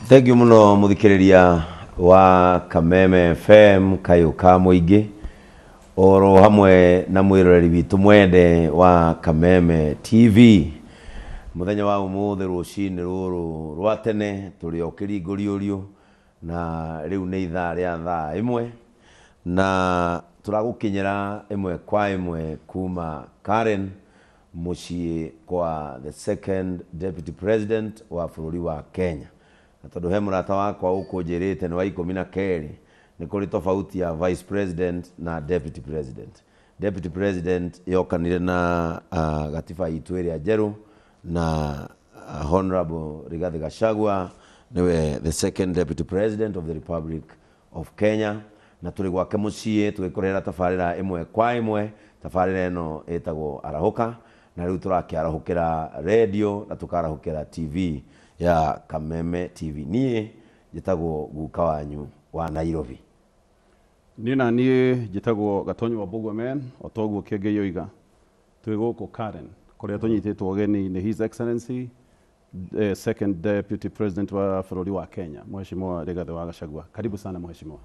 Thank you muno muthikiriria wa Kameme FM kayũ ka mũingĩ oro hamwe na mwiroreri witũ mwende wa Kameme TV. Muthenya wa umuthi rucini ruru rwa tene turi o kiringũriũriũ na riu nĩ ithaa rĩa thaa ĩmwe na tũragũkinyĩra ĩmwe kwa ĩmwe kuma Karen mũciĩ kwa the second deputy president wa bũrũri wa Kenya. Na tondũ he mũrata wakwa ũkũnjĩrĩte nĩ wa 12 nĩ kũrĩ tofauti ya vice president na deputy president. Deputy president yokanire na gatiba itũ ĩrĩa njerũ na Honorable Rigathi Gachagua niwe the second deputy president of the Republic of Kenya, na tũrĩ gwake mũciĩ tũgĩkũrehera tabarĩra ĩmwe kwa ĩmwe. Tabarĩra ĩno ĩtagwo Arahũka, na rĩu tũrakĩarahũkĩra radio na tũkarahũkĩra TV ya Kameme TV. Niĩ njĩtagwo guka wanyu wa Nairobi. Niĩ na niĩ njĩtagwo Gatonyo wa Bugwe o toguo Kĩengei oiga. Twĩ gũkũ Karen kũrĩa tũnyitĩtwo ũgeni nĩ His Excellency second deputy president wa bũrũri wa Kenya, Mheshimiwa Rigathi wa Gachagua. Karibu sana Mheshimiwa.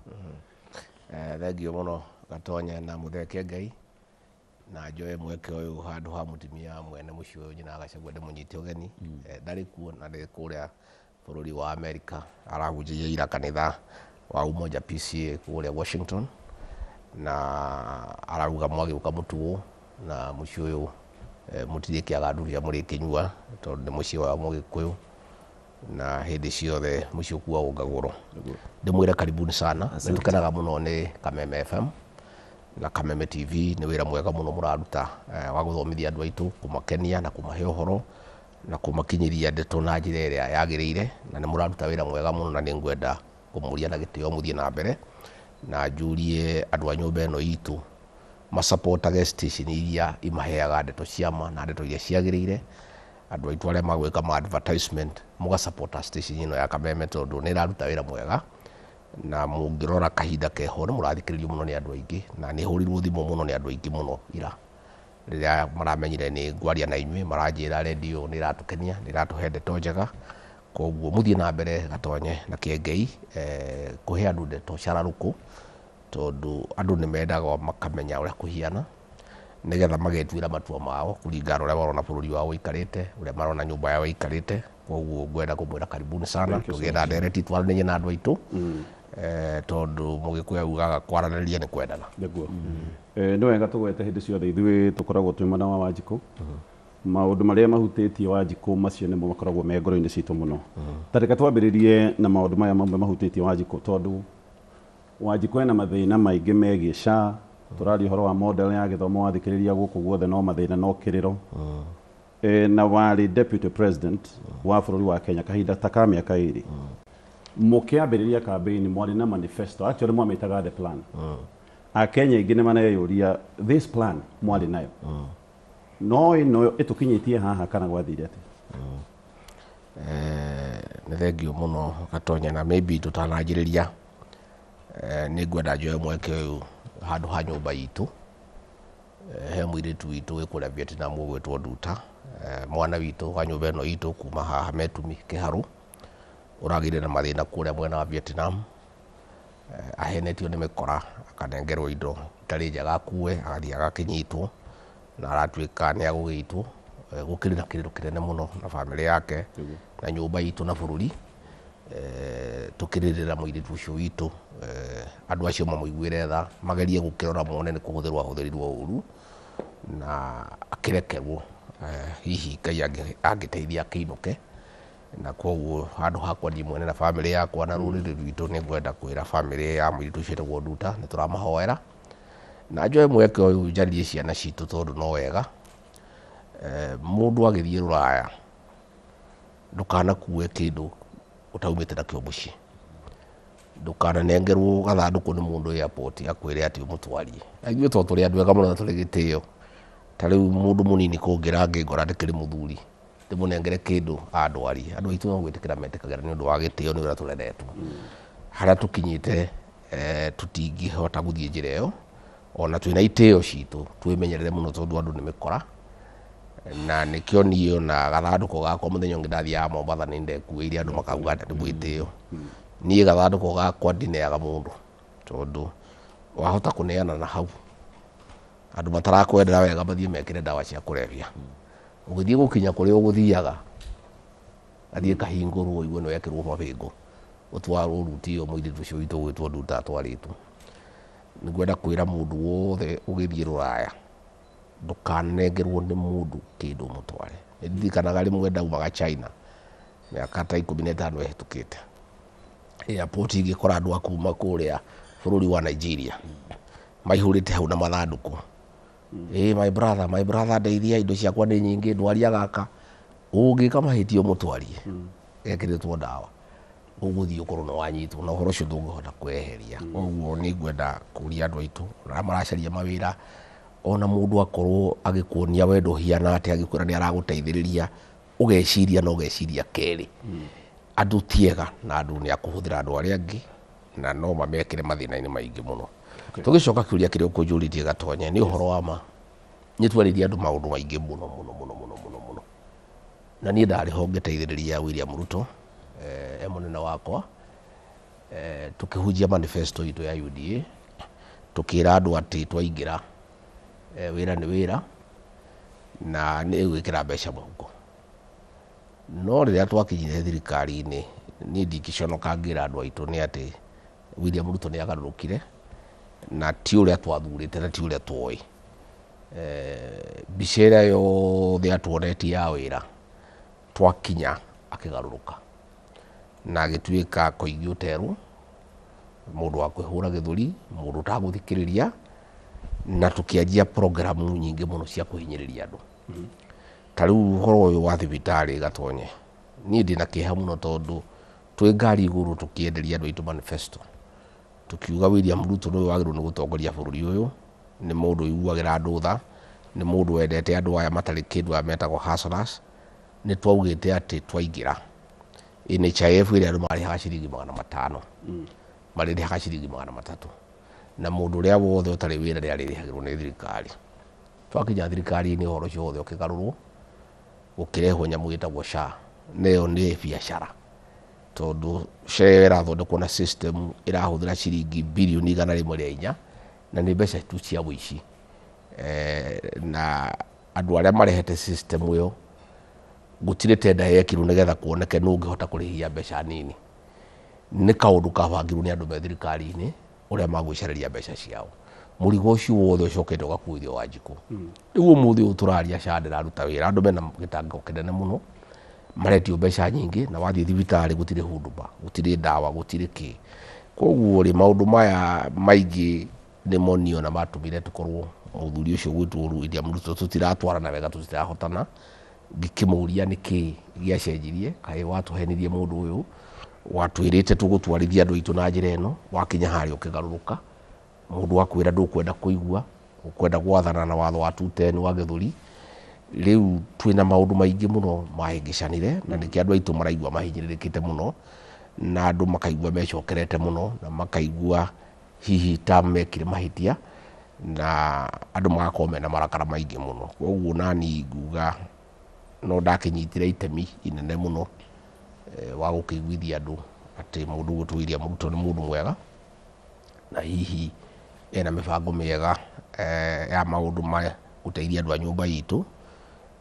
Thengio mũno Gatonya na mũthee Kĩengei, na njoe mweke ũyũ handũ ha mũtumia mwene mũciĩ ũyũ nyina Gachagua ndĩmũnyite ũgeni. Ndarĩ kuo na ndĩ kũrĩa bũrũri wa Amerika, arahunjĩria ira kanitha wa Umoja PCA kũrĩa Washington, na arauga mwagĩũka mũtuo na mũciĩ ũyũ mũtirĩkĩaga nduria mũrĩkĩnyua tondũ nĩ mũciĩ wa Mũgĩkũyũ na hĩndĩ ciothe mũciĩ ũkuagwo ngagũro. Ndĩmwĩre karibuni sana. Nĩ tũkenaga mũno nĩ Kameme FM na Kameme TV. Nĩ wĩra mwega mũno mũraruta wa gũthomithia andũ aitũ, kũmakenia na kũmahe ũhoro na kũmakinyĩria ndeto na njĩra ĩrĩa yagĩrĩire, na nĩ mũraruta wĩra mwega mũno, na nĩ ngwenda kũmũria na gĩtĩo mũthiĩ na mbere, na njurie andũ a nyũmba ĩno itũ masapotage station iria imaheaga ndeto cia ma na ndeto iria ciagĩrĩire. Andũ aitũ arĩa magwĩka ma advertisement mũgasapota station ĩno ya Kameme tondũ nĩ ĩraruta wĩra mwega, na mũngĩrora kahinda keho nĩ mũrathikĩrĩrio mũno nĩ andũ aingĩ, na nĩ hũrirwo thimũ mũno nĩ andũ aingĩ mũno ira rĩrĩa maramenyire nĩ ngwaria na inyuĩ, maranjĩra redio nĩ ĩratũkenia, nĩ ĩratũhe ndeto njega. Koguo mũthiĩ na mbere Gatonye na Kĩengei kũhe andũ ndeto cararũkũ, tondũ andũ nĩ mendaga makamenya ũrĩa kũhiana nĩgetha magetuĩra matua mao kũringana na ũrĩa marona bũrũri wao ũikarĩte, ũrĩa marona nyũmba yao ĩikarĩte. Koguo ngwenda kũmwĩra karibuni sana, tũgĩe na ndereti twaranĩrie na andũ aitũ, tondũ Mũgĩkũyũ augaga kwaranĩria nĩ kwendana. Nĩguo. Nĩ wega tũgwete hĩndĩ ciothe ithuĩ tũkoragwo twĩ mwena wa Wanjikũ. Maũndũ marĩa mahutĩtie Wanjikũ macio nĩmo makoragwo me ngoro-inĩ citũ mũno. Ta reke twambĩrĩrie na maũndũ maya mamwe mahutĩtie Wanjikũ, tondũ Wanjikũ ena mathĩna maingĩ megiĩ SHA. Tũraria ũhoro wa model ya gĩthomo wathikĩrĩria gũkũ guothe no mathĩna no kĩrĩro. Na warĩ deputy president wa bũrũri wa Kenya kahinda ta ka mĩaka 2. Mũkĩambĩrĩria campaign mwarĩ na manifesto, actually mwamĩtaga the plan. Akenya aingĩ nĩ mareyũria this plan mwarĩ nayo no ĩno ĩtũkinyĩtie haha kana gwathire atĩa? Nĩ thengio mũno Gatonya, na maybe tũtananjĩrĩria nĩ ngwenda njoe mweke ũyũ handũ ha nyũmba itũ. He mũirĩtu witũ wĩ kũrĩa Vietnam ũgwĩtwo Nduta, mwana witũ wa nyũmba ĩno itũ kuma haha Metumi Kĩharũ, ũragĩire na mathĩna kũrĩa mwena wa Vietnam. Ahenetio nĩ mĩkora, akanengerwo indo itarĩ njega akue, agathiĩ agakĩnyitwo na aratuĩka nĩ agũgĩitwo. Gũkĩrĩ na kĩrĩro kĩnene mũno na bamĩrĩ yake na nyũmba itũ na bũrũri. Tũkĩrĩrĩra mũirĩtu ũcio witũ, andũ acio mamũiguĩre tha, magerie gũkĩrora mone nĩ kũhũthĩrwo ahũthĩrirwo ũru na akĩrekerwo. Hihi Ngai angĩteithia akĩinũke. Na koguo handũ hakwa niĩ mwene na bamĩrĩ yakwa na rũrĩrĩ rwitũ nĩ ngwenda kwĩra bamĩrĩ ya mũirĩtu ũcio wĩtagwo Nduta nĩ tũramahoera, na njoe mweke ũyũ njarĩrie ciana citũ tondũ no wega. Mũndũ agĩthiĩ rũraya ndũkanakue kĩndũ ũtaumĩte nakĩo mũciĩ, ndũkananengerwo gathandũkũ nĩ mũndũ airport akwĩre atĩ ũmũtwarie. Na ithuĩ tondũ tũrĩ andũ ega mũno na tũrĩ gĩtĩo, ta rĩu mũndũ mũnini kũngĩra ngĩngora ndĩkĩrĩ mũthuri ndĩmũnengere kĩndũ andwarie, andũ aitũ no gwĩtĩkĩra metĩkagĩra nĩ ũndũ wa gĩtĩo, nĩ ũrĩa tũreretwo. Harĩa tũkinyĩte tũtingĩhota gũthiĩ njĩra ĩyo, ona twĩna itĩo citũ twĩmenyerere mũno tondũ andũ nĩ mĩkora. Na nĩkĩo niĩ ona gathandũkũ gakwa mũthenya ũngĩ ndathiaga Mombatha nĩ ndekuĩire andũ makauga atĩ nĩ mwĩtĩo. Niĩ gathandũkũ gakwa ndineaga mũndũ tondũ wahota kũneana na hau andũ matarakwendera wega mathiĩ mekĩre ndawa cia kũrebia. Ũgĩthiĩ gũkinya kũrĩa ũgũthiaga athiĩ kahingũrwo ũigue nĩ wekĩrwo mabĩngũ ũtwarwo ruti ĩyo mũirĩtu ũcio witũ ũgwĩtwo Nduta atwarĩtwo. Nĩngwenda kwĩra mũndũ wothe ũgĩthiĩ rũraya ndũkanengerwo nĩ mũndũ kĩndũ mũtware. Nĩndirikanaga rĩmwe ndaumaga China mĩaka ta 15 ĩhĩtũkĩte, airport ingĩkora andũ a kuma kũrĩa bũrũri wa Nigeria maihũrĩte hau na mathandũkũ. Ĩ my brother, my brother ndeithia, indo ciakwa nĩ nyingĩ, ndwaria gaka. Ũngĩka mahĩtia ũmũtwarie ekĩrĩtwo ndawa ũgũthiĩ ũkorwo nĩ wanyitwo na ũhoro ũcio ndũngĩhota kweheria. Koguo nĩ ngwenda kũria andũ aitũ arĩa maracaria mawĩra, ona mũndũ akorwo agĩkuonia wendo ũhiana atĩa, agĩkwĩra nĩ aragũteithĩrĩria, ũgeciria na ũgeciria kerĩ. Andũ ti ega na andũ nĩ akũhũthĩra andũ arĩa angĩ na no mamekĩre mathĩna-inĩ maingĩ mũno. Tũgĩcoka kĩũria kĩrĩa ũkũnjũrĩtie Gatonye, nĩ ũhoro wa ma nĩ twarĩrie andũ maũndũ maingĩ mũno mũno mũno mũno mũno mũno, na niĩ ndarĩ ho ngĩteithĩrĩria William Ruto e mũnene wakwa, tũkĩhunjia manifesto itũ ya UDA, tũkĩra andũ atĩ twaingĩra wĩra nĩ wĩra na nĩ gwĩkĩra mbeca mũhuko. No rĩrĩa twakinyire thirikari-inĩ niĩ ndingĩconoka ngĩra andũ aitũ nĩ atĩ William Ruto nĩ agarũrũkire na ti ũrĩa twathurĩte na ti ũrĩa twoĩ. Mbica ĩrĩa yothe atuonetie ya wĩra twakinya akĩgarũrũka na agĩtuĩka koigi ũterwo, mũndũ wa kwĩhũra gĩthũri, mũndũ ũtagũthikĩrĩria, na tũkĩanjia programu nyingĩ mũno cia kũhinyĩrĩria andũ. Ta rĩu ũhoro ũyũ wa thibitarĩ Gatonye, niĩ ndĩna kĩeha mũno tondũ twĩ ngari igũrũ tũkĩenderia andũ aitũ manifesto, tukiuga William Ruto nĩwe wagĩrĩirwo nĩ gũtongoria bũrũri ũyũ, nĩ mũndũ ũiguagĩra andũ tha, nĩ mũndũ wendete andũ aya matarĩ kĩndũ aya metagwo hustlers. Nĩ twaugĩte atĩ twaingĩra NHIF ĩrĩa andũ marĩhaga ciringi 500 marĩrĩhaga ciringi 300, na mũndũ ũrĩa wothe ũtarĩ wĩra nĩ arĩrĩhagĩrwo nĩ thirikari. Twakinya thirikari-inĩ ũhoro ũcio wothe ũkĩgarũrwo, gũkĩrehwo nyamũ ĩtagwo SHA, nayo nĩ biacara tondũ SHA ĩyo ĩrathondekwo na system ĩrahũthĩra ciringi birioni 104 na nĩ mbeca tu cia ũici. Na andũ arĩa marehete system ĩyo gũtirĩ tenda yekirwo nĩgetha kuoneke nũ ũngĩhota kũrĩhia mbeca nini. Nĩ kaũndũ kabangirwo nĩ andũ me thirikari-inĩ ũrĩa magwĩcarĩria mbeca ciao. Mũrigo ũcio wothe ũcokete ũgakuithio Wanjikũ. Rĩu ũmũthĩ ũyũ tũraria SHA ndĩraruta wĩra, andũ mena gĩtangĩko kĩnene mũno, maretio mbeca nyingĩ, na wathiĩ thibitarĩ gũtirĩ huduma, gũtirĩ ndawa, gũtirĩ kĩ. Koguo rĩ maũndũ maya maingĩ nĩmo niĩ ona matũmire tũkorwo mũthuri ũcio ũgwĩtwo William Ruto tũtiratwarana wega, tũtirahotana. Ngĩkĩmũria nĩkĩ gĩacenjirie, kaĩ watũhenirie mũndũ ũyũ, watwĩrĩte tũgũtwarithia andũ aitũ na njĩra ĩno, wakinya harĩa ũkĩgarũrũka, mũndũ akwĩra ndũkwenda kũigua, ũkwenda gwathana na watho wa 210 wa gĩthũri. Rĩu twĩna maũndũ maingĩ mũno mahĩngĩcanire, na nĩkĩo andũ aitũ maraigua mahinyĩrĩrĩkĩte mũno, na andũ makaigua mecokerete mũno, na makaigua hihi ta mekire mahĩtia, na andũ magakorwo mena marakara maingĩ mũno. Koguo nani nguga no ndakĩnyitire itemi inene mũno wa gũkĩiguithia andũ atĩ mũndũ ũgwĩtwo William Ruto nĩ mũndũ mwega, na hihi ena mĩbango mĩega ya maũndũ ma gũteithia andũ a nyũmba itũ,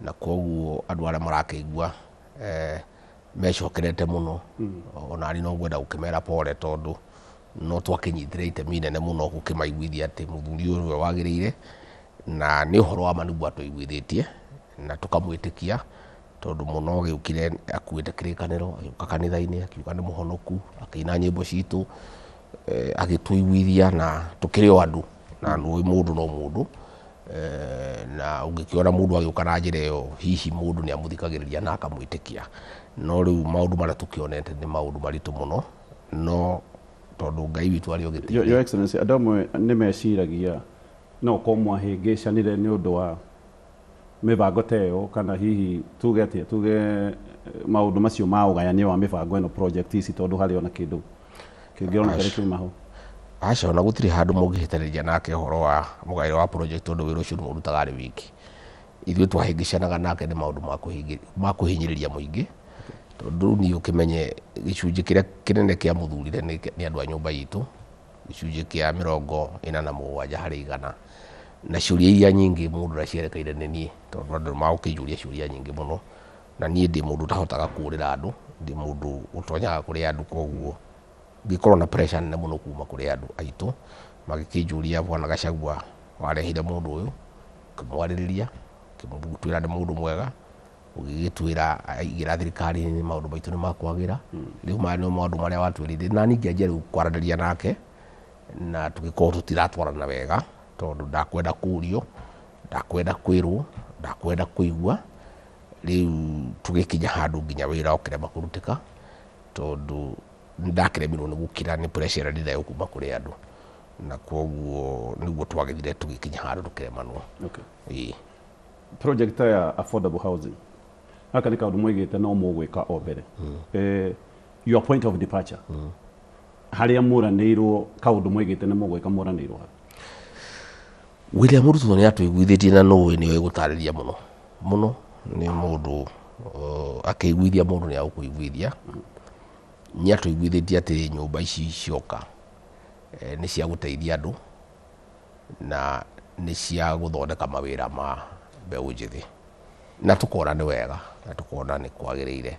na koguo andũ arĩa marakĩigua mecokerete mũno, ona niĩ no ngwenda gũkĩmera pole tondũ no twakĩnyitire itemi inene mũno gũkĩmaiguithia atĩ mũthuri ũyũ nĩwe wagĩrĩire, na nĩ ũhoro wa ma nĩguo atũiguithĩtie na tũkamwĩtĩkia tondũ mũno agĩũkire akuĩte kĩrĩkanĩro, agĩũka kanitha-inĩ akiuga nĩ mũhonoku, akĩina nyĩmbo citũ, agĩtũiguithia na tũkĩrĩ o andũ, na nĩũĩ mũndũ no mũndũ, na ũngĩkĩona mũndũ agĩũka na njĩra ĩyo hihi mũndũ nĩ amũthikagĩrĩria na akamwĩtĩkia. No rĩu maũndũ marĩa tũkĩonete nĩ maũndũ maritũ mũno, no tondũ Ngai witũ arĩ o gĩtĩ. Your Excellency, andũ amwe nĩ meciragia no ũkorwo mwahĩngĩcanire nĩ ũndũ wa mĩbango ta ĩyo, kana hihi tuge atĩa, tuge maũndũ macio ma ũgayania wa mĩbango ĩno project ici, tondũ harĩ ona kĩndũ kĩngĩoneka Aca. kĩuma ho. Aca, ona gũtirĩ handũ mũngĩhĩtanĩria nake ũhoro wa mũgaĩre wa project tondũ wĩra ũcio nĩwe ũrutaga arĩ wiki. Ithuĩ twahĩngĩcanaga nake nĩ maũndũ ma kũhinyĩrĩria mũingĩ, tondũ rĩu niĩ ũkĩmenye gĩcunjĩ kĩrĩa kĩnene kĩa mũthurire nĩ andũ a nyũmba itũ, gĩcunjĩ kĩa 47 harĩ 100, na ciũria iria nyingĩ mũndũ ndacierekeire nĩ niĩ, tondũ andũ magũkĩnjũria ciũria nyingĩ mũno, na niĩ ndĩ mũndũ ũtahotaga kũũrĩra andũ, ndĩ mũndũ ũtonyaga kũrĩ andũ, koguo ngĩkorwo na pressure nene mũno kuma kũrĩ andũ aitũ magĩkĩnjũria, bwana Gachagua warehire mũndũ ũyũ, ũkĩmwarĩrĩria, ũkĩmũtwĩra nĩ mũndũ mwega, ũgĩgĩtwĩra aingĩra thirikari-inĩ maũndũ maitũ nĩ makwagĩra. Rĩu maya nĩmo maũndũ marĩa watwĩrire, na niĩ ngĩanjia rĩu kwaranĩria nake, na tũgĩkorwo tũtiratwarana wega, tondũ ndakwenda kũũrio, ndakwenda kwĩrwo, ndakwenda kũigua. Rĩu tũgĩkinya handũ nginya wĩra ũkĩrema kũrutĩka, tondũ ndakĩremirwo nĩ gũkira nĩ pressure ĩrĩa ndĩnayo kuma kũrĩ andũ, na koguo nĩguo twagĩthire tũgĩkinya handũ tũkĩremanwo. Ĩĩ. Project ya affordable housing, gaka nĩ kaũndũ mwaigĩte no mũgwĩka o mbere. Your point of departure, harĩa mũranĩirwo kaũndũ mwaigĩte nĩ mũgwĩka, mũranĩirwo ha? William Ruto nĩ atũiguithĩtie, na nũĩ nĩ oĩ gũtarĩria mũno mũno, nĩ mũndũ akĩiguithia mũndũ nĩ agũkũiguithia. Nĩ atũiguithĩtie atĩ nyũmba ici cioka nĩ cia gũteithia andũ na nĩ cia gũthondeka mawĩra ma mbeũ njĩthĩ, na tũkona nĩ wega na tũkona nĩ kwagĩrĩire.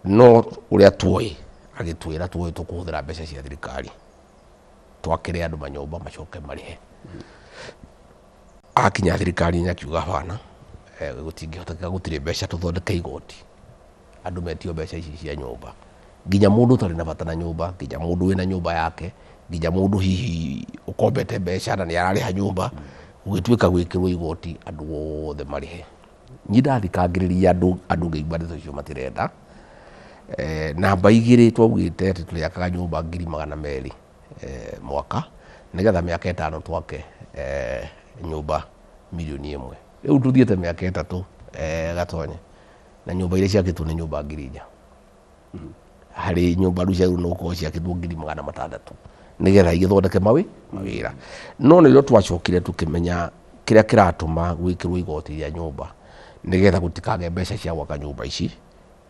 No ũrĩa tuoĩ agĩtwĩra tuoĩ tũkũhũthĩra mbeca cia thirikari twakĩre andũ manyũmba macoke marĩhe. Akinya thirikari-inĩ akiuga bana, gũtingĩhotekeka, gũtirĩ mbeca, tũthondeke igoti andũ metio mbeca ici cia nyũmba, nginya mũndũ ũtarĩ na bata na nyũmba, nginya mũndũ wĩna nyũmba yake, nginya mũndũ hihi ũkombete mbeca na nĩ ararĩha nyũmba, gũgĩtuĩka gwĩkĩrwo igoti andũ othe marĩhe. Niĩ ndathikangĩrĩria andũ, andũ ngĩigua ndeto icio matirenda. Namba 2 twaugĩte atĩ tũrĩakaga nyũmba 200,000 mwaka, nĩgetha mĩaka 5 twake nyũmba 1,000,000. Rĩu tũthiĩte mĩaka 3 Gatonye, na nyũmba iria ciakĩtwo nĩ nyũmba 4,000. Harĩ nyũmba rĩu ciagĩrĩirwo nĩ gũkorwo ciakĩtwo 600,000 nĩgetha igĩthondeke mawĩra. No nĩrĩo twacokire tũkĩmenya kĩrĩa kĩratũma gwĩkĩrwo igoti rĩa nyũmba, nĩgetha gũtikagĩe mbeca cia gwaka nyũmba ici,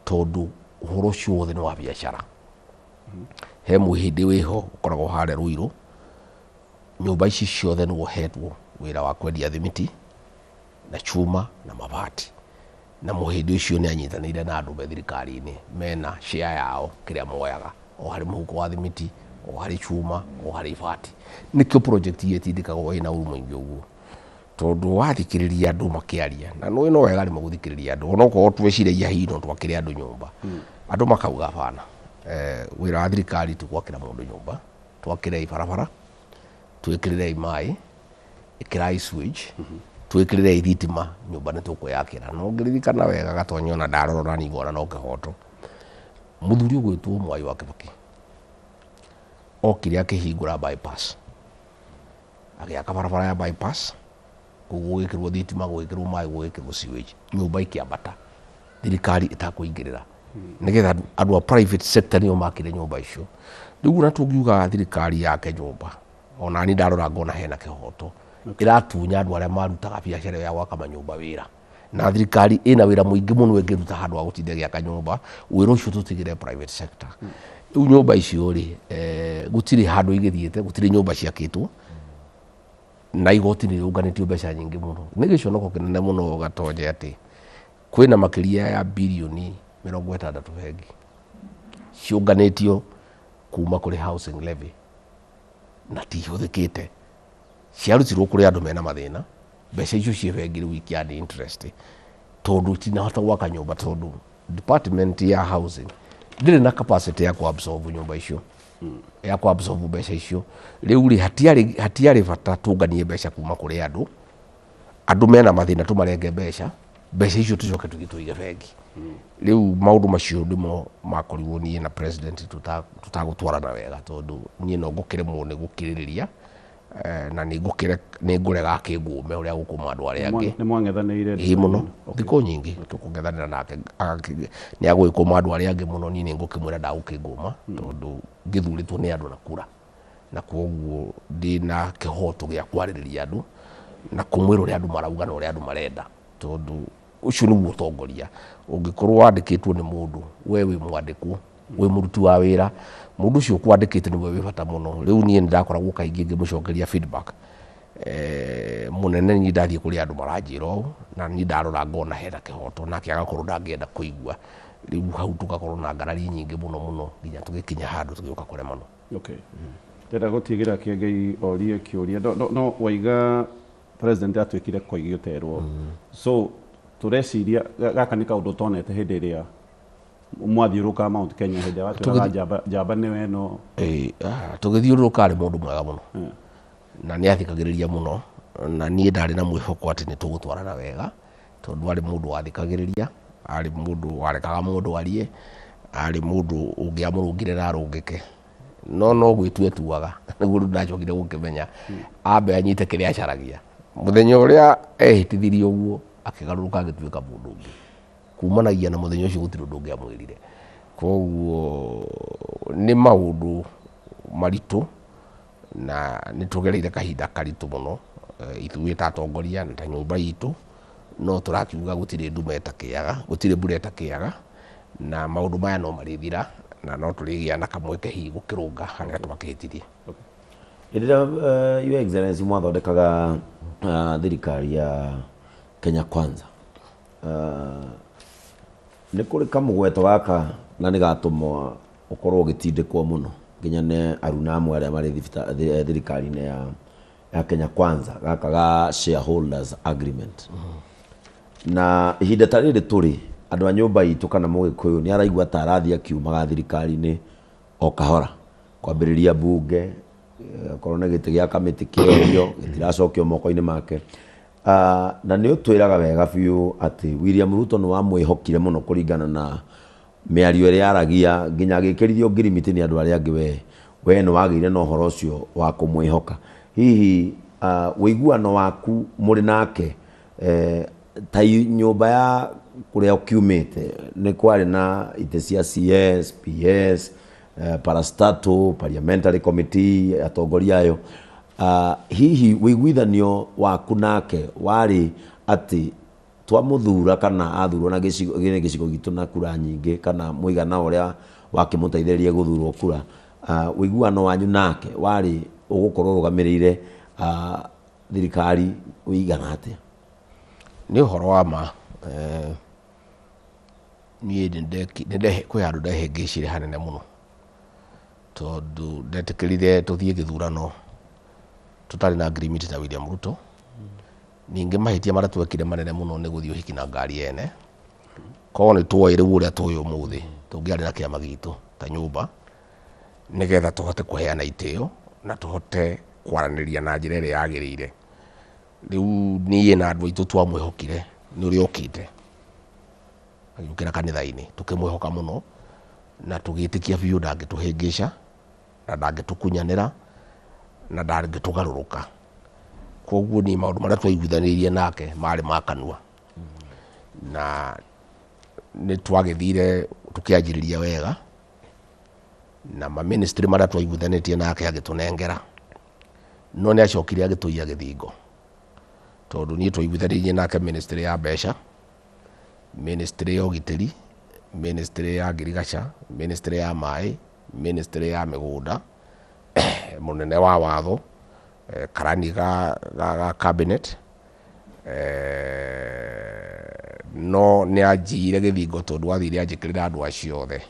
tondũ ũhoro ũcio wothe nĩ wa biacara. He mũhĩndĩ wĩho ũkoragwo harĩa Ruiru, nyũmba ici ciothe nĩwe ũhetwo wĩra wa kwendia thimiti na chuma na mabati, na mũhĩndĩ ũcio nĩ anyitanĩire na andũ me thirikari-inĩ mena share yao kĩrĩa moyaga o harĩ mũhuko wa thimiti, o harĩ chuma, o harĩ ibati. Nĩkĩo project ĩyo ĩtindĩkagwo ĩna ũru mũingĩ ũguo, tondũ wathikĩrĩria andũ makĩaria, na nĩũĩ no wega rĩmwe gũthikĩrĩria andũ, onokorwo tweciragia hihi no twakĩre andũ nyũmba, andũ makauga bana, wĩra wa thirikari ti gwakĩra mũndũ nyũmba, twakĩrei barabara, twĩkĩrĩrei maĩ, ĩkĩrai sewage, twĩkĩrĩrei thitima, nyũmba nĩ tũkwĩyakĩra. No ngĩririkana wega Gatonye, ona ndarora ona niĩ ngona no kĩhoto, mũthuri ũgwĩtwo Mwai wa Kibaki okire akĩhingũra bypass, agĩaka barabara ya bypass, kũu gũgĩkĩrwo thitima, gũgĩkĩrwo maĩ, gũgĩkĩrwo sewage, nyũmba ikĩambata, thirikari ĩtakũingĩrĩra, nĩgetha andũ a private sector nĩo makire nyũmba icio. Rĩu ona tũngiuga thirikari yake nyũmba, ona niĩ ndarora ngona hena kĩhoto, ĩratunya andũ arĩa marutaga biacara ya gwaka manyũmba wĩra, na thirikari ĩna wĩra mũingĩ mũno ĩngĩruta handũ ha gũtinda ĩgĩaka nyũmba, wĩra ũcio tũtigĩre private sector. Rĩu nyũmba icio rĩ, gũtirĩ handũ igĩthiĩte, gũtirĩ nyũmba ciakĩtwo, na igoti nĩ rĩũnganĩtio mbeca nyingĩ mũno. Nĩ gĩconoko kĩnene mũno Gatonye atĩ kwĩna makĩria ya birioni 60 bengi ciũnganĩtio kuma kũrĩ housing levy na tihũthĩkĩte, ciarutirwo kũrĩ andũ mena mathĩna, mbeca icio ciĩ bengi rĩu ikĩadd interest, tondũ itinahota gwaka nyũmba, tondũ department ya housing ndĩrĩ na capacity ya kuabsorb nyũmba icio, ya kuabsorb mbeca icio. Rĩu rĩ, hatiarĩ bata tũnganie mbeca kuma kũrĩ andũ, andũ mena mathĩna tũmarenge mbeca, mbeca icio tũcoke tũthiĩ tũige bengi. Rĩu maũndũ macio nĩmo makorirwo niĩ na president tũtagũtwarana wega, tondũ niĩ no ngũkĩremwo nĩ gũkirĩrĩria, na nĩ ngũrega akĩngũme ũrĩa gũkũma andũ arĩa angĩ. Nĩ mwang'ethanĩire? Ĩĩ mũno, thikũ nyingĩ tũkũng'ethanĩra nake, nĩ agũgĩkũma andũ arĩa angĩ mũno, niĩ nĩ ngũkĩmwĩra ndagũkĩngũma, tondũ ngĩthurĩtwo nĩ andũ na kura, na koguo ndĩna kĩhoto gĩa kwarĩrĩria andũ. Na kũmwĩra ũrĩa andũ marauga na ũrĩa andũ marenda, tondũ ũcio nĩguo ũtongoria. Ũngĩkorwo wandĩkĩtwo nĩ mũndũ, we wĩ mwandĩkwo, wĩ mũruti wa wĩra, mũndũ ũcio ũkwandĩkĩte nĩwe wĩ bata mũno. Rĩu niĩ nĩndakoragwo kaingĩ ngĩmũcokeria feedback. Mũnene niĩ ndathiĩ kũrĩa andũ maranjĩra ũũ, na niĩ ndarora ngona hena kĩhoto, nake agakorwo ndangĩenda kũigua. Rĩu hau tũgakorwo na ngarari nyingĩ mũno mũno nginya tũgĩkinya handũ tũgĩũka kũremanwo. Okay. Ndĩrenda gũtigĩra Kĩengei orie kĩũria. No waiga president atuĩkire koigi ũterwo. So tũreciria gaka nĩ kaũndũ ũtonete hĩndĩ ĩrĩa mwathiũrũrũkaga Mount Kenya, hĩndĩ ĩrĩa watwĩraga njamba nĩwe ĩno. Tũgĩthiũrũrũka arĩ mũndũ mwega mũno. Na nĩ athikagĩrĩria mũno, na niĩ ndarĩ na mwĩhoko atĩ nĩ tũgũtwarana wega, tondũ arĩ mũndũ wathikagĩrĩria, arĩ mũndũ warekaga mũndũ arie, arĩ mũndũ ũngĩamũrũngire na arũngĩke. No gwĩtua etuaga, nĩguo rĩu ndacokire gũkĩmenya, ambe anyite kĩrĩa acaragia. Mũthenya ũrĩa ehĩtithirie ũguo, akĩgarũrũka agĩtuĩka mũndũ ũngĩ. Kumanagia na mũthenya ũcio gũtirĩ ũndũ ũngĩamwĩrire. Koguo nĩ maũndũ maritũ, na nĩ tũgereire kahinda karitũ mũno, ithuĩ ta atongoria na ta nyũmba itũ, no tũrakiuga gũtirĩ nduma ĩtakĩaga, gũtirĩ mbura ĩtakĩaga, na maũndũ maya no marĩthira, na no tũrĩgĩa na kamweke hihi gũkĩrũnga harĩa twakĩhĩtirie. Hĩndĩ ĩrĩa Your Excellency mwathondekaga thirikari ya Kenya Kwanza, nĩ kũrĩ kamũgweto gaka na nĩ gatũma ũkorwo ũgĩtindĩkwo mũno nginya nĩ aruna amwe arĩa marĩ thirikari-inĩ ya Kenya Kwanza, gaka ga shareholders agreement. Na ihinda ta rĩrĩ tũrĩ andũ a nyũmba itũ kana mũgĩkũyũ nĩ araigua ta arathiĩ akiumaga thirikari-inĩ o kahora, kwambĩrĩria mbunge, okorwo nĩ gĩtĩ gĩa kamĩtĩ kĩorio gĩtiracokio moko-inĩ make. Na nĩ ũtwĩraga wega biũ atĩ William Ruto nĩ wamwĩhokire mũno kũringana na mĩario ĩrĩa aragia, nginya agĩkĩrithio ngirimiti nĩ andũ arĩa angĩ, we nĩ wagĩire na ũhoro ũcio wa kũmwĩhoka. Hihi ũiguano waku mũrĩ nake, ta nyũmba ya kũrĩa ũkiumĩte nĩ kwarĩ na itĩ cia CS, PS, Parastatal, Parliamentary Committee, atongoria ayo. Hihi ũiguithanio waku nake warĩ atĩ twamũthura kana athurwo na gĩcigo gitũ na kura nyingĩ kana mũigana ũrĩa wakĩmũteithĩrĩria gũthurwo kura, ũiguano wanyu nake warĩ ũgũkorwo ũrũgamĩrĩire thirikari ũigana atĩa? Nĩ ũhoro wa ma, niĩ kwĩ handũ ndehĩngĩcire hanene mũno, tondũ ndetĩkĩrire tũthiĩ gĩthurano tũtarĩ na agreement na William Ruto. Ningĩ mahĩtia marĩa twekire manene mũno nĩ gũthiĩ ũhiki na ngari ene. Korwo nĩ tuoĩ rĩu ũrĩa tũĩ ũmũthĩ, tũngĩarĩ na kĩama gitũ ta nyũmba, nĩgetha tũhote kũheana itĩo na tũhote kwaranĩria na njĩra ĩrĩa yagĩrĩire. Rĩu niĩ na andũ aitũ twamwĩhokire nĩ ũrĩa okĩte agĩũkĩra kanitha-inĩ, tũkĩmwĩhoka mũno na tũgĩtĩkia biũ ndangĩtũhĩngĩca na ndangĩtũkunyanĩra na ndangĩtũgarũrũka. Koguo niĩ maũndũ marĩa twaiguithanĩirie nake marĩ ma kanua, na nĩ twagĩthire tũkĩanjĩrĩria wega, na maministry marĩa twaiguithanĩtie nake agĩtũnengera, no nĩ acokire agĩtũiya gĩthingo, tondũ niĩ twaiguithanĩirie nake ministry ya mbeca, ministry ya ũgitĩri, ministry ya ngirigaca, ministry ya maĩ, ministry ya mĩgũnda, mũnene wa watho, karani ga cabinet, no nĩ anjiyire gĩthingo tondũ athire anjĩkĩrĩra andũ acio othe,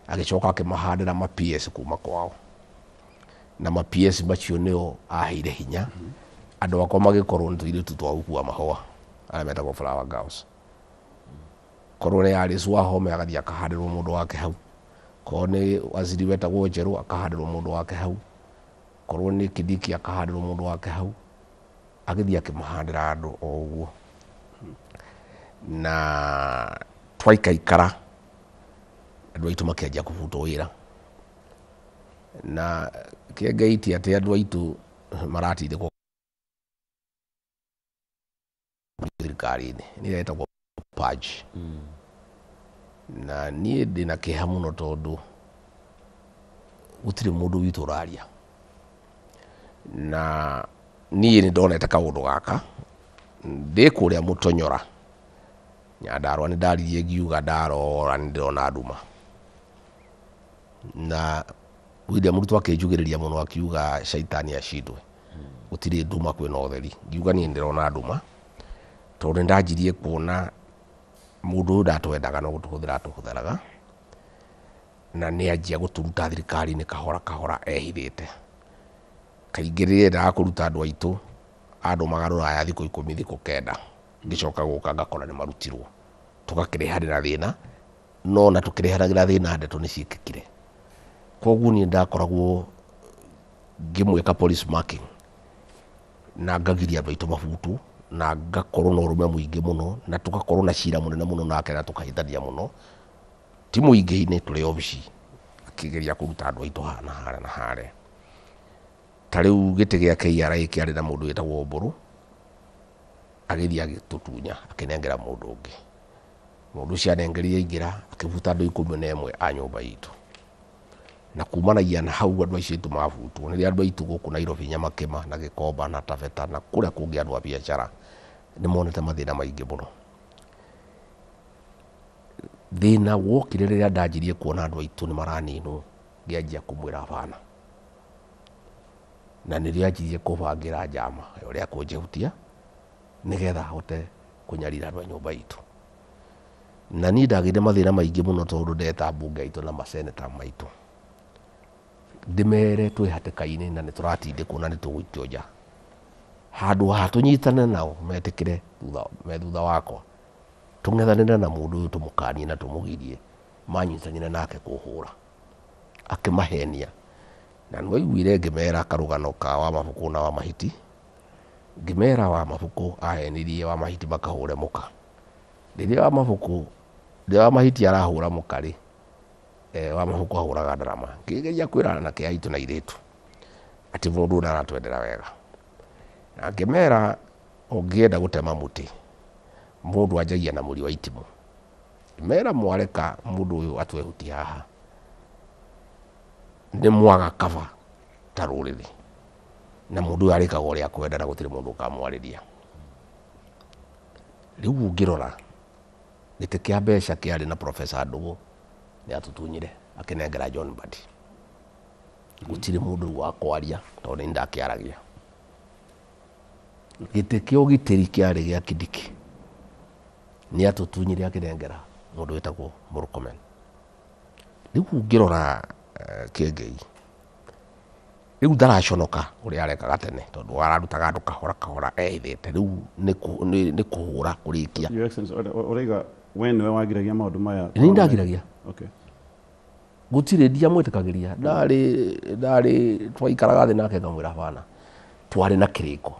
agĩcoka akĩmahandĩra ma PS kuma kwao, na ma PS macio nĩo aheire hinya andũ akwa magĩkorwo nĩ tũirĩtu twa gũkua mahũa arĩa metagwo flower girls. Korwo nĩ Alice Wahome agathiĩ akahandĩrwo mũndũ wake hau, korwo nĩ waziri wetagwo Njerũ akahandĩrwo mũndũ wake hau, korwo nĩ Kindiki akahandĩrwo mũndũ wake hau, agĩthiĩ akĩmahandĩra andũ o ũguo. Na twaikaikara andũ aitũ makĩanjia kũbutwo wĩra, na Kĩengei ti atĩ andũ aitũ maratindĩkwo thirikari-inĩ, nĩ ĩretagwo purge. Na niĩ ndĩna kĩeha mũno tondũ gũtirĩ mũndũ witũ ũraria, na niĩ nĩ ndonete kaũndũ gaka Ndĩ kũrĩa Mũtonyora Nyandarũa nĩ ndaririe ngiuga ndarora nĩ ndĩrona nduma. Na William Ruto akĩnjugĩrĩria mũno akiuga shaitani acindwe, gũtirĩ nduma kwĩna ũtheri. Ngiuga niĩ ndĩrona nduma tondũ nĩ ndanjirie kuona mũndũ ũyũ ndatwendaga no gũtũhũthĩra atũhũthĩraga, na nĩ anjia gũtũruta thirikari-inĩ kahora kahora ehithĩte. Kaingĩ rĩrĩa endaga kũruta andũ aitũ andũmaga rũraya thikũ 10 thikũ 9, ngĩcoka gũka ngakora nĩ marutirwo, tũgakĩrehanĩra thĩna, no na tũkĩrehanagĩra thĩna ndeto nĩ ciĩkĩkire. Koguo niĩ ndakoragwo ngĩmwĩka police marking na ngagiria andũ aitũ mabutu, na ngakorwo na ũrũme mũingĩ mũno, na tũgakorwo na cira mũnene mũno nake, na tũkahĩtania mũno ti mũingĩ-inĩ tũrĩ obici, akĩgeria kũruta andũ aitũ haha na harĩa na harĩa. Ta rĩu gĩtĩ gĩa KRA kĩarĩ na mũndũ wĩtagwo Mbũrũ, agĩthiĩ agĩtũtunya akĩnengera mũndũ ũngĩ. Mũndũ ũcio anengerire aingĩra akĩbuta andũ 11 a nyũmba itũ. Na kumanagia na hau andũ acio aitũ mabutwo, nĩrĩo andũ aitũ gũkũ Nairobi Nyamakĩma na Gĩkomba na Taveta na kũrĩa kũngĩ andũ a biacara nĩ monete mathĩna maingĩ mũno. Thĩna wokire rĩrĩa ndanjirie kuona andũ aitũ nĩ maraninwo, ngĩanjia kũmwĩra bana. Na nĩrĩo anjirie kũbangĩra njama ya ũrĩa kũnjehutia nĩgetha ahote kũnyarira andũ a nyũmba itũ. Na niĩ ndagĩire mathĩna maingĩ mũno tondũ ndeta mbunge aitũ na maseneta maitũ, ndĩmere twĩ hatĩka-inĩ na nĩ tũratindĩkwo na nĩ tũgũikio nja. Handũ ha tũnyitane nao metĩkĩre me thutha wakwa, tũng'ethanĩre na mũndũ ũyũ tũmũkanie na tũmũgirie, manyitanire nake kũhũra akĩmahenia. Na nĩwaiguire ngĩmera karũgano ka wa Mabuku na wa Mahiti, ngĩmera wa Mabuku ahenirie wa Mahiti makahũre mũka. Rĩrĩa wa Mabuku, rĩrĩa wa Mahiti arahũra mũka rĩ, wa Mabuku ahũraga ndarama. Ngĩgeria kwĩra anake aitũ na airĩtu atĩ mũndũ ũyũ ndaratwendera wega. Na ngĩmera ũngĩenda gũtema mũtĩ, mũndũ anjagia na mũri wa itimũ. Ngĩmera mwareka mũndũ ũyũ atwehutie haha, nĩ mwaga kaba ta rũrĩrĩ, na mũndũ ũyũ arĩkaga ũrĩa akwenda na gũtirĩ mũndũ ũkamwarĩria. Rĩu ũngĩrora gĩtĩ kĩa mbeca kĩarĩ na Professor Ndũgũ nĩ atũtunyire akĩnengera John Mbadi. Gũtirĩ mũndũ rĩu wa kwaria tondũ nĩ ndakĩaragia. Gĩtĩ kĩa ũgitĩri kĩarĩ gĩa Kindiki, nĩ atũtunyire akĩnengera mũndũ wĩtagwo Murkomen. Rĩu ũngĩrora Kĩengei, rĩu ndaraconoka ũrĩa arekaga tene tondũ ararutaga andũ kahora kahora ehithĩte. Rĩu nĩ kũhũra kũrĩkia. Your Excellency, ũraiga we nĩwe wagiragia maũndũ maya? Nĩ ndagiragia. Okay. Gũtirĩ ndiamwĩtĩkagĩria. Ndarĩ twaikaraga thĩ nake ngamwĩra bana, twarĩ na kĩrĩko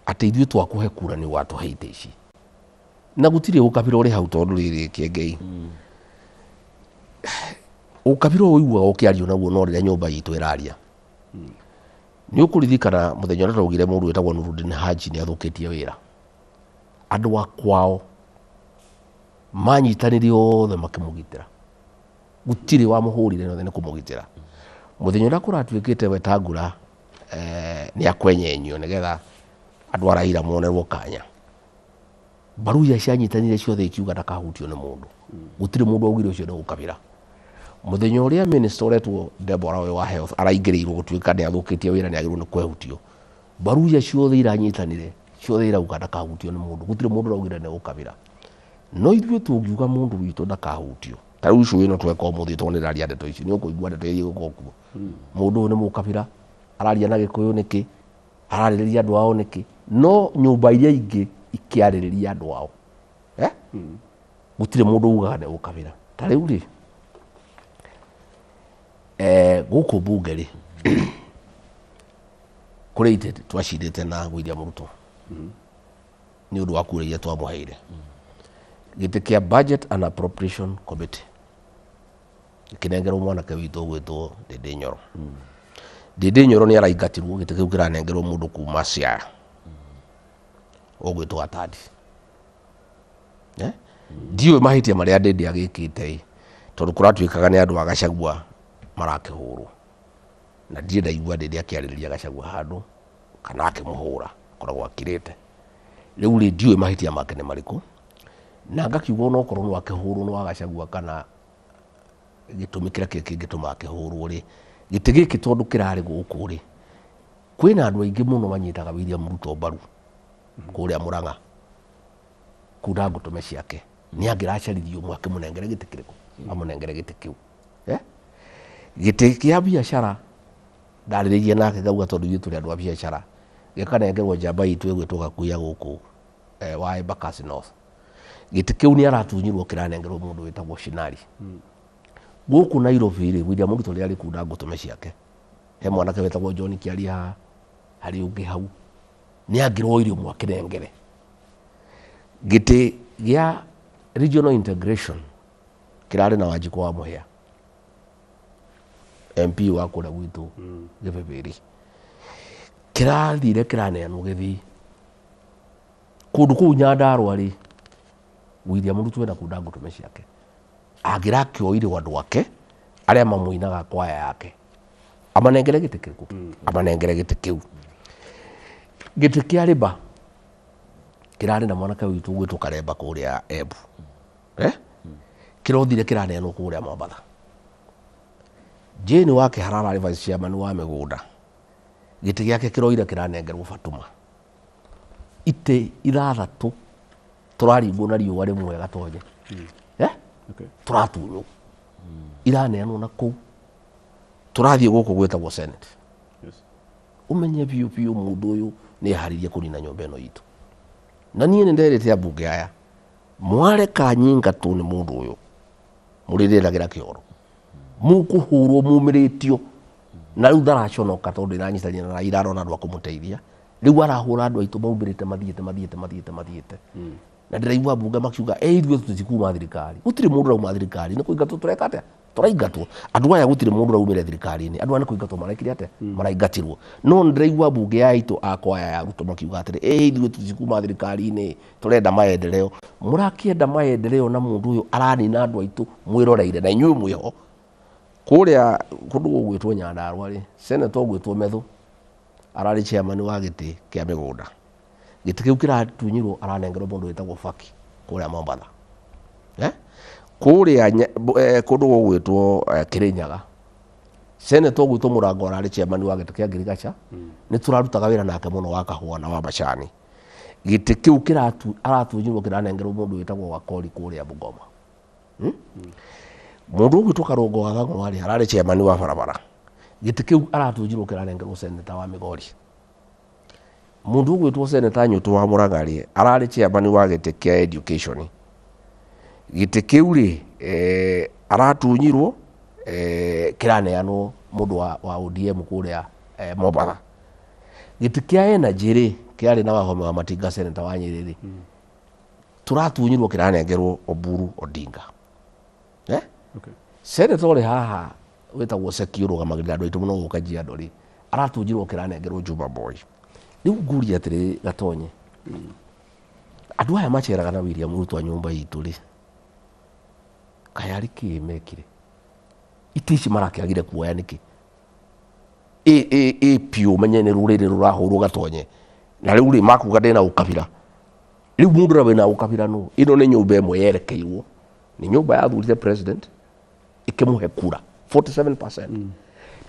atĩ ithuĩ twakũhe kura nĩ watũhe itĩ ici, na gũtirĩ ũkabira ũrĩ hau tondũ rĩrĩ Kĩengei, ũkabira ũyũ ũiguaga ũkĩario naguo no rĩrĩa nyũmba itũ ĩraria. Nĩ ũkũririkana mũthenya ũrĩa twaugire mũndũ wĩtagwo Nurudin Haji nĩ athũkĩtie wĩra, andũ a kwao manyitanire othe makĩmũgitĩra, gũtirĩ wamũhũrire othe nĩ kũmũgitĩra. Mũthenya ũrĩa kũratuĩkĩte Wetangula nĩ akwenyenyio nĩgetha andũ a Raila monerwo kanya, mbaru iria cianyitanire ciothe ikiuga ndakahutio nĩ mũndũ, gũtirĩ mũndũ augire ũcio nĩ ũkabira. Mũthenya ũrĩa minister ũretwo Deborah ũyũ wa health araingĩrĩirwo gũtuĩka nĩ athũkĩtie wĩra nĩ agĩrĩirwo nĩ kwehutio, mbaru iria ciothe iranyitanire ciothe irauga ndakahutio nĩ mũndũ, gũtirĩ mũndũ ũraugire nĩ ũkabira. No ithuĩ tũngiuga mũndũ witũ ndakahutio, ta rĩu icũĩ ĩno tweka ũmũthĩ tondũ nĩ ndĩraria ndeto ici, nĩ ũkũigua ndeto iria igũkorwo kuo. Mũndũ ũyũ nĩ mũkabira, araria na Gĩkũyũ nĩkĩ, ararĩrĩria andũ ao nĩkĩ, no nyũmba iria ingĩ ikĩarĩrĩria andũ ao. Gũtirĩ mũndũ ugaga nĩ ũkabira. Ta rĩu rĩ, gũkũ mbunge rĩ, kũrĩ itĩ twacindĩte na William Ruto nĩ ũndũ wa kura iria twamũheire. Gĩtĩ kĩa Budget and Appropriation Committee gĩkĩnengerwo mwanake witũ ũgwĩtwo Ndĩndĩ Nyoro. Ndĩndĩ Nyoro nĩ araingatirwo, gĩtĩ kĩu kĩranengerwo mũndũ kuma Siaya ũgwĩtwo Atandi. Ndiũĩ mahĩtia marĩa Ndĩndĩ agĩkĩte ĩ, tondũ kũratuĩkaga nĩ andũ a Gachagua marakĩhũrwo, na ndirĩ ndaigua Ndĩndĩ akĩarĩrĩria Gachagua handũ kana akĩmũhũra, akoragwo akirĩte. Rĩu rĩ ndiũĩ mahĩtia make nĩ marĩkũ, na ngakiuga onokorwo no akĩhũrwo nĩ wa Gachagua kana gĩtũmi kĩrĩa kĩngĩtũma akĩhũrwo rĩ, gĩtĩ gĩkĩ tondũ kĩrarĩ gũkũ rĩ, kwĩna andũ aingĩ mũno manyitaga William Ruto mbaru kũrĩa Murang'a kunda ngũtũme ciake, nĩ angĩracaririe ũmwe akĩmũnengere gĩtĩ kĩrĩkũ, amũnengere gĩtĩ kĩu. Gĩtĩ kĩa biacara ndarĩrĩirie nake ngauga tondũ ithuĩ tũrĩ andũ a biacara, gĩkanengerwo njamba itũ ĩgwĩtwo Gakuya gũkũ wa Embakasi North. Gĩtĩ kĩu nĩ aratunyirwo kĩranengerwo mũndũ wĩtagwo Shinari. Gũkũ Nairobi rĩ, William Ruto rĩarĩ kunda ngũtũme ciake, he mwanake wĩtagwo John Kiaria haha, harĩ ũngĩ hau, nĩ angĩroire ũmwe akĩnengere. Gĩtĩ gĩa regional integration kĩrarĩ na Wanjikũ wa Mũhĩa, MP wa kũrĩa gwitũ Gĩbĩbĩrĩ, kĩrathire kĩraneanwo gĩthii kũndũ kũu Nyandarũa rĩ, William Ruto ena kunda ngũtũme ciake, angĩrakĩoire andũ ake arĩa mamũinaga kwaya yake amanengere gĩtĩ kĩrĩkũ, amanengere gĩtĩ kĩu. Gĩtĩ kĩa Riba kĩrarĩ na mwanake witũ ũgwĩtwo Karemba kũrĩa Embu, kĩrothire kĩraneanwo kũrĩa Mombatha. Jane wa Kĩharara arĩ vice chairman wa mĩgũnda, gĩtĩ gĩake kĩroire kĩranengerwo Fatuma. Itĩ ithathatũ tũraringwo na riũa rĩmwe Gatonye, tũratunywo, iraneanwo na kũu. Tũrathiĩ gũkũ gwĩtagwo Senate. Ũmenye biũ biũ mũndũ ũyũ nĩ eharĩirie kũnina nyũmba ĩno itũ. Na niĩ nĩ nderĩte ambunge aya, mwareka nyingatwo nĩ mũndũ ũyũ mũrĩrĩragĩra kĩoro, mũkũhũrwo mumĩrĩtio. Na rĩu ndaraconoka tondũ ĩranyitanĩra na Raila, arona andũ a kũmũteithia. Rĩu arahũra andũ aitũ maumĩrĩte mathiĩte mathiĩte mathiĩte mathiĩte. Na ndĩraigua mbunge makiuga ithuĩ tũtikuma thirikari, gũtirĩ mũndũ ũrauma thirikari, nĩ kũingatwo tũreka atĩa, tũraingatwo. Andũ aya gũtirĩ mũndũ ũraumĩra thirikari-inĩ, andũ aya nĩ kũingatwo marekire atĩa, maraingatirwo. No ndĩraigua mbunge ya aitũ a kwaya ya Ruto makiuga atĩrĩ, ithuĩ tũtikuma thirikari-inĩ, tũrenda maendeleo. Mũrakĩenda maendeleo na mũndũ ũyũ aranina andũ aitũ mwĩroreire, na inyuĩ mwĩho. Kũrĩa kũndũ gũgwĩtwo Nyandarũa rĩ, senator ũgwĩtwo Methu ararĩ chairman wa gĩtĩ kĩa mĩgũnda. Gĩtĩ kĩu kĩratunyirwo aranengerwo mũndũ wĩtagwo Faki kũrĩa Mombatha. Kũrĩa kũndũ gũgwĩtwo Kĩrĩnyaga, senator ũgwĩtwo Mũrango ararĩ chairman wa gĩtĩ kĩa Ngirigaca. Nĩ tũrarutaga wĩra nake mũno wa kahũa na wa macani. Gĩtĩ kĩu aratunyirwo kĩranengerwo mũndũ wĩtagwo Wakori kũrĩa Bungoma. Mũndũ ũgwĩtwo Karũngo wa Gang'wa rĩ, ararĩ chairman wa barabara. Gĩtĩ kĩu aratunyirwo kĩranengerwo senator wa Migori. Mũndũ ũgwĩtwo senator Nyũtũ wa Mũrang'a rĩ, ararĩ chairman wa gĩtĩ kĩa education. Gĩtĩ kĩu rĩ, aratunyirwo, kĩraneanwo mũndũ wa ODM kũrĩa Mombatha. Gĩtĩ kĩa energy rĩ, kĩarĩ na Wahome wa Matinga senator wa Nyĩrĩ rĩ, tũratunyirwo kĩranengerwo Oburu Odinga. Senator ũrĩ haha wĩtagwo Seki ũrũgamagĩrĩra andũ aitũ mũno gũkũ Kajiado rĩ, aratunyirwo kĩranengerwo Juma Boy. Rĩu ngũria atĩrĩrĩ Gatonye, andũ aya maceraga na William Ruto a nyũmba itũ rĩ, kaĩ arĩ kĩ mekire? Itĩ ici marakĩagire kuoya nĩkĩ? Ĩ piũ menye nĩ rũrĩrĩ rũrahũrwo Gatonye. Na rĩu rĩ makuga ndĩna ũkabira. Rĩu mũndũ ũrĩa wĩna ũkabira nũ? Ĩno nĩ nyũmba ĩmwe yerekeirwo. Nĩ nyũmba yathurire president ĩkĩmũhe kura 47%.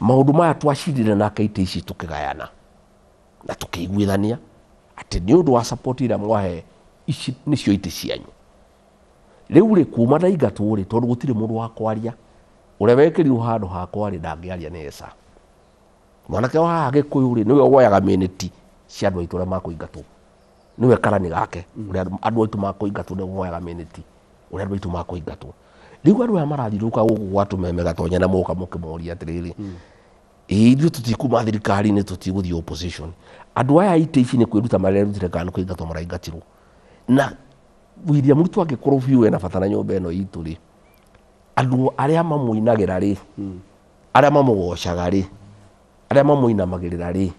Maũndũ maya twacirire nake itĩ ici tũkĩgayana na tũkĩiguithania atĩ nĩ ũndũ wa support ĩrĩa mwahe ici nĩcio itĩ cianyu. Rĩu rĩ kuma ndaingatwo rĩ, tondũ gũtirĩ mũndũ wa kwaria, ũrĩa wekĩrirwo handũ hakwa rĩ ndangĩaria nĩ Esa. Mwanake wa haha Gĩkũyũ rĩ nĩwe woyaga miniti cia andũ aitũ arĩa makũingatwo, nĩwe karani gake ũrĩa andũ aitũ makũingatwo, nĩwe woyaga miniti ũrĩa andũ aitũ makũingatwo. Rĩu andũ aya marathiũrũrũka gũkũ gwa tũmeme Gatonye na moka mũkĩmoria atĩrĩrĩ, ithuĩ tũtikuma thirikari-inĩ, tũtigũthiĩ opposition. Andũ aya itĩ ici nĩ kwĩruta marerutire kana nĩ kũingatwo maraingatirwo. Na William Ruto angĩkorwo biũ ena bata na nyũmba ĩno itũ rĩ, andũ arĩa mamũinagĩra rĩ, arĩa mamũgocaga rĩ, arĩa mamũinamagĩrĩra rĩ,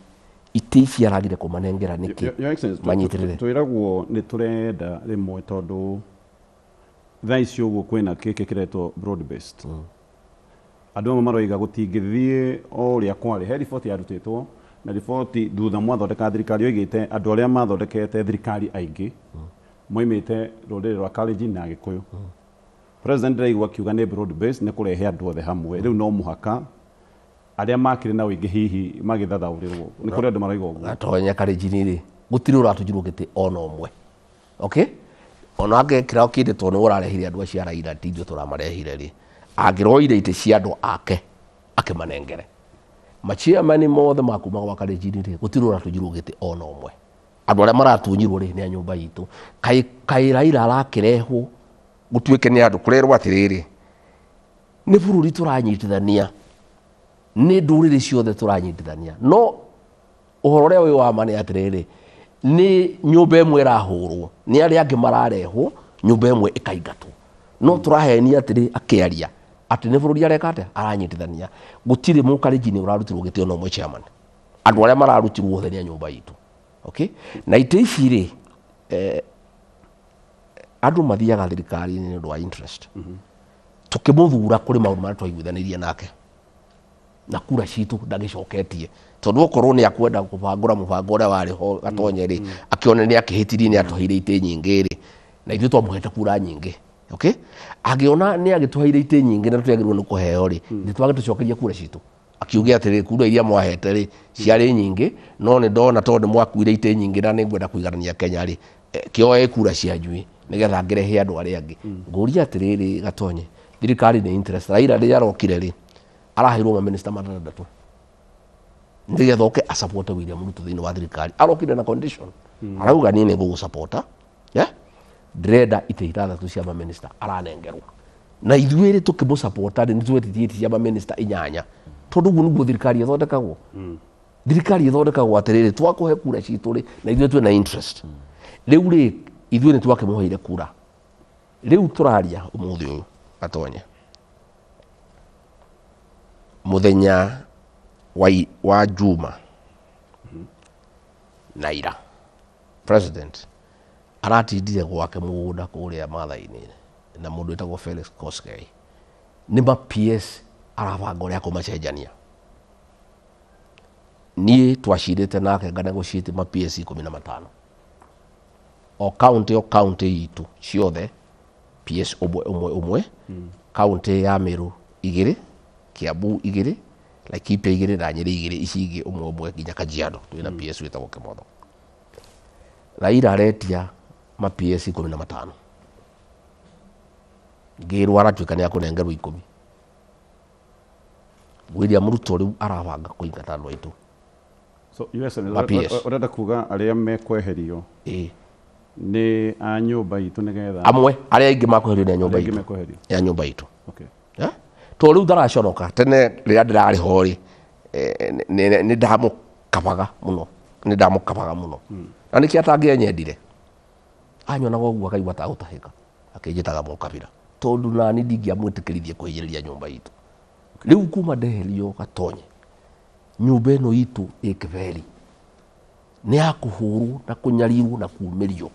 itĩ ici aragire kũmanengera nĩkĩ? Your Excellency, Manyitĩrĩre. Twĩragwo nĩ tũrenda rĩmwe tondũ thaa ici ũguo kwĩna gĩkĩ kĩretwo broad based. Andũ amwe maroiga gũtingĩthiĩ o ũrĩa kwarĩ. He riboti yarutĩtwo Na riboti thutha mwathondeka thirikari yoigĩte andũ arĩa mathondekete thirikari aingĩ moimĩte rũrĩrĩ rwa Kalenjin na Gĩkũyũ. President ndĩraigua akiuga nĩ broad base, nĩ kũrehe andũ othe hamwe. Rĩu no mũhaka arĩa makĩrĩ na ũingĩ hihi magĩthathaũrĩrwo. Nĩ kũrĩ andũ marauga ũguo. Gatonya Kalenjin rĩ, gũtirĩ ũratujirwo gĩtĩ ona ũmwe. Okay, ona angĩkĩra kĩndĩ tondũ nĩwe ũrarehire andũ acio a Raila, ti ithuĩ tũramarehire rĩ, angĩroire itĩ cia andũ ake akĩmanengere. Machairman mothe ma kuma gwa Kalenjin rĩ, gũtirĩ ũratujirwo gĩtĩ ona ũmwe. Andũ arĩa maratunyirwo rĩ nĩ a nyũmba itũ. Kaĩ Raila arakĩrehwo gũtuĩke nĩ andũ kũrerwo atĩrĩrĩ, nĩ bũrũri tũranyitithania, nĩ ndũrĩrĩ ciothe tũranyitithania, no ũhoro ũrĩa wĩ wa ma nĩ atĩrĩrĩ, nĩ nyũmba ĩmwe ĩrahũrwo nĩ arĩa angĩ mararehwo, nyũmba ĩmwe ĩkaingatwo. No tũrahenia atĩrĩ akĩaria atĩ nĩ bũrũri areka atĩa, aranyitithania. Gũtirĩ mũkalenjini ũrarutirwo gĩtĩ ona ũmwe chairman. Andũ arĩa mararutirwo othe nĩ a nyũmba itũ. Okay, na itĩ ici rĩ, andũ mathiaga thirikari-inĩ nĩ ũndũ wa interest. Tũkĩmũthura kũrĩ maũndũ marĩa twaiguithanĩirie nake na kura citũ ndagĩcoketie, tondũ okorwo nĩ akwenda kũbangũra mũbango ũrĩa warĩ ho Gatonye rĩ, akĩone nĩ akĩhĩtirie, nĩ atũheire itĩ nyingĩ rĩ, na ithuĩ twamũhete kura nyingĩ. Okay, angĩona nĩ agĩtũheire itĩ nyingĩ na tũtiagĩrĩirwo nĩ kũheo rĩ, nĩ twagĩtũcokeria kura citũ. Akiuge atĩrĩ, kura iria mwahete rĩ ciarĩ nyingĩ, no nĩ ndona tondũ nĩ mwakuire itĩ nyingĩ na nĩ ngwenda kũiganania Kenya rĩ, kĩoe kura cianyu nĩgetha ngĩrehe andũ arĩa angĩ. Ngũria atĩrĩrĩ Gatonye, thirikari nĩ interest. Raila rĩrĩa arokire rĩ, araheirwo maminista matandatũ nĩgetha oke asupport William Ruto thĩinĩ wa thirikari. Arokire na condition, arauga niĩ nĩ ngũgũsupporta, yeah? Ndĩrenda itĩ ithathatũ cia maminista aranengerwo, na ithuĩ rĩ tũkĩmũsupporta rĩ, nĩ twetirie itĩ cia maminista 8, tondũ ũguo nĩguo thirikari ĩthondekagwo. Thirikari ĩthondekagwo atĩrĩrĩ, twakũhe kura citũ rĩ, na ithuĩ twĩna interest. Rĩu rĩ, ithuĩ nĩ twakĩmũheire kura. Rĩu tũraria ũmũthĩ ũyũ Gatonye, mũthenya wa Juma na ira, president aratindire gwake mũgũnda kũrĩa Maathai-inĩ na mũndũ wĩtagwo Felix Koskei. Nĩ ma PS arabanga ũrĩa akũmacenjania. Niĩ twacirĩte nake nganegotiate ma PS 15 o county, o county itũ ciothe PS ũmwe ũmwe ũmwe. County ya Meru 2, Kiambu 2, Laikipia 2 na Nyeri 2, ici ingĩ ũmwe ũmwe nginya Kajiado twĩna PS wĩtagwo Kĩmotho. Raila aretia ma PS 15, ngĩrwo aratuĩka nĩ akũnengerwo 10. William Ruto rĩu arabanga kũingata andũ aitũ. So US Ma PS. Ũrenda kuga arĩa mekweherio nĩ a nyũmba itũ nĩgetha amwe arĩa aingĩ makweherio nĩ a nyũmba arĩa aingĩ itũ. mekweherio. Nĩ a nyũmba itũ. Okay. Tondũ rĩu ndaraconoka, tene rĩrĩa ndĩrarĩ ho rĩ, nĩ ndamũkabaga mũno, nĩ ndamũkabaga mũno. Na nĩkĩo atangĩanyendire, anyonaga ũguo akaigua ta agũtahĩka, akĩnjĩtaga mũkabira, tondũ nani ndingĩamwĩtĩkĩrithie kũhinyĩrĩria nyũmba itũ. Rĩu kuma ndeherio Gatonye, nyũmba ĩno itũ ĩ Kĩberi nĩ ya kũhũrwo na kũnyarirwo na kumĩrio,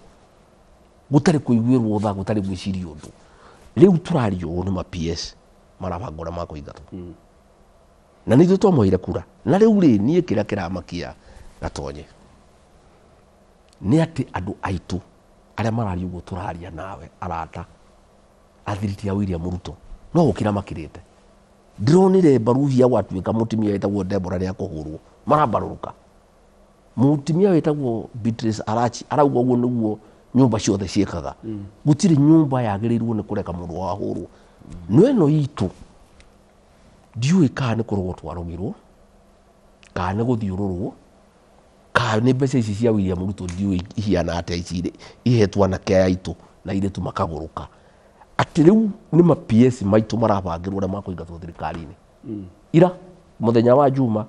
gũtarĩ kũiguĩrwo tha, gũtarĩ gwĩciria ũndũ. Rĩu tũraria ũũ nĩ ma PS marabanga ũrĩa makũingatwo, na nĩ ithuĩ twamũheire kura. Na rĩu rĩ, niĩ kĩrĩa kĩramakia Gatonye nĩ atĩ andũ aitũ arĩa mararia ũguo tũraria nawe, arata athiriti a William Ruto, no gũkĩra makĩrĩte. Ndĩronire mbaruhia gwatuĩka mũtumia wĩtagwo Deborah nĩ akũhũrwo, marambarũrũka. Mũtumia wĩtagwo Beatrice Arachi arauga ũguo nĩguo nyũmba ciothe ciĩkaga. Gũtirĩ nyũmba yagĩrĩirwo nĩ kũreka mũndũ wahũrwo. No ĩno itũ ndiũĩ kana nĩ kũrogwo twarogirwo, kana nĩ gũthiũrũrwo, kana nĩ mbeca ici cia William Ruto ndiũĩ ihiana atĩa, ici ihetwo anake aya aitũ na airĩtu makagũrũka. Atĩ rĩu nĩ ma PS maitũ marabangĩrwo ũrĩa makũingatwo thirikari-inĩ. Ira mũthenya wa Juma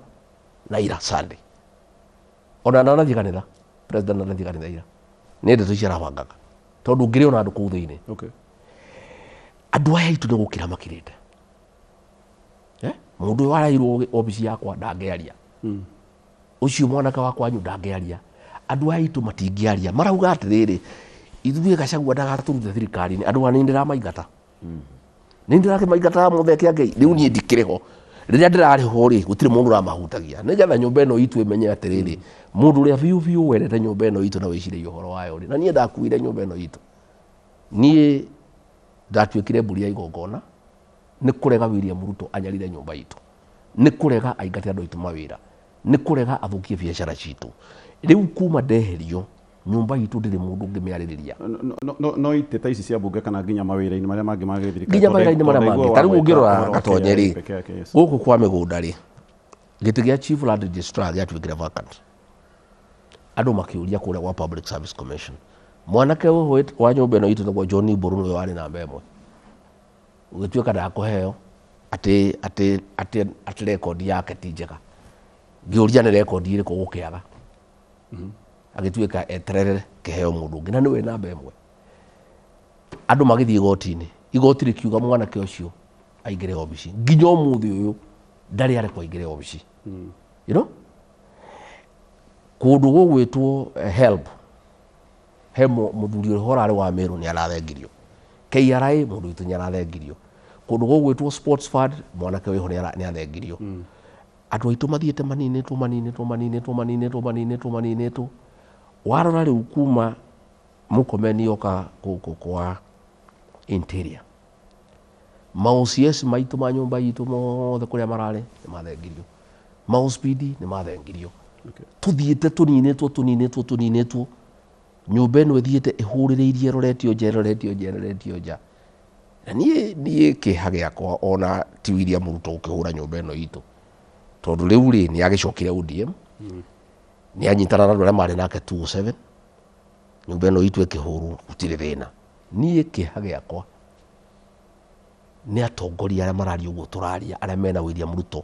na ira Sunday. Ona ndanathiĩ kanitha, president ndanathiĩ kanitha ira. Nĩ ndeto ici arabangaga, tondũ ngĩrĩ ona andũ kũu thĩinĩ. Andũ aya aitũ nĩ gũkĩra makĩrĩte. Mũndũ ũyũ warairwo obici yakwa ndangĩaria. Ũcio mwanake wa kwanyu ndangĩaria. Andũ aya aitũ matingĩaria. Marauga atĩrĩrĩ, ithuĩ Gachagua ndagatũrute thirikari-inĩ, andũ aya nĩ ndĩramaingata. Nĩ ndĩrakĩmaingata mũtheke Ngai, rĩu niĩ ndikĩrĩ ho. Rĩrĩa ndĩrarĩ ho rĩ, gũtirĩ mũndũ ũramahutagia. Nĩgetha nyũmba ĩno itũ ĩmenye atĩrĩrĩ, mũndũ ũrĩa biũ biũ wendete nyũmba ĩno itũ na wĩciragia ũhoro wayo rĩ, na niĩ ndakuire nyũmba ĩno itũ. Niĩ ndatuĩkire mbũri ya igongona nĩ kũrega William Ruto anyarire nyũmba itũ, nĩ kũrega aingate andũ aitũ mawĩra, nĩ kũrega athũkie biacara citũ. Rĩu kuma ndeherio nyũmba itũ ndĩrĩ mũndũ ũngĩmĩarĩrĩria. No itĩ ta ici cia mbunge kana nginya mawĩra-inĩ marĩa mangĩ ma gĩthirikari. Nginya mawĩra-inĩ marĩa mangĩ. Ta rĩu ũngĩrora Gatonye rĩ, gũkũ kwa mĩgũnda rĩ, gĩtĩ gĩa Chief Land Registrar gĩatuĩkire vacant. Andũ makĩũria kũrĩa gwa Public Service Commission. Mwanake ũyũ wa nyũmba ĩno itũ nĩguo John Mburu nĩwe warĩ namba ĩmwe. Ũgĩtuĩka ndakũheo atĩ rekondi yake ti njega. Ngĩũria nĩ rekondi ĩrĩkũ gũkĩaga. Agĩtuĩka eterere kĩheo mũndũ ũngĩ na nĩwe namba ĩmwe. Andũ magĩthiĩ igoti-inĩ, igoti rĩkiuga mwanake ũcio aingĩre obici. Nginya ũmũthĩ ũyũ ndarĩ arekwo aingĩre obici. You know? Kũndũ gũgwĩtwo HELB, he mũthuri ũrĩa ũrarĩ wa Meru nĩ arathengirio. KRA mũndũ witũ nĩ arathengirio. Kũndũ gũgwĩtwo Sports Fund mwanake wĩho nĩ athengirio. Andũ aitũ mathiĩte maninĩtwo maninĩtwo maninĩtwo maninĩtwo maninĩtwo maninĩtwo. Warora rĩu kuma Murkomen oka gũkũ kwa Interior, ma OCS maitũ ma nyũmba itũ mothe kũrĩa mararĩ nĩ mathengirio. Ma OCPD nĩ mathengirio. Tũthiĩte tũninĩtwo tũninĩtwo tũninĩtwo. Nyũmba ĩno ĩthiĩte ĩhũrĩrĩirie ĩroretio nja ĩroretio nja ĩroretio nja. Na niĩ kĩeha gĩakwa ona ti William Ruto gũkĩhũra nyũmba ĩno itũ. Tondũ rĩu rĩ nĩ agĩcokire ODM, nĩ anyitana na andũ arĩa marĩ nake 207, nyũmba ĩno itũ ĩkĩhũrwo gũtirĩ thĩna. Niĩ kĩeha gĩakwa nĩ atongoria arĩa mararia ũguo tũraria, arĩa mena William Ruto,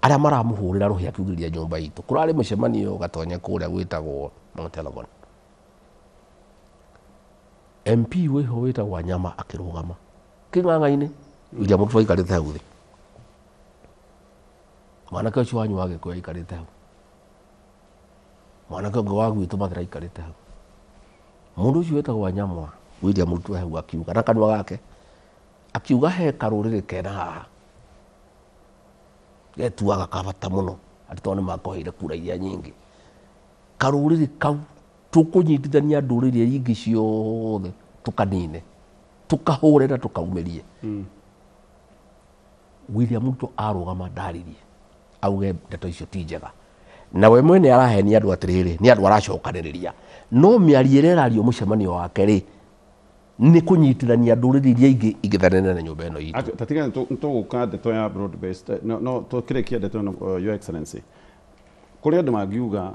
arĩa maramũhũrĩra rũhĩ akiugĩrĩria nyũmba itũ. Kũrarĩ mũcemanio Gatonye kũrĩa gwĩtagwo Mount Elgon. MP wĩho wĩtagwo Wanyama akĩrũgama kĩng'ang'a-inĩ, William Ruto aikarĩte hau thĩ. Mwanake ũcio wanyu wa Gĩkũyũ aikarĩte hau. Mwanake ũngĩ wa gwitũ Mathĩra aikarĩte hau. Mũndũ ũcio wĩtagwo Wanyama, William Ruto hau akiuga na kanua gake, akiuga he karũrĩrĩ kena haha getuaga ka bata mũno atĩ tondũ nĩ makoheire kura iria nyingĩ. Karũrĩrĩ kau tũkũnyitithania ndũrĩrĩ iria ingĩ ciothe tũkanine, tũkahũre na tũkaumĩrie. William Ruto arũgama ndaririe auge ndeto icio ti njega. Na we mwene arahenia andũ atĩrĩrĩ, nĩ andũ aracokanĩrĩria. No mĩario ĩrĩa ĩrario mũcemanio wake rĩ, nĩ kũnyitithania ndũrĩrĩ iria ingĩ ingĩthanene na nyũmba ĩno itũ. Tatiga nĩtũgũka ndeto ya broad based, no tũkĩrĩkia ndeto ĩno, Your Excellency. Kũrĩ andũ mangiuga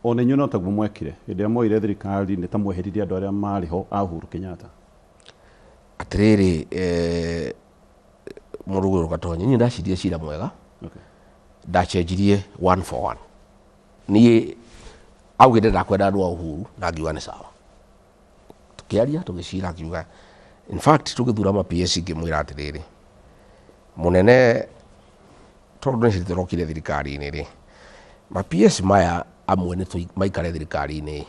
ona inyuĩ no taguo mwekire hĩndĩ ĩrĩa mwoire thirikari, nĩ ta mweheririe andũ arĩa marĩ ho a Uhuru Kenyatta. Atĩrĩrĩ, mũndũ ũyũ Gatonye, niĩ ndacirie cira mwega. Ndacenjirie 1 for 1. Niĩ augĩte ndakwenda andũ a Uhuru na ngiuga nĩ sawa. Tũkĩaria tũgĩcira akiuga, in fact tũgĩthura ma PS ngĩmwĩra atĩrĩrĩ, mũnene tondũ nĩ tũrokire thirikari-inĩ rĩ, ma PS maya amwe nĩ maikare thirikari-inĩ.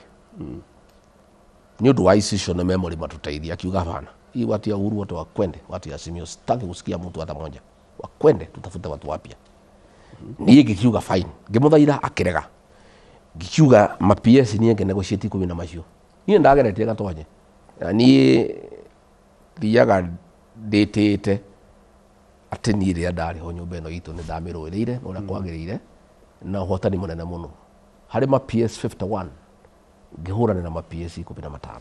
Nĩ ũndũ wa institutional memory matũteithia. Akiuga hapana, hii watu ya Uhuru wote wakwende, watu ya Azimio sitaki kusikia mtu hata mmoja, wakwende, tutafute watu wapya. Niĩ ngĩkiuga fine, ngĩmũthaitha akĩrega. Ngĩkiuga ma PS niĩ ngĩ-negotiate ikũmi na macio. Niĩ ndageretie Gatonye. Na niĩ thiaga ndĩtĩte atĩ niĩ rĩrĩa ndarĩ ho nyũmba ĩno itũ nĩ ndamĩrũĩrĩire na ũrĩa kwagĩrĩire na ũhotani mũnene mũno. Harĩ ma PS 51 ngĩhũrana na ma PS 15.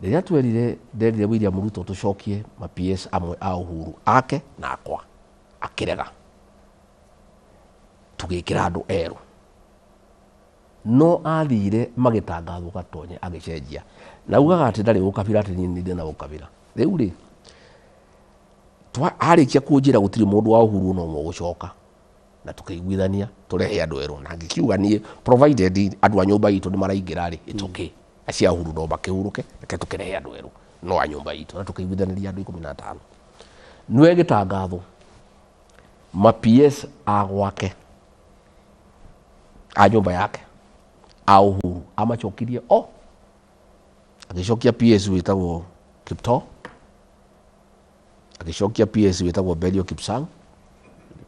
Rĩrĩa twerire, nderire William Ruto tũcokie ma PS amwe a Uhuru ake na akwa, akĩrega. Tũgĩkĩra andũ erũ. No athire magĩtangathwo Gatonye agĩcenjia. Na augaga atĩ ndarĩ ũkabira, atĩ niĩ ndĩ na ũkabira. Rĩu rĩ, arĩkia kũnjĩra gũtirĩ mũndũ wa Uhuru ona ũmwe ũgũcoka. Na tũkĩiguithania tũrehe andũ erũ. Na ngĩkiuga niĩ provided andũ a nyũmba itũ nĩ maraingĩra rĩ, it's okay. Acio a Uhuru no makĩhurũke, reke tũkĩrehe andũ erũ no a nyũmba itũ. Na tũkĩiguithanĩria andũ 15. Nĩwe gĩtangathwo ma PS a gwake, a nyũmba yake, a Uhuru amacokirie o. Agĩcokia PS wĩtagwo Kiptoo, agĩcokia PS wĩtagwo Belio Kipsang,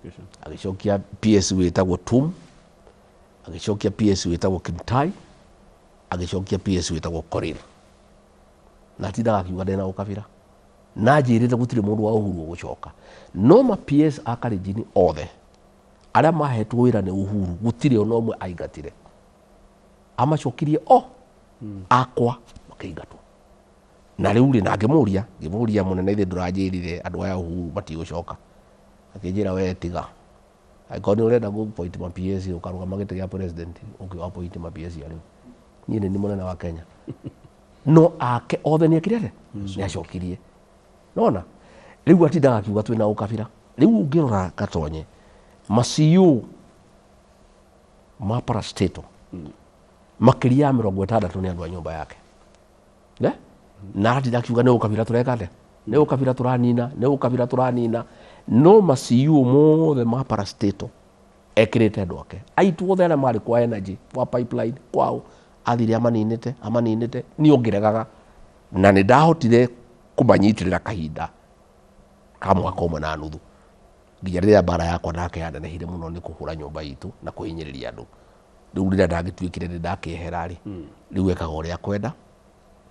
Education. Agĩcokia PS wĩtagwo Tum, agĩcokia PS wĩtagwo Kimtai, agĩcokia PS wĩtagwo Korir. Na atindaga akiuga ndena ũkabira, na njĩrĩte gũtirĩ mũndũ wa Uhuru ũgũcoka. No ma PS a Kalenjin othe arĩa mahetwo wĩra nĩ Uhuru, gũtirĩ ona ũmwe aingatire, amacokirie o akwa makĩingatwo. Na rĩu rĩ, na ngĩmũria mũnene, ithe ndũranjĩrire andũ aya Uhuru matigũcoka? Akĩnjĩra, we tiga, angĩkorwo nĩ ũrenda gũ appoint ma PS ũkarũgama gĩtĩ gĩa president, ũkĩ appoint ma PS arĩu, niĩ nĩ mũnene wa Kenya. No ake othe nĩ ekire atĩa? Nĩ acokirie. Nona rĩu atindaga akiuga twĩna ũkabira. Rĩu ũngĩrora Gatonye, ma CEO ma parastatal makĩria ya 60 nĩ andũ a nyũmba yake. Ne? Na aratinda akiuga nĩ ũkabira tũreka atĩa? Nĩ ũkabira tũranina, nĩ ũkabira tũranina. No ma CEO mothe ma parastatal ekĩrĩte andũ ake. Aitu othe arĩa marĩ kwa energy, kwa pipeline, kwao, athire amaninĩte, amaninĩte, niĩ ũngĩregaga. Na nĩ ndahotire kũmanyitĩrĩra kahinda ka mwaka ũmwe na nuthu, nginya rĩrĩa mbara yakwa nake yanenehire mũno nĩ kũhũra nyũmba itũ na kũhinyĩrĩria andũ. Rĩu rĩrĩa ndagĩtuĩkire nĩ ndakĩehera rĩ, rĩu ekaga ũrĩa akwenda,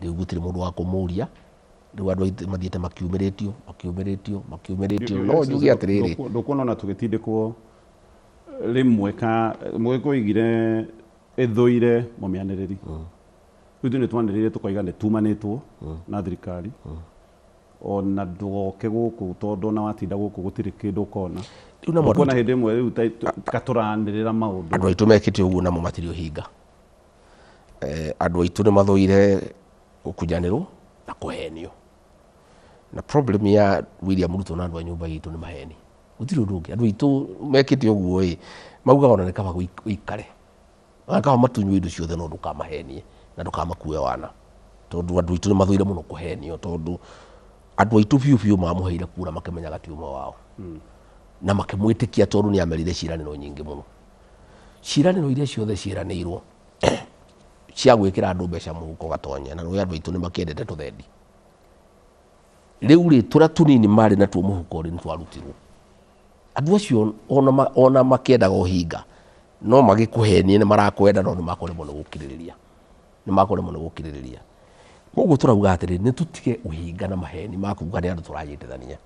rĩu gũtirĩ mũndũ wa kũmũria. Rĩu andũ aitũ mathiĩte makiumĩrĩtio, makiumĩrĩtio, makiumĩrĩtio. No njuge atĩrĩrĩ, Ndũkuona ona tũgĩtindĩkwo rĩmwe ka mũgĩkũ oigire ĩthũire mũmĩanĩrĩri. Rĩu ithuĩ nĩ twanĩrĩire tũkoiga nĩ tumanĩtwo na thirikari, ona ndũgoke gũkũ tondũ ona watinda gũkũ gũtirĩ kĩndũ ũkona. Rĩu namo Ndũkuona hĩndĩ ĩmwe rĩu katũranĩrĩra maũndũ. Andũ aitũ mekĩte ũguo namo matirĩ ũhinga. Andũ aitũ nĩ mathũire gũkunyanĩrwo na kũhenio. Na problem ya William Ruto na andũ a nyũmba itũ nĩ maheni. Gũtirĩ ũndũ ũngĩ. Andũ aitũ mekĩte ũguo ĩ, maugaga ona nĩ kaba ũikare. Ona kaba matunywo indo ciothe no ndũkamahenie na ndũkamakue wana. Tondũ andũ aitũ nĩ mathũire mũno kũhenio, tondũ andũ aitũ biũ biũ mamũheire kura makĩmenyaga ti ũmwe wao. Na makĩmwĩtĩkia tondũ nĩ amerire ciĩranĩro nyingĩ mũno. Ciĩranĩro iria ciothe ciĩranĩirwo cia gwĩkĩra andũ mbeca mũhuko Gatonye, na rũĩ andũ aitũ nĩ makĩendete tũthendi. Rĩu rĩ, tũrĩa tũnini marĩ natuo mũhuko rĩ, nĩ twarutirwo. Andũ acio ona makĩendaga ũhinga, no magĩkũhenie nĩ marakwenda, no nĩ makũremwo nĩ gũkirĩrĩria. Nĩ makũremwo nĩ gũkirĩrĩria. Koguo tũrauga atĩrĩ, nĩ tũtige ũhinga na maheni ma kuga nĩ andũ tũranyitithania.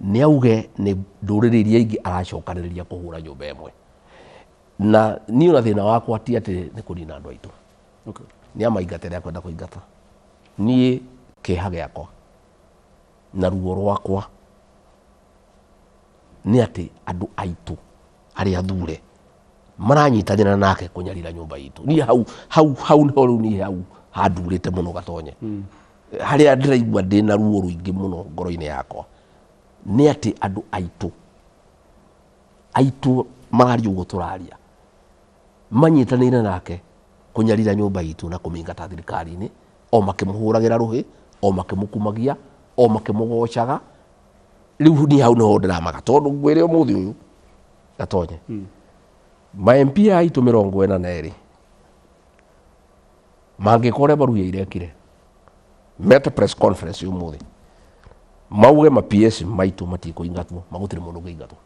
Nĩ auge nĩ ndũrĩrĩ iria ingĩ aracokanĩrĩria kũhũra nyũmba ĩmwe. Na niĩ ona thĩna wakwa ti atĩ nĩ kũnina andũ aitũ. Nĩ amaingate rĩrĩa akwenda kũingata. Niĩ kĩeha gĩakwa na ruo rwakwa nĩ atĩ andũ aitũ arĩa athure maranyitanĩra nake kũnyarira nyũmba itũ. Niĩ hau, hau, hau nĩho rĩu niĩ hau handurĩte mũno Gatonye. Harĩa ndĩraigua ndĩna ruo rũingĩ mũno ngoro-inĩ yakwa nĩ atĩ andũ aitũ mararia ũguo tũraria, manyitanĩire nake kũnyarira nyũmba itũ na kũmĩingata thirikari-inĩ, o makĩmũhũragĩra rũhĩ, o makĩmũkumagia, o makĩmũgocaga. Rĩu niĩ hau nĩho ndĩramaga, tondũ ngwĩre ũmũthĩ ũyũ Gatonye, ma MP aitũ 42 mangĩka ũrĩa Baruya irekire, mete press conference ũmũthĩ mauge ma PS maitũ matikũingatwo, magũtirĩ mũndũ ũngĩingatwo,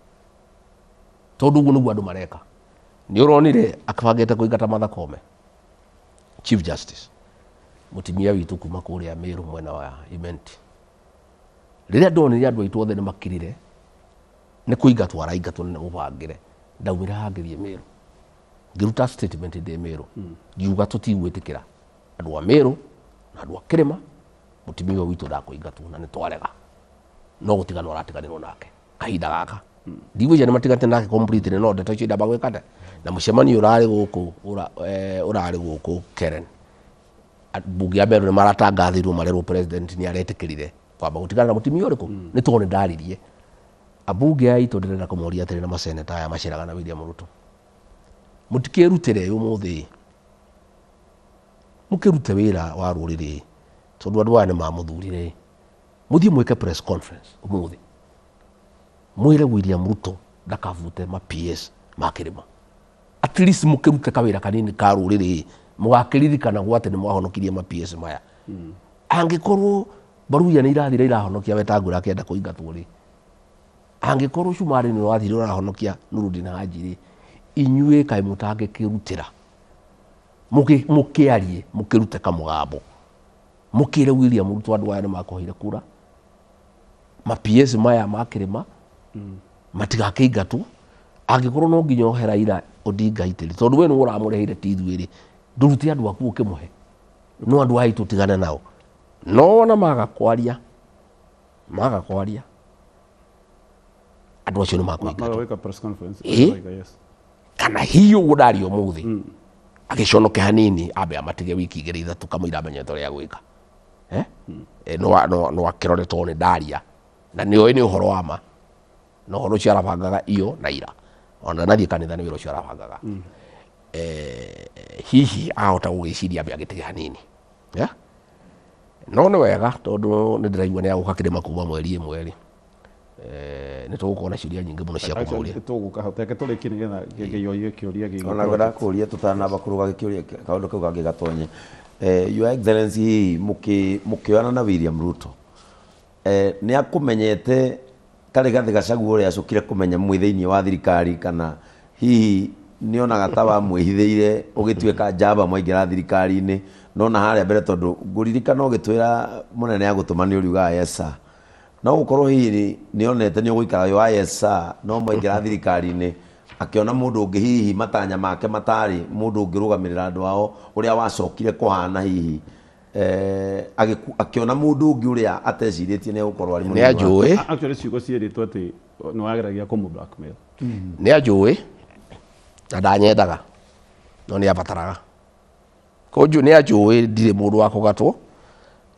tondũ ũguo nĩguo andũ mareka. Nĩ ũronire akĩbangĩte kũingata Martha Koome, Chief Justice, mũtumia witũ kuma kũrĩa Meru mwena wa Imenti. Rĩrĩa ndonire andũ aitũ othe nĩ makirire nĩ kũingatwo araingatwo na nĩ mũbangĩre, ndaumire haha ngĩthiĩ Meru, ngĩruta statement ndĩ Meru, ngiuga tũtigwĩtĩkĩra andũ a Meru na andũ a Kĩrĩma, mũtumia ũyũ witũ ndakũingatwo na nĩ twarega, no gũtiganwo aratiganĩrwo nake kahinda gaka. Ndigwĩciria nĩ matiganĩte nake completely, no ndeto icio ndamba gwĩka atĩa. Na mũcemanio ũrarĩ gũkũ, ũrarĩ gũkũ Karen. Mbunge ya Meru nĩ maratangathirwo marerwo president nĩ aretĩkĩrire kwamba gũtigana na mũtumia ũrĩkũ, nĩ tondũ nĩ ndaririe. Ambunge aitũ ndĩrenda kũmoria atĩrĩ na maseneta aya maceraga na William Ruto, mũtikĩrutĩre ũmũthĩ, mũkĩrute wĩra wa rũrĩrĩ, tondũ andũ aya nĩ mamũthurire. Mũthiĩ mwĩke press conference ũmũthĩ, mwĩre William Ruto ndakabute ma PS ma Kĩrĩma. At least mũkĩrute kawĩra kanini ka rũrĩrĩ, mũgakĩririkanagwo atĩ nĩ mwahonokirie ma PS maya. Angĩkorwo Baruya nĩ irathire irahonokia Wetangula akĩenda kũingatwo rĩ, Angĩkorwo Cumarĩ nĩ ũrathire ũrahonokia Nurudin Haji rĩ, inyuĩ kaĩ mũtangĩkĩrutĩra mũkĩarie, mũkĩrute kamũgambo, mũkĩre William Ruto andũ aya nĩ makũheire kura, ma PS maya ma kĩrĩma matigakĩingatwo. Angĩkorwo no nginya ohe Raila Odinga itĩri, tondũ we nĩwe ũramũreheire ti ithuĩ rĩ, ndũrute andũ aku ũkĩmũhe, no andũ aya tũtigane nao. No ona maga kwaria andũ acio nĩ makũingatwo. Maga press conference. Yes. Kana hihi ũguo ndaria ũmũthĩ agĩconoke hanini ambe amatige wiki igĩrĩ ithatũ kamũira amenyete ũrĩa gwĩka. No akĩrore tondũ nĩ ndaria na nĩ oĩ nĩ ũhoro wa ma, na ũhoro ũcio arabangaga iyo na ira, ona ndathiĩ kanitha nĩ wĩra ũcio arabangaga. Hihi ahota gũgĩciria ambe agĩtige hanini. No nĩ wega tondũ nĩ ndĩraigua nĩ agũka kĩrĩma kuma mweri ĩmwe rĩ. Nĩ tũgũkorwo na ciũria nyingĩ mũno cia kũmũria. Tũgũka hau teke tũrĩkie nĩgetha kĩorie kĩũria gĩgĩ. Ona ngwenda kũria tũtanamba kũrũga gĩkĩũria kaũndũ kau kangĩ gatonye. Your Excellency, mũkĩoyana na William Ruto, nĩ akũmenyete ta Rigathĩ Gachagua ũrĩa acokire kũmenya mwĩ thĩinĩ wa thirikari, kana hihi nĩonaga ta wamwĩhithĩire ũgĩtuĩka njamba mwaingĩra thirikari-inĩ? No na harĩa mbere tondũ ngũririkana ũgĩtwĩra mũnene agũtũma nĩ ũriugaga yes sir, no gũkorwo hihi nĩonete nĩ ũgũikara wĩ wa yes sir, no mwaingĩra thirikari-inĩ akĩona mũndũ ũngĩ hihi matanya make matarĩ mũndũ ũngĩrũgamĩrĩra andũ ao ũrĩa wacokire kũhana hihi, akĩona mũndũ ũngĩ ũrĩa atecirĩtie nĩ egũkorwo arĩ mũnini. Nĩ anjũĩ. Actually ciugo ciĩrĩtwo atĩ nĩ wageragia kũmũ blackmail. Nĩ anjũĩ na ndanyendaga, no nĩ abataraga. Kũnjũ nĩ anjũĩ ndirĩ mũndũ wa kũgatwo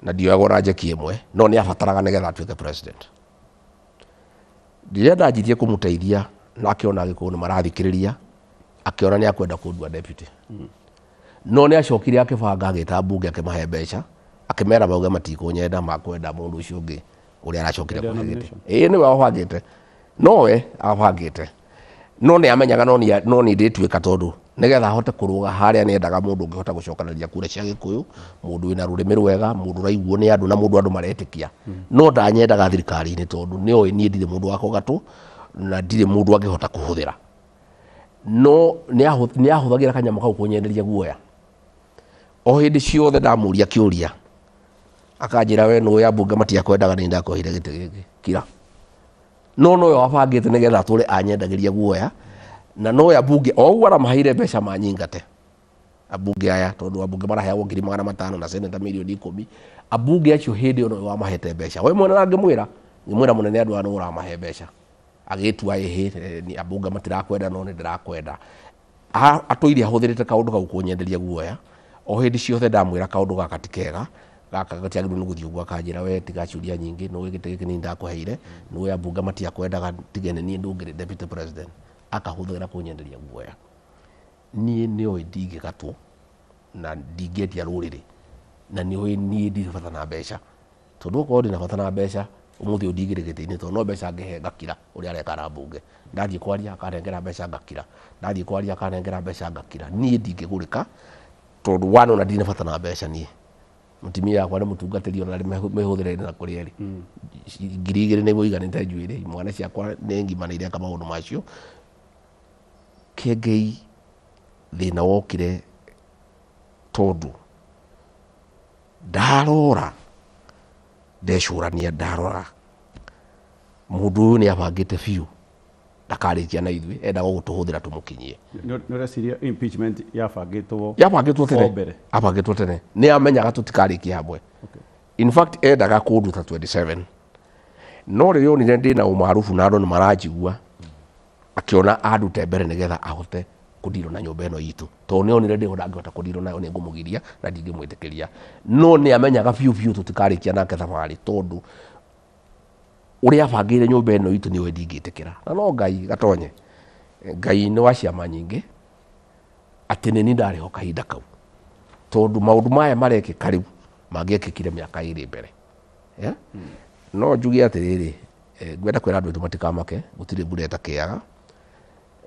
na ndioyagwo na njeki ĩmwe, no nĩ abataraga nĩgetha atuĩke president. Rĩrĩa ndanjirie kũmũteithia na akĩona Gĩkũyũ nĩ marathikĩrĩria, akĩona nĩ akwenda kũndua deputy. No nĩ acokire akĩbanga agĩta mbunge akĩmahe mbeca, akĩmera mauge matikũnyenda, makwenda mũndũ ũcio ũngĩ ũrĩa aracokire kũhe gĩtĩ. Ĩĩ nĩwe wabangĩte, nowe abangĩte, no nĩ amenyaga no nĩ ndĩtuĩka tondũ nĩgetha ahote kũrũga harĩa nĩendaga mũndũ ũngĩhota gũcokanĩrĩria kura cia Gĩkũyũ, mũndũ wĩna rũrĩmĩ rwega, mũndũ ũraiguo nĩ andũ na mũndũ andũ maretĩkia. No ndanyendaga thirikari-inĩ tondũ nĩoĩ niĩ ndirĩ mũndũ wa kũgatwo na ndirĩ mũndũ angĩhota kũhũthĩra. No nĩ ahũthagĩra kanyamũ kau kũnyenderia guoya. O hĩndĩ ciothe ndamũria kĩũria akanjĩra we nũĩ ambunge matiakwendaga nĩ ndakũheire gĩtĩ gĩkĩ kira. No nowe wabangĩte nĩgetha atũre anyendagĩria guoya, na no ambunge o ũguo aramaheire mbeca manyingate ambunge aya, tondũ ambunge maraheagwo 500,000 na seneta 10,000,000. Ambunge acio hĩndĩ ĩyo nowe wamahete mbeca. We mwene ngĩmwĩra mũnene andũ aya nĩwe ũramahe mbeca, agĩtua ĩhĩ ambunge matirakwenda no nĩ ndĩrakwenda. Atũire ahũthĩrĩte kaũndũ kau kũnyenderia guoya. O hĩndĩ ciothe ndamwĩra kaũndũ gaka ti kega, gaka gatiagĩrĩirwo nĩ gũthiĩ ũguo, akanjĩra we tiga ciũria nyingĩ, nĩũĩ gĩtĩ gĩkĩ nĩ ndakũheire, nĩũĩ ambunge matiakwendaga, tige nĩ niĩ ndũngĩrĩ deputy president. Akahũthĩra kũnyenderia guoya. Niĩ nĩoĩ ndingĩgatwo na ndingĩendia rũrĩrĩ, na nĩoĩ niĩ ndirĩ bata na mbeca, tondũ okorwo ndĩna bata na mbeca ũmũthĩ ũyũ ndingĩrĩ gĩtĩ-inĩ, tondũ no mbeca ngĩhe ngakira ũrĩa areka na mbunge. Ndathiĩ kwaria akanengera mbeca ngakira, ndathiĩ kwaria akanengera mbeca ngakira. Niĩ ndingĩgũrĩka tondũ one ona ndirĩ na bata na mbeca niĩ. Mũtumia wakwa nĩ mũtungatĩri ona mĩhũthĩre na kũrĩa rĩ, 2,000 nĩguo iganĩte njuĩrĩ, mwana ciakwa nĩ ngima nĩ ireka maũndũ macio. Kĩengei thĩna wokire tondũ ndarora ndecũrania, ndarora mũndũ ũyũ nĩ abangĩte biũ ndakarĩkia na ithuĩ, endaga gũtũhũthĩra tũmũkinyie. Nĩ ũreciria impeachment yabangĩtwo tene, abangĩtwo tene, nĩ amenyaga tũtikarĩkia hamwe. In fact endaga kũnduta 27, no rĩrĩa onire ndĩna ũmarubu na andũ nĩ maranjigua, akĩona andute mbere nĩgetha ahote kũndirwo na nyũmba ĩno itũ, tondũ nĩ onire ndĩho ndangĩhota kũndirwo nayo, nĩ ngũmũgiria na ndingĩmwĩtĩkĩria. No nĩ amenyaga biũ biũ tũtikarĩkia nake thabarĩ, tondũ ũrĩa abangĩire nyũmba ĩno itũ nĩwe ndingĩtĩkĩra. Na no Ngai gatonye, Ngai nĩ wa ciama nyingĩ, atĩ nĩ niĩ ndarĩ ho kahinda kau, tondũ maũndũ maya marekĩka rĩu mangĩekĩkire mĩaka ĩrĩ mbere. No njuge atĩrĩrĩ, ngwenda kwĩra andũ aitũ matikamake, gũtirĩ mbura ĩtakĩaga,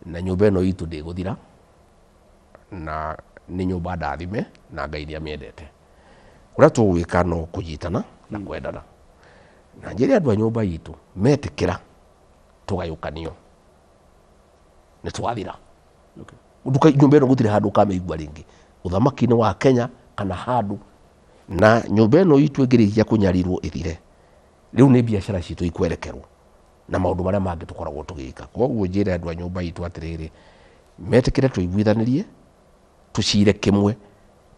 na nyũmba ĩno itũ ndĩgũthira, na nĩ nyũmba ndathime na Ngai nĩ amĩendete. Ũrĩa tũgwĩka no kũnyitana na kwendana. Na njĩre andũ a nyũmba itũ metĩkĩra Tũgayũkanio nĩ twathira. Nyũmba ĩno gũtirĩ handũ ũkamĩigua rĩngĩ ũthamaki-inĩ wa Kenya kana handũ, na nyũmba ĩno itũ ĩngĩrĩkia kũnyarirwo ĩthire, rĩu nĩ biacara citũ ikwerekerwo na maũndũ marĩa mangĩ tũkoragwo tũgĩka. Koguo njĩre andũ a nyũmba itũ atĩrĩrĩ, metĩkĩre tũiguithanĩrie, tũcire kĩmwe,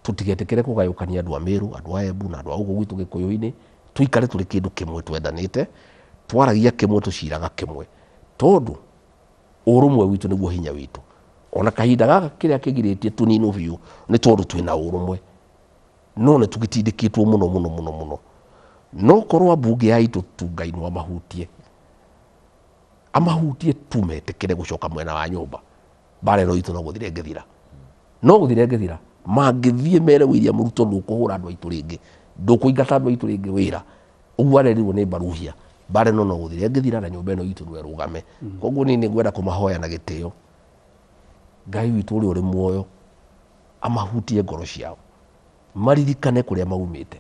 tũtigetĩkĩre kũgayũkania andũ a Meru, andũ a Embu na andũ a gũkũ gwitũ Gĩkũyũ-inĩ, tũikare tũrĩ kĩndũ kĩmwe twendanĩte, twaragia kĩmwe, tũciraga kĩmwe, tondũ ũrũmwe witũ nĩguo hinya witũ. Ona kahinda gaka kĩrĩa kĩgirĩtie tũninwo biũ nĩ tondũ twĩna ũrũmwe, no nĩ tũgĩtindĩkĩtwo mũno mũno mũno mũno. No korwo ambunge ya itũ tu Ngai no amahutie, amahutie tu metĩkĩre gũcoka mwena wa nyũmba, mbara ĩno itũ no gũthira ĩngĩthira, no gũthira ĩngĩthira. Mangĩthiĩ mere William Ruto ndũkũhũra andũ aitũ rĩngĩ, ndũkũingata andũ aitũ rĩngĩ wĩra, ũguo arerirwo nĩ Mbaruhia, mbara ĩno no gũthira ĩngĩthira na nyũmba ĩno itũ no ĩrũgame. Koguo niĩ nĩngwenda kũmahoya na gĩtĩo, Ngai witũ ũrĩa ũrĩ muoyo amahutie ngoro ciao, maririkane kũrĩa maumĩte,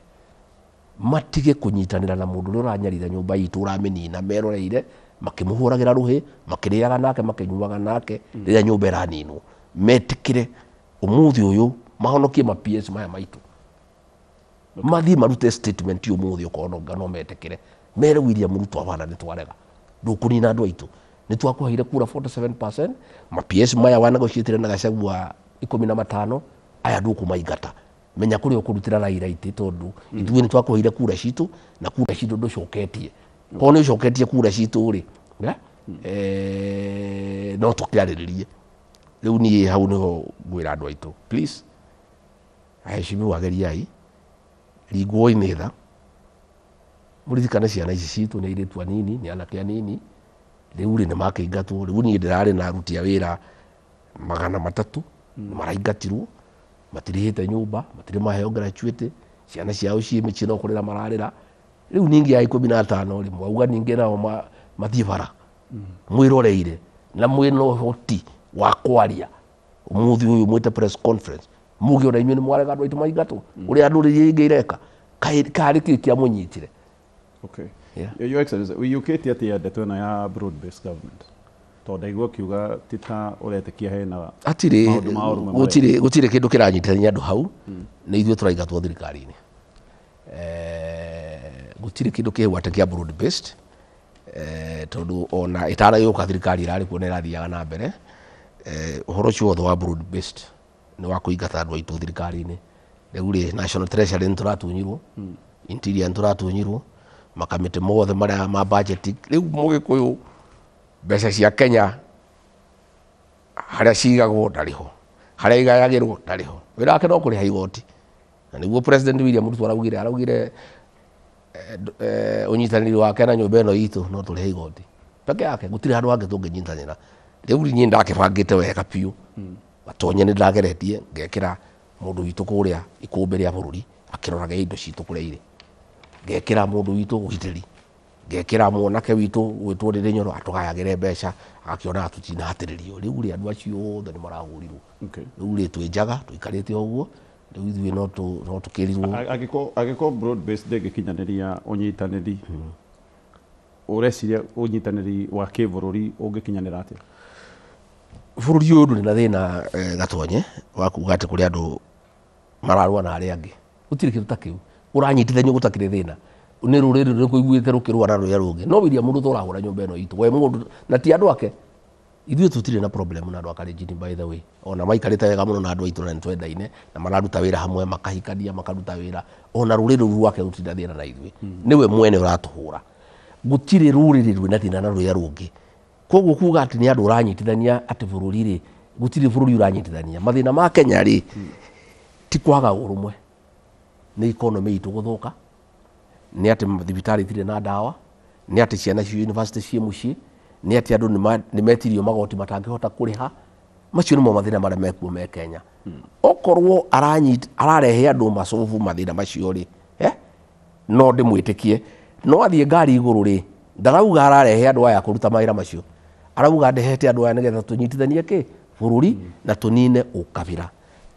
matige kũnyitanĩra na mũndũ ũrĩa ũranyarira nyũmba itũ, ũramĩnina, meroreire makĩmũhũragĩra rũhĩ, makĩrĩaga nake, makĩnyuaga nake rĩrĩa nyũmba ĩraninwo. Metĩkĩre ũmũthĩ ũyũ mahonokie ma PS maya maitũ, mathiĩ marute statement ũmũthĩ, okorwo no metĩkĩre mere William Ruto abana nĩ twarega, ndũkũnina andũ aitũ, nĩ twakũheire kura 47%, ma PS maya wanegotiatire na Gachagua 15, aya ndũkũmaingata, menya kũrĩa ũkũrutĩra Raila itĩ, tondũ ithuĩ nĩ twakũheire kura citũ na kura citũ ndũcoketie. Korwo nĩ ũcoketie kura citũ rĩ, no tũkĩarĩrĩrie. Rĩu niĩ hau nĩho ngwĩra andũ aitũ, please aheshimiwa, geriai ringwoi nĩ tha, mũririkane ciana ici citũ nĩ airĩtu anini, nĩ anake anini, rĩu rĩ nĩ makĩingatwo. Rĩu niĩ ndĩrarĩ na aruti a wĩra 300, maraingatirwo, matirĩhĩte nyũmba, matirĩ maheo gratuity, ciana ciao ciĩ mĩciĩ no kũrĩra mararĩra. Rĩu ningĩ ya 15 rĩ, mwauga ningĩ nao mathiĩ bara, mwĩroreire na mwĩna ũhoti wa kwaria ũmũthĩ ũyũ, mwĩte press conference muge ona inyuĩ nĩ mwarega andũ aitũ maingatwo, ũrĩa ndũrĩrĩ ingĩ ireka, karĩ kĩ kĩamũnyitire? Okay. Your Excellency, ũiyũkĩtie atĩa ndeto ĩno ya broad based government? Tondũ ndaigua ũkiuga ti ta ũretĩkia hena hatirĩ maũndũ ma ũrũmwe. Gũtirĩ kĩndũ kĩranyitithania andũ hau, nĩ ithuĩ tũraingatwo thirikari-inĩ. Gũtirĩ kĩndũ kĩhwate kĩa broad based, tondũ ona ĩtanagĩũka thirikari ĩrarĩ kuo na ĩrathiaga na mbere. Ũhoro ũcio wothe wa broad based nĩ wa kũingata andũ aitũ thirikari-inĩ. Rĩu rĩ, National Treasury nĩ tũratunyirwo, Interior nĩ tũratunyirwo, makamĩtĩ mothe marĩa ma budget. Rĩu mũgĩkũyũ mbeca cia Kenya harĩa cigagwo ndarĩ ho, harĩa igayagĩrwo ndarĩ ho, wĩra wake no kũrĩha igoti. Na nĩguo President William Ruto araugire ũnyitanĩri wake na nyũmba ĩno itũ no tũrĩhe igoti peke yake, gũtirĩ handũ hangĩ tũngĩnyitanĩra. Rĩu niĩ ndakĩbangĩte wega biũ, Gatonye nĩ ndageretie ngekĩra mũndũ witũ kũrĩa ikũmbĩ rĩa bũrũri akĩroraga indo citũ kũrĩa irĩ, ngekĩra mũndũ witũ ũgitĩri, ngekĩra mwanake witũ gwĩtwo Ndĩrĩ Nyoro atũgayagĩre mbeca, agakĩonaga tũtinahatĩrĩrio. Rĩu rĩ, andũ acio othe nĩ marahũrirwo. Rĩu rĩ, twĩ njaga tũikarĩte o ũguo, rĩu ithuĩ no tũkĩrirwo. Angĩkorwo broad based ndĩngĩkinyanĩria ũnyitanĩri, ũreciria ũnyitanĩri wa kĩbũrũri ũngĩkinyanĩra atĩa? Bũrũri ũyũ ndũrĩ na thĩna, Gatonye, wa kuga atĩ kũrĩ andũ mararũa na arĩa angĩ, gũtirĩ kĩndũ ta kĩu. Ũranyitithanio gũtakĩrĩ thĩna, nĩ rũrĩrĩ rũrĩkũ iguĩte rũkĩrũa na rũrĩa rũngĩ? No William Ruto ũrahũra nyũmba ĩno itũ we mũndũ na ti andũ ake. Ithuĩ tũtirĩ na problem na andũ a Kalenjin, by the way, ona maikarĩte wega mũno na andũ aitũ na nĩtwendaine na mararuta wĩra hamwe, makahikania, makaruta wĩra, ona rũrĩrĩ rũu rwake rũtirĩ na thĩna na ithuĩ, nĩwe mwene ũratũhũra. Gũtirĩ rũrĩrĩ rwĩna thĩna na rũrĩa rũngĩ. Koguo kuga atĩ nĩ andũ ũranyitithania atĩ bũrũri rĩ, gũtirĩ bũrũri ũranyitithania. Mathĩna ma Kenya rĩ, ti kwaga ũrũmwe, nĩ economy itũ gũthũka, nĩ atĩ thibitarĩ itirĩ na ndawa, nĩ atĩ ciana cia university ciĩ mũciĩ, nĩ atĩ andũ nĩ metirio magoti matangĩhota kũrĩha. Macio nĩmo mathĩna marĩa mekuo me Kenya. Okorwo ararehe andũ macobu mathĩna macio rĩ, no ndĩmwĩtĩkie. No athiĩ ngari igũrũ rĩ, ndarauga ararehe andũ aya kũruta mawĩra macio, arauga ndehete andũ aya nĩgetha tũnyitithanie kĩ bũrũri na tũnine ũkabira.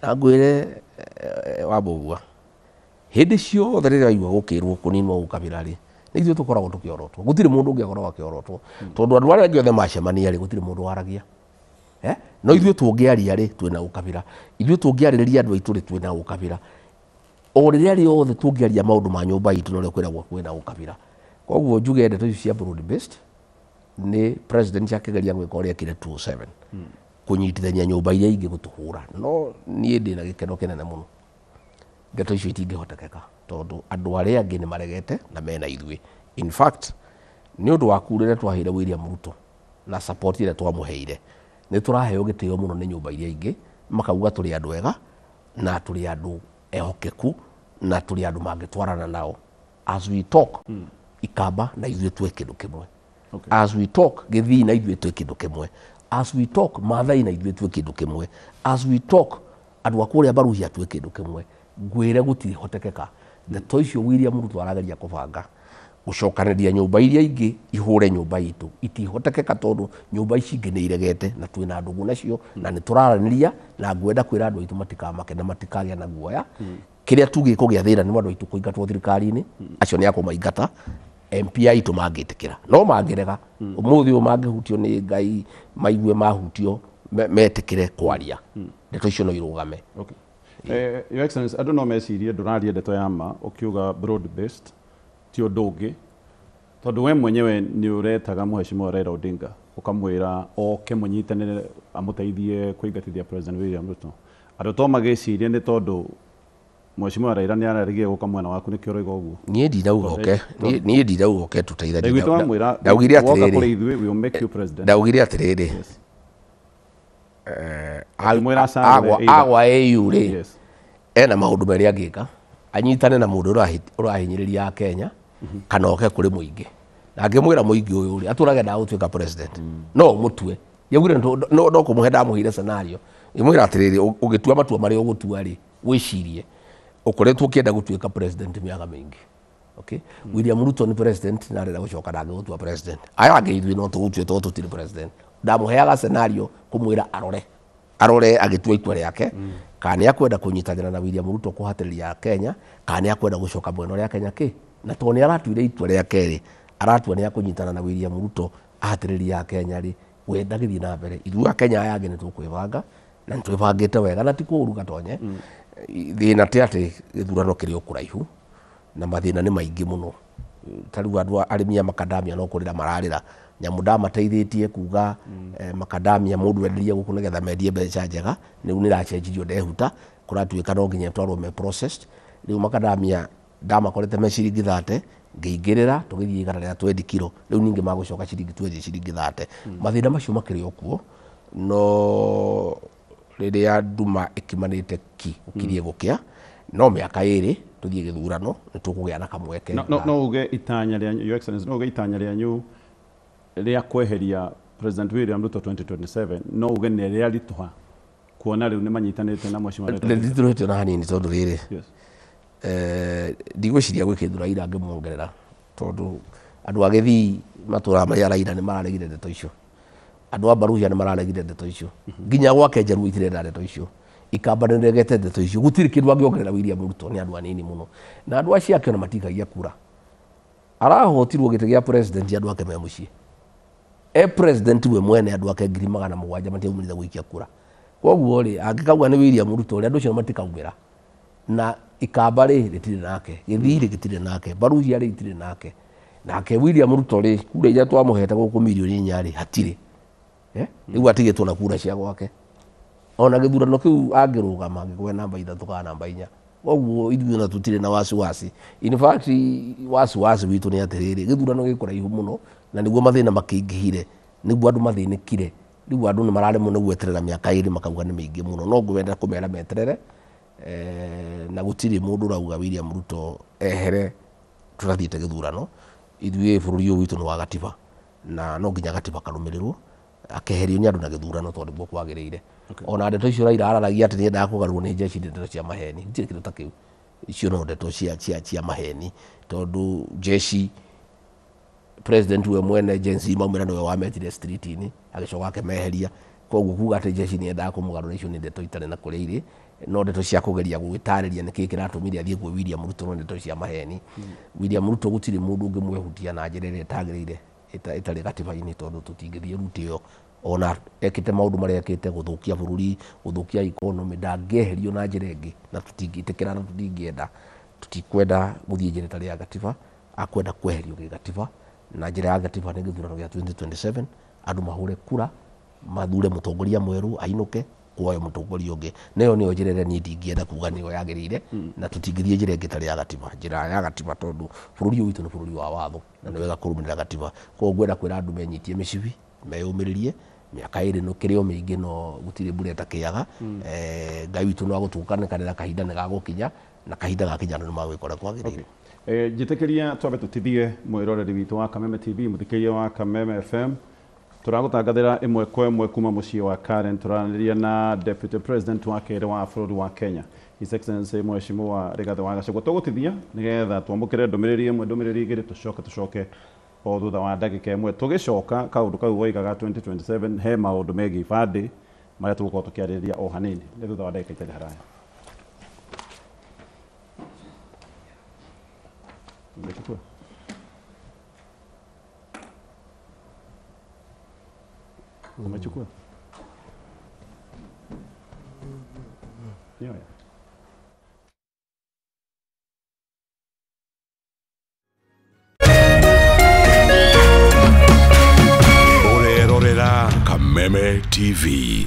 Na ngwĩre, Wambũgua, hĩndĩ ciothe rĩrĩa waigua gũkĩrwo kũninwo ũkabira rĩ, Nĩ ithuĩ tũkoragwo tũkĩorotwo. Gũtirĩ mũndũ ũngĩ akoragwo akĩorotwo. Tondũ andũ arĩa angĩ othe macemania rĩ, gũtirĩ mũndũ waragia. No ithuĩ tũngĩaria rĩ, twĩna ũkabira. Ithuĩ tũngĩarĩrĩria andũ aitũ rĩ, twĩna ũkabira. O rĩrĩa rĩothe tũngĩaria maũndũ ma nyũmba itũ no rĩo kwĩragwo kwĩna ũkabira. Koguo njuge ndeto icio cia broad based nĩ president akĩgeria gwĩka ũrĩa ekire 2007 kũnyitithania nyũmba iria ingĩ gũtũhũra. No niĩ ndĩna gĩkeno kĩnene mũno. Ndeto icio itingĩhotekeka tondũ andũ arĩa angĩ nĩ maregete na mena ithuĩ. In fact, nĩ ũndũ wa kura ĩrĩa twaheire William Ruto na support ĩrĩa twamũheire, nĩ tũraheo gĩtĩo mũno nĩ nyũmba iria ingĩ, makauga tũrĩ andũ ega na tũrĩ andũ ehokeku na tũrĩ andũ mangĩtwarana nao. As we talk, Ikamba na ithuĩ twĩ kĩndũ kĩmwe. As we talk, Gĩthii na ithuĩ twĩ kĩndũ kĩmwe. As we talk, Maathai na ithuĩ twĩ kĩndũ kĩmwe. As we talk, andũ a kũrĩa Baruhia twĩ kĩndũ kĩmwe. Ngwĩre gũtihotekeka. Ndeto icio William Ruto arageria kũbanga gũcokanĩria nyũmba iria ingĩ ihũre nyũmba itũ itihotekeka tondũ nyũmba ici ingĩ nĩ iregete na twĩna ndũgũ nacio na nĩ tũraranĩria na ngwenda kwĩra andũ aitũ matikamake na matikagĩa na guoya. Kĩrĩa tu gĩkũgĩa thĩna nĩ andũ aitũ kũingatwo thirikari-inĩ, acio nĩ akũmaingata. MP aitũ mangĩtĩkĩra no mangĩrega ũmũthĩ ũyũ mangĩhutio nĩ Ngai maigue mahutio metĩkĩre kwaria ndeto icio no irũgame. Okay. Your Excellency, andũ no mecirie ndũraria ndeto ya ma ũkiuga broad based ti ũndũ ũngĩ tondũ we mwenyewe nĩ ũretaga Mheshimiwa Raila Odinga ũkamwĩra oke mũnyitanĩre amũteithie kũingatithia President William Ruto. Andũ to magĩcirie nĩ tondũ Mheshimiwa Raila nĩ araregire gũka mwena waku nĩkĩo ũroiga ũguo. Niĩ ndinauga oke, niĩ ndinauga oke tũteithanie. Ndaiguĩte wamwĩra Ndaugire woka atĩrĩrĩ, kũrĩ ithuĩ, we will make you president. Ndaugire atĩrĩrĩ, Akĩmwĩra acagũre either. Agwa AU rĩ, ena maũndũ merĩ angĩka, anyitane na mũndũ ũrahinyĩrĩria Kenya kana oke kũrĩ mũingĩ. Na angĩmwĩra mũingĩ ũyũ rĩ, atũrage ndagũtuĩka president. No ũmũtue. Yaugire no kũmũhe ndamũheire scenario. Ngĩmwĩra atĩrĩrĩ, ũgĩtua matua marĩa ũgũtua rĩ, wĩcirie. Ũkoretwo ũkĩenda gũtuĩka president mĩaka mĩingĩ. Okay? William Ruto nĩ president na arenda gũcoka na angĩgũtua president. Aya angĩ ithuĩ no tũgũtue tondũ tũtirĩ president. Ndamũheaga scenario kũmwĩra arore. Arore agĩtua itua rĩake, kana nĩ akwenda kũnyitanĩra na William Ruto kũhatĩrĩria Kenya, kana nĩ akwenda gũcoka mwena ũrĩa Kenya kĩ. Na tondũ nĩ aratuire itua rĩake rĩ, aratua nĩ akũnyitana na William Ruto ahatĩrĩria Kenya rĩ, we ndagĩthiĩ na mbere. Ithuĩ a Kenya aya angĩ nĩ tũkwĩbanga na nĩ twĩbangĩte wega na ti kũũru gatonye. Thĩna ti atĩ gĩthurano kĩrĩ o kũraihu na mathĩna nĩ maingĩ mũno. Ta rĩu andũ arĩmi a makadamia no kũrĩra mararĩra. Nyamũ ndamateithĩtie kuga, makadamia mũndũ enderie gũkũ nĩgetha mendie mbeca njega, rĩu nĩ ĩracenjirio ndehuta, kũratuĩka no nginya ĩtwarwo me processed. Rĩu makadamia ndamakorete me ciringi 30, ngĩingĩrĩra tũgĩthiĩ igana rĩa 20 kilo, rĩu ningĩ magũcoka ciringi 20, ciringi 30. Mathĩna macio makĩrĩ o kuo, no rĩrĩa nduma ĩkimanĩte ki gũkirie gũkĩa, no mĩaka ĩrĩ tũthiĩ gĩthurano nĩ tũkũgĩa na kamweke. No uge itanya rĩanyu, Your Excellency, no uge itanya rĩanyu rĩa kweheria President William Ruto 2027, no uge nĩ rĩaritũha kuona rĩu nĩ manyitanĩte na Mheshimiwa Raila Odinga. Rĩritũhĩte ona hanini tondũ rĩrĩ, ndigwĩciria gwĩ kĩndũ Raila angĩmuongerera tondũ andũ a Gĩthii matũraga marĩa Raila nĩ mararegire ndeto icio. Andũ a Baruhia nĩ mararegire ndeto icio. Nginya gwake Njaruo itirenda ndeto icio. Ikamba nĩ rĩregete ndeto icio. Gũtirĩ kĩndũ angĩongerera William Ruto, nĩ andũ anini mũno. Na andũ acio ake ona matikagia kura. Arahotirwo gĩtĩ gĩa president andũ ake me mũciĩ. E president we mwene andũ ake ngiri magana mũgwanja matiaumĩrire gũikia kura. Koguo rĩ, angĩkauga nĩ William Ruto rĩ, andũ acio matikaumĩra. Na Ikamba rĩ, rĩtirĩ nake, Gĩthii rĩ, gĩtirĩ nake, Baruhia rĩ, itirĩ nake. Nake William Ruto rĩ, kura iria twamũhete gũkũ mirioni inya rĩ, hatirĩ. Rĩu atigĩtwo na kura cia gwake. Ona gĩthurano kĩu angĩrũgama, angĩkorwo namba ithatũ kana namba inya. Koguo ithuĩ ona tũtirĩ na wasiwasi. In fact, wasiwasi witũ nĩ atĩrĩrĩ, gĩthurano gĩ kũraihu mũno, na nĩguo mathĩna makĩingĩhire, nĩguo andũ mathĩnĩkire. Rĩu andũ nĩ mararemwo nĩ gweterera mĩaka ĩrĩ makauga nĩ mĩingĩ mũno. No ngwenda kũmera meterere, na gũtirĩ mũndũ ũrauga William Ruto ehere tũtathiĩte gĩthurano. Ithuĩ bũrũri ũyũ witũ nĩ wa gatiba, na no nginya gatiba karũmĩrĩrwo, akeherio nĩ andũ na gĩthurano tondũ nĩguo kwagĩrĩire. Ona ndeto icio Raila araragia atĩ nĩendaga kũgarũrwo nĩ jeshi, nĩ ndeto cia maheni, gũtirĩ kĩndũ ta kĩu. Icio no ndeto cia maheni, tondũ jeshi president we mwene Gen Z maumĩra nĩwe wametire street-inĩ, agĩcoka akĩmeheria. Koguo kuga atĩ jeshi nĩendaga kũmũgarũra, icio nĩ ndeto itarĩ na kũrĩa irĩ. No ndeto cia kugeria gwitariria niki kiratumire athie kwi William Ruto no ndeto cia maheni. William Ruto gutiri mundu ungimwehutia na njira iria itagiriire itari gatiba-ini tondu tutingithie route iyo ona ekite maundu maria ekite guthukia bururi, guthukia economy, ndangieherio na njira ingi na tutingitikira na tutingienda, tutikwenda guthie njira itari ya gatiba. Akwenda kweherio gigatiba na njira ya gatiba ni githurano gia 2027 andu mahure kura mathure mutongoria mweru ainuke kuoya mutongoria ungi. Nayo niyo njira ĩrĩa niĩ ndingĩenda kuga niyo yagĩrĩire na tũtingĩthiĩ njĩra ĩngĩ ĩtarĩ ya gatiba, njĩra ya gatiba tondu bũrũri ũyũ witũ nĩ bũrũri wa watho na nĩ wega kũrũmĩrĩra gatiba. Koguo ngwenda kwĩra andũ menyitie mĩcibi meyũmĩrĩrie mĩaka ĩrĩ no kĩrĩ o mĩingĩ no gũtirĩ mbura ĩtakĩaga. Ngai witũ no agũtũkanĩkanĩra kahinda nĩ gagũkinya na kahinda gakinya andũ nĩ magwĩkora kwagĩrĩire. Njĩtĩkĩria twambe tũtithie mwĩroreri witũ wa Kameme TV, mũthikĩria wa Kameme FM. Tũragũtangathĩra ĩmwe kwa ĩmwe kuma mũciĩ wa Karen. Tũraranĩria na Deputy President wa kerĩ wa bũrũri wa Kenya, His Excellency Mheshimiwa Rigathi wa Gachagua. Tũgũtithia nĩgetha twamũkĩre ndũmĩrĩri ĩmwe, ndũmĩrĩri igĩrĩ, tũcoke o thutha wa ndagĩka ĩmwe. Tũgĩcoka kaũndũ kau woigaga 2027 he maũndũ megiĩ ibandĩ marĩa tũgũkorwo tũkĩarĩrĩria o hanini nĩ thutha wa ndagĩka itarĩ haraya. Umechukua? Umechukua? Yeah. Orerorera Kameme TV.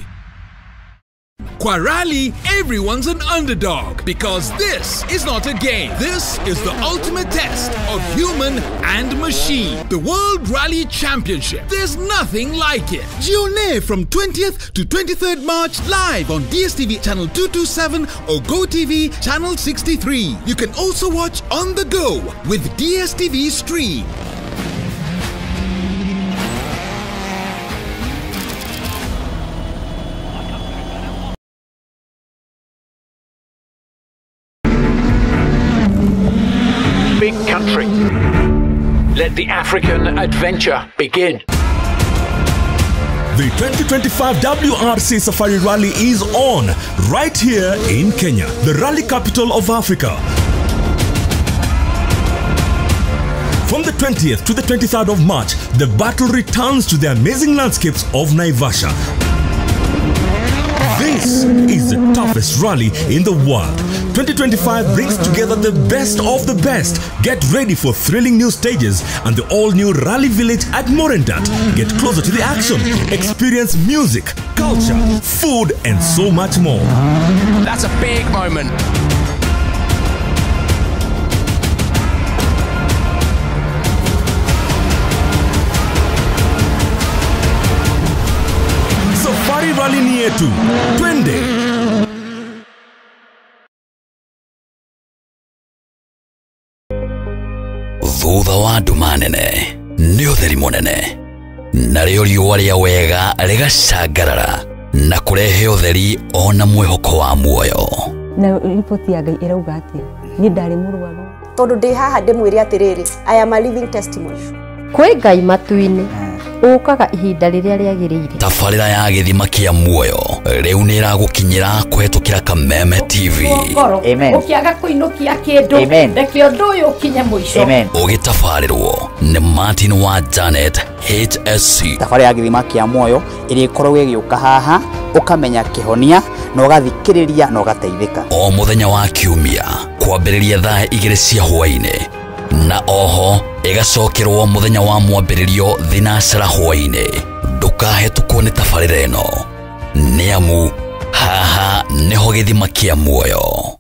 Kwa rally, everyone's an underdog because this is not a game. This is the ultimate test of human and machine. The World Rally Championship. There's nothing like it. Jionee from 20th to 23rd March live on DSTV channel 227 or GoTV channel 63. You can also watch on the go with DSTV Stream. Big country. Let the African adventure begin. The 2025 WRC Safari Rally is on right here in Kenya, the rally capital of Africa. From the 20th to the 23rd of March, the battle returns to the amazing landscapes of Naivasha. This is the toughest rally in the world. 2025 brings together the best of the best. Get ready for thrilling new stages and the all-new Rally Village at Morendat. Get closer to the action. Experience music, culture, food, and so much more. That's a big moment. Safari Rally ni yetu. Twende! Thutha wa nduma nene nĩ ũtheri mũnene, narĩo riũa rĩa wega rĩgacangarara na kũrehe ũtheri ona mwĩhoko wa muoyo. Na riboti ya Ngai ĩrauga atĩa? Niĩ ndarĩ mũrwaru. Tondũ ndĩ haha ndĩmwĩre atĩrĩrĩ, I am a living testimony. Kwĩ Ngai matu-inĩ ũkaga ihinda rĩrĩa rĩagĩrĩire. Tabarĩra ya gĩthima kĩa muoyo rĩu nĩ ĩragũkinyĩra kũhetũkĩra Kameme TV. Ũkĩaga kũinũkia kĩndũ reke ũndũ ũyũ ũkinye mũico. Ũgĩtabarĩrwo nĩ Martin wa Janet HSC. Tabarĩra ya gĩthima kĩa muoyo ĩrĩa ĩkoragwo ĩgĩũka haha ũkamenya kĩhonia na ũgathikĩrĩria na ũgateithĩka. O mũthenya wa kiumia kwambĩrĩria thaa 2 cia hwaĩ-inĩ na oho ĩgacokerwo mũthenya wa mwambĩrĩrio thinacera hwaĩ-inĩ. Ndũkahetũkwo nĩ tabarĩra ĩno nĩ amu haha nĩho gĩthima kĩa muoyo.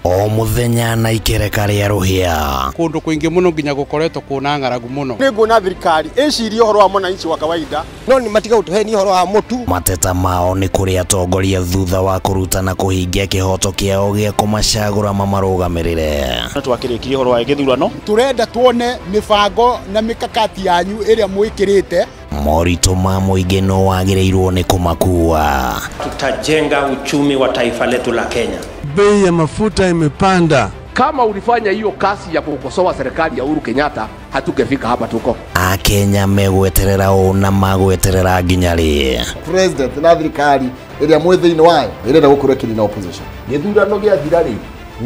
O muthenya na ikereka rĩa rũhĩa kundu kwingi muno nginya gukoretwo kuna ng'aragu muno. Nĩ nguona thirikari ĩcirie ũhoro wa mwananchi wa kawaida no nĩ matiga gũtũhenia ũhoro wa mũtu. Mateta mao nĩ kũrĩ atongoria thutha wa kũruta na kũhingia kĩhoto kĩao gĩa kũmacagũra mamarũgamĩrĩre. Twakĩrĩkirie ũhoro wa gĩthurano, turenda tuone mĩbango na mĩkakati yanyu ĩrĩa mwĩkĩrĩte. Moritũ ma mũingĩ no wagĩrĩirwo nĩ kũmakua. Tutajenga uchumi wa taifa letu la Kenya. Bei ya mafuta imepanda. Kama ulifanya hiyo kazi ya kukosoa serikali ya Uhuru Kenyatta, Hatungefika hapa tuko. Akenya megweterera ũ na magweterera nginya rĩ? President na thirikari ĩrĩa mwĩ thĩinĩ wayo ĩrenda gũkorwo ĩkĩrĩ na opposition. Gĩthurano gĩathira rĩ,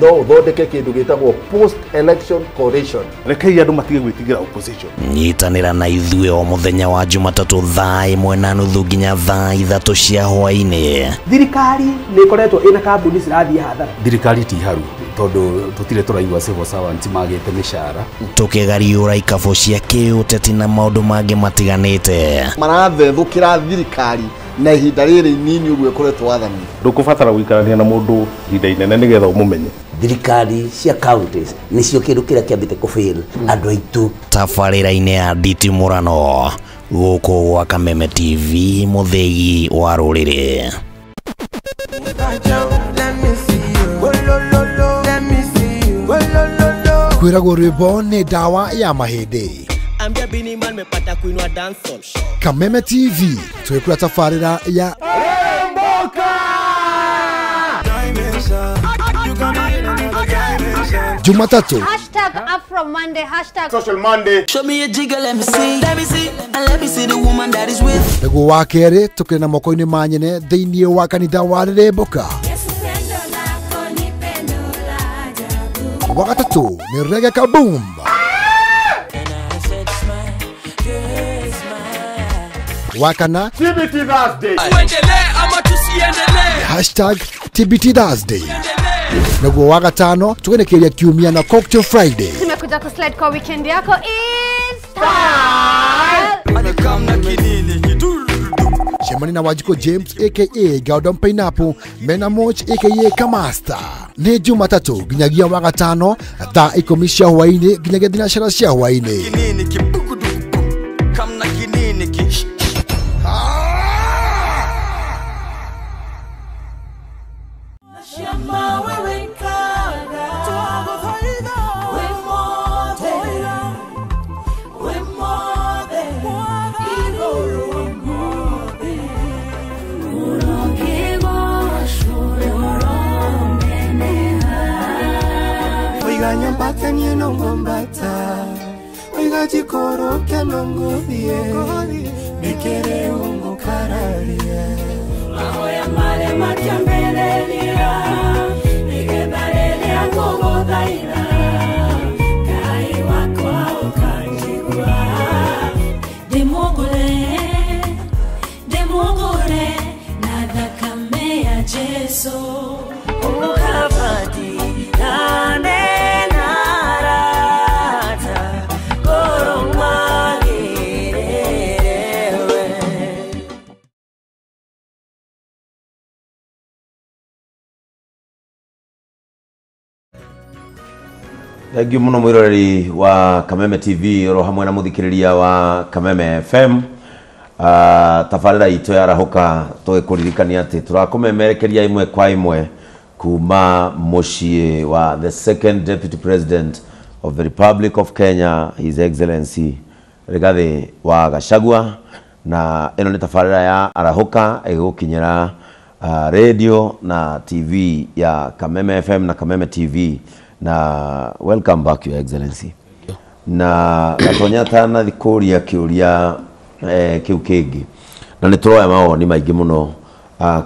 no ũthondeke kĩndũ gĩtagwo post election coalition. Rekei andũ matige gwĩtigĩra opposition. Nyitanĩra na ithuĩ o mũthenya wa Jumatatũ thaa 1:30 nginya thaa 3 cia hwaĩ-inĩ. Thirikari nĩ ĩkoretwo ĩna kambuni cirathiĩ hathara. Thirikari ti haru tondũ tũtirĩ tũraigua civil servants magĩte mĩcara. Tũkĩgariũra ikabũ cia kĩũteti na maũndũ mangĩ matiganĩte. Marathethũkĩra thirikari na ihinda rĩrĩ inini ũguo ĩkoretwo wathani. Ndũkũbatara gũikarania na mũndũ ihinda inene nĩgetha ũmũmenye. Thirikari cia counties nĩcio kĩndũ kĩrĩa kĩambĩte kũfail andũ aitũ. Tabarĩra-inĩ ya nditimũrano gũkũ gwa Kameme TV, mũthĩgi wa rũrĩrĩ. Kwĩragwo rwĩmbo nĩ ndawa ya mahĩndĩ. Kameme TV twĩkũra tabarĩra ya Jumatatu #Afro Monday, #Social Monday. Show me a jigger, let me see. Let me see, and let me see the woman that is with. Nĩguo wa kerĩ tũkĩrĩ na moko-inĩ ma nyene thĩinĩ wa kanitha wa Rĩrĩmbũka. Wa gatatũ nĩ Reggae Kaboom. Wa kana TBT Thursday. Tuendelee ama tusiendelee? #TBT Thursday. Naguo wa gatano tugenekeria kiumia na Cocktail Friday. Tumekuja kuslide kwa weekend yako is style. Shemani na Wajiko James aka Gordon Pineapple, Mena Moch aka Kamasta. Nĩ Jumatatũ nginyagia wa gatano thaa 10 cia hwaĩ-inĩ nginyagia 4 cia hwaĩ-inĩ. Thank you muno mwiroreri wa Kameme TV oro hamwe na muthikiriria wa Kameme FM. Tabarĩra itũ ya Arahũka tũgĩkũririkania atĩ tũrakũmemerekeria ĩmwe kwa ĩmwe kuma mũciĩ wa the second deputy president of the Republic of Kenya, His Excellency Rigathi wa Gachagua, na ĩno nĩ tabarĩra ya Arahũka ĩgũkinyĩra radio na TV ya Kameme FM na Kameme TV. Na welcome back, Your Excellency. Na gatonya tana thikũria kĩũria kĩu kĩngĩ, na nĩ tũroya mawoni maingĩ mũno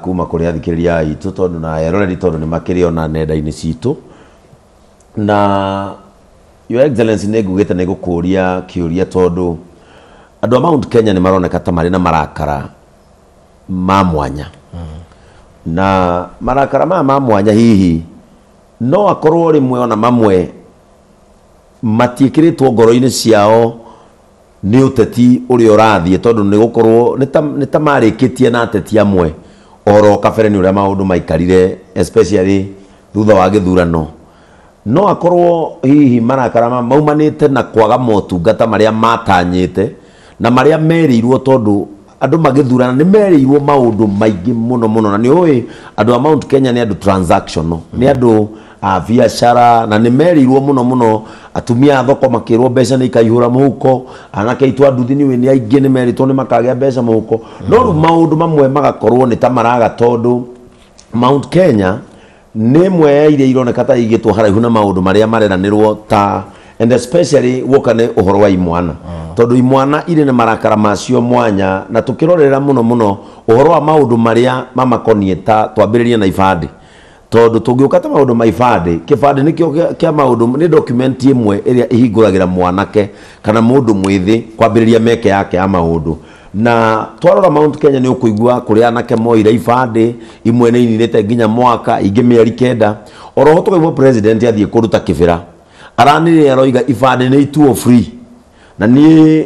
kuma kũrĩ athikĩrĩria aitũ tondũ na eroreri tondũ nĩ makĩrĩ ona nenda-inĩ citũ. Na Your Excellency nĩ ngugĩte nĩ ngũkũria kĩũria tondũ andũ a Mount Kenya nĩ maroneka ta marĩ na marakara ma mwanya, na marakara maya ma mwanya hihi no akorwo rĩmwe ona mamwe matiĩkĩrĩtwo ngoro-inĩ ciao nĩ ũteti ũrĩa ũrathiĩ, tondũ nĩ gũkorwo nĩ ta marĩkĩtie na ateti amwe oro kabere nĩ ũrĩa maũndũ maikarire especially thutha wa gĩthurano. No akorwo hihi marakara maumanĩte na kwaga motungata marĩa matanyĩte na marĩa merĩirwo, tondũ andũ magĩthurana nĩ merĩirwo maũndũ maingĩ mũno mũno, na nĩ ũĩ andũ a Mount Kenya nĩ andũ transactional, nĩ andũ a biacara, na nĩ merĩirwo mũno mũno atumia a thoko makĩrwo mbeca nĩ ikaihũra mũhuko, anake aitũ a nduthi nĩ nĩ aingĩ nĩ merĩtwo nĩ makagĩa mbeca mũhuko. No rĩu maũndũ mamwe magakorwo nĩ ta maraga, tondũ Mount Kenya nĩ ĩmwe ya iria ironeka ta igĩtwo haraihu na maũndũ marĩa mareranĩrwo ta And especially woka nĩ ũhoro wa imwana, tondũ imwana irĩ na marakara macio mwanya, na tũkĩrorera mũno mũno ũhoro wa maũndũ marĩa mamakoniĩ, ta twambĩrĩrie na ibandĩ, tondũ tũngĩũka ta maũndũ ma ibandĩ, kĩbandĩ nĩkĩo kĩa maũndũ, nĩ document ĩmwe ĩrĩa ĩhingũragĩra mwanake kana mũndũ mwĩthĩ kwambĩrĩria meke yake ya maũndũ. Na twarora Mount Kenya nĩ ũkũigua kũrĩa anake moire ibandĩ, imwe nĩ ininĩte nginya mwaka, ingĩ mĩeri 9. Oroho tũkaigua president athiĩ kũruta kĩbĩra, aranĩrĩra aroiga ibandĩ nĩ ituo free, na niĩ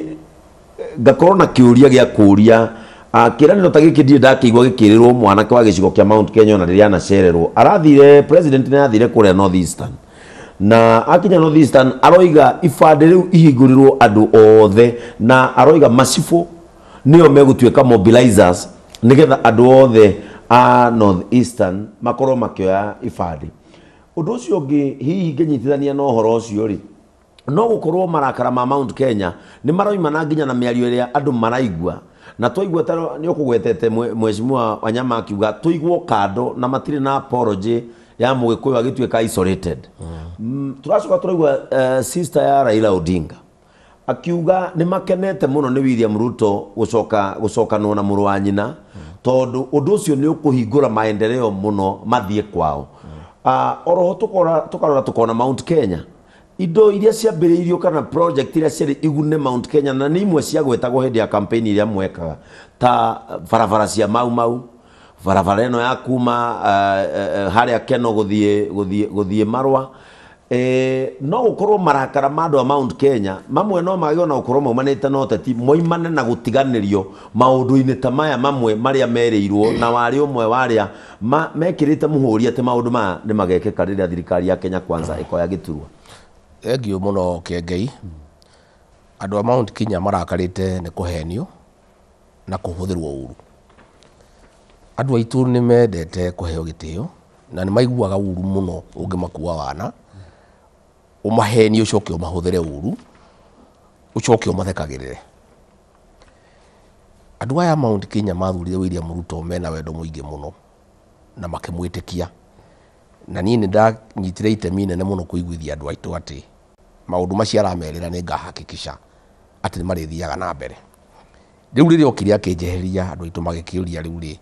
ngakorwo na kĩũria gĩa kũũria, kĩranĩro ta gĩkĩ ndirĩ ndakĩigua gĩkĩrĩrwo mwanake wa gĩcigo kĩa Mount Kenya ona rĩrĩa anacererwo. Arathire, president nĩ athire kũrĩa North Eastern, na akinya North Eastern aroiga ibandĩ rĩu ihingũrĩrwo andũ othe, na aroiga macibũ nĩo megũtuĩka mobilizers nĩgetha andũ othe a North Eastern makorwo makĩoya ibandĩ. Ũndũ ũcio ũngĩ hihi ngĩnyitithania na ũhoro ũcio rĩ, no gũkorwo marakara ma Mount Kenya nĩ maroimana nginya na mĩario ĩrĩa andũ maraigua, na twaigua ta nĩ ũkũgwetete Mheshimiwa Wanyama akiuga tũigwo kando na matirĩ na apology ya Mũgĩkũyũ agĩtuĩka isolated. Tũracoka tũraigua sister ya Raila Odinga akiuga nĩ makenete mũno nĩ William Ruto gũcoka gũcokanwo na mũrũ wa nyina, tondũ ũndũ ũcio nĩ ũkũhingũra maendeleo mũno mathiĩ kwao. Oroho tũkarora tũkona Mount Kenya indo iria ciambĩrĩirio kana project iria ciarĩ igune Mount Kenya, na nĩ imwe ciagwetagwo hĩndĩ ya campaign iria mwekaga, ta barabara cia Mau Mau, barabara ĩno ya kuma harĩa Keno gũthiĩ Marwa. No gũkorwo marakara ma andũ a Mount Kenya mamwe no magĩo na gũkorwo maumanĩte na ũteti, moimane na gũtiganĩrio maũndũ-inĩ ta maya mamwe marĩa merĩirwo, na warĩ ũmwe warĩa mekĩrĩte mũhũri atĩ maũndũ maya nĩ magekĩka rĩrĩa thirikari ya Kenya Kwanza ĩkoya gĩturwa. Thengiũ mũno Kĩengei. Andũ a Mount Kenya marakarĩte nĩ kũhenio na kũhũthĩrwo ũru. Andũ aitũ nĩ mendete kũheo gĩtĩo na nĩ maiguaga ũru mũno ũngĩmakua wana, ũmahenie ũcoke ũmahũthĩre ũru, ũcoke ũmathekagĩrĩre. Andũ aya Mount Kenya mathurire William Ruto mena wendo mũingĩ mũno na makĩmwĩtĩkia, na niĩ nĩ ndanyitire itemi inene mũno kũiguithia andũ aitũ atĩ maũndũ macio aramerĩra nĩ ngahakikisha atĩ nĩ marĩthiaga na mbere. Rĩu rĩrĩa okire akĩnjeheria, andũ aitũ magĩkĩũria rĩu rĩ,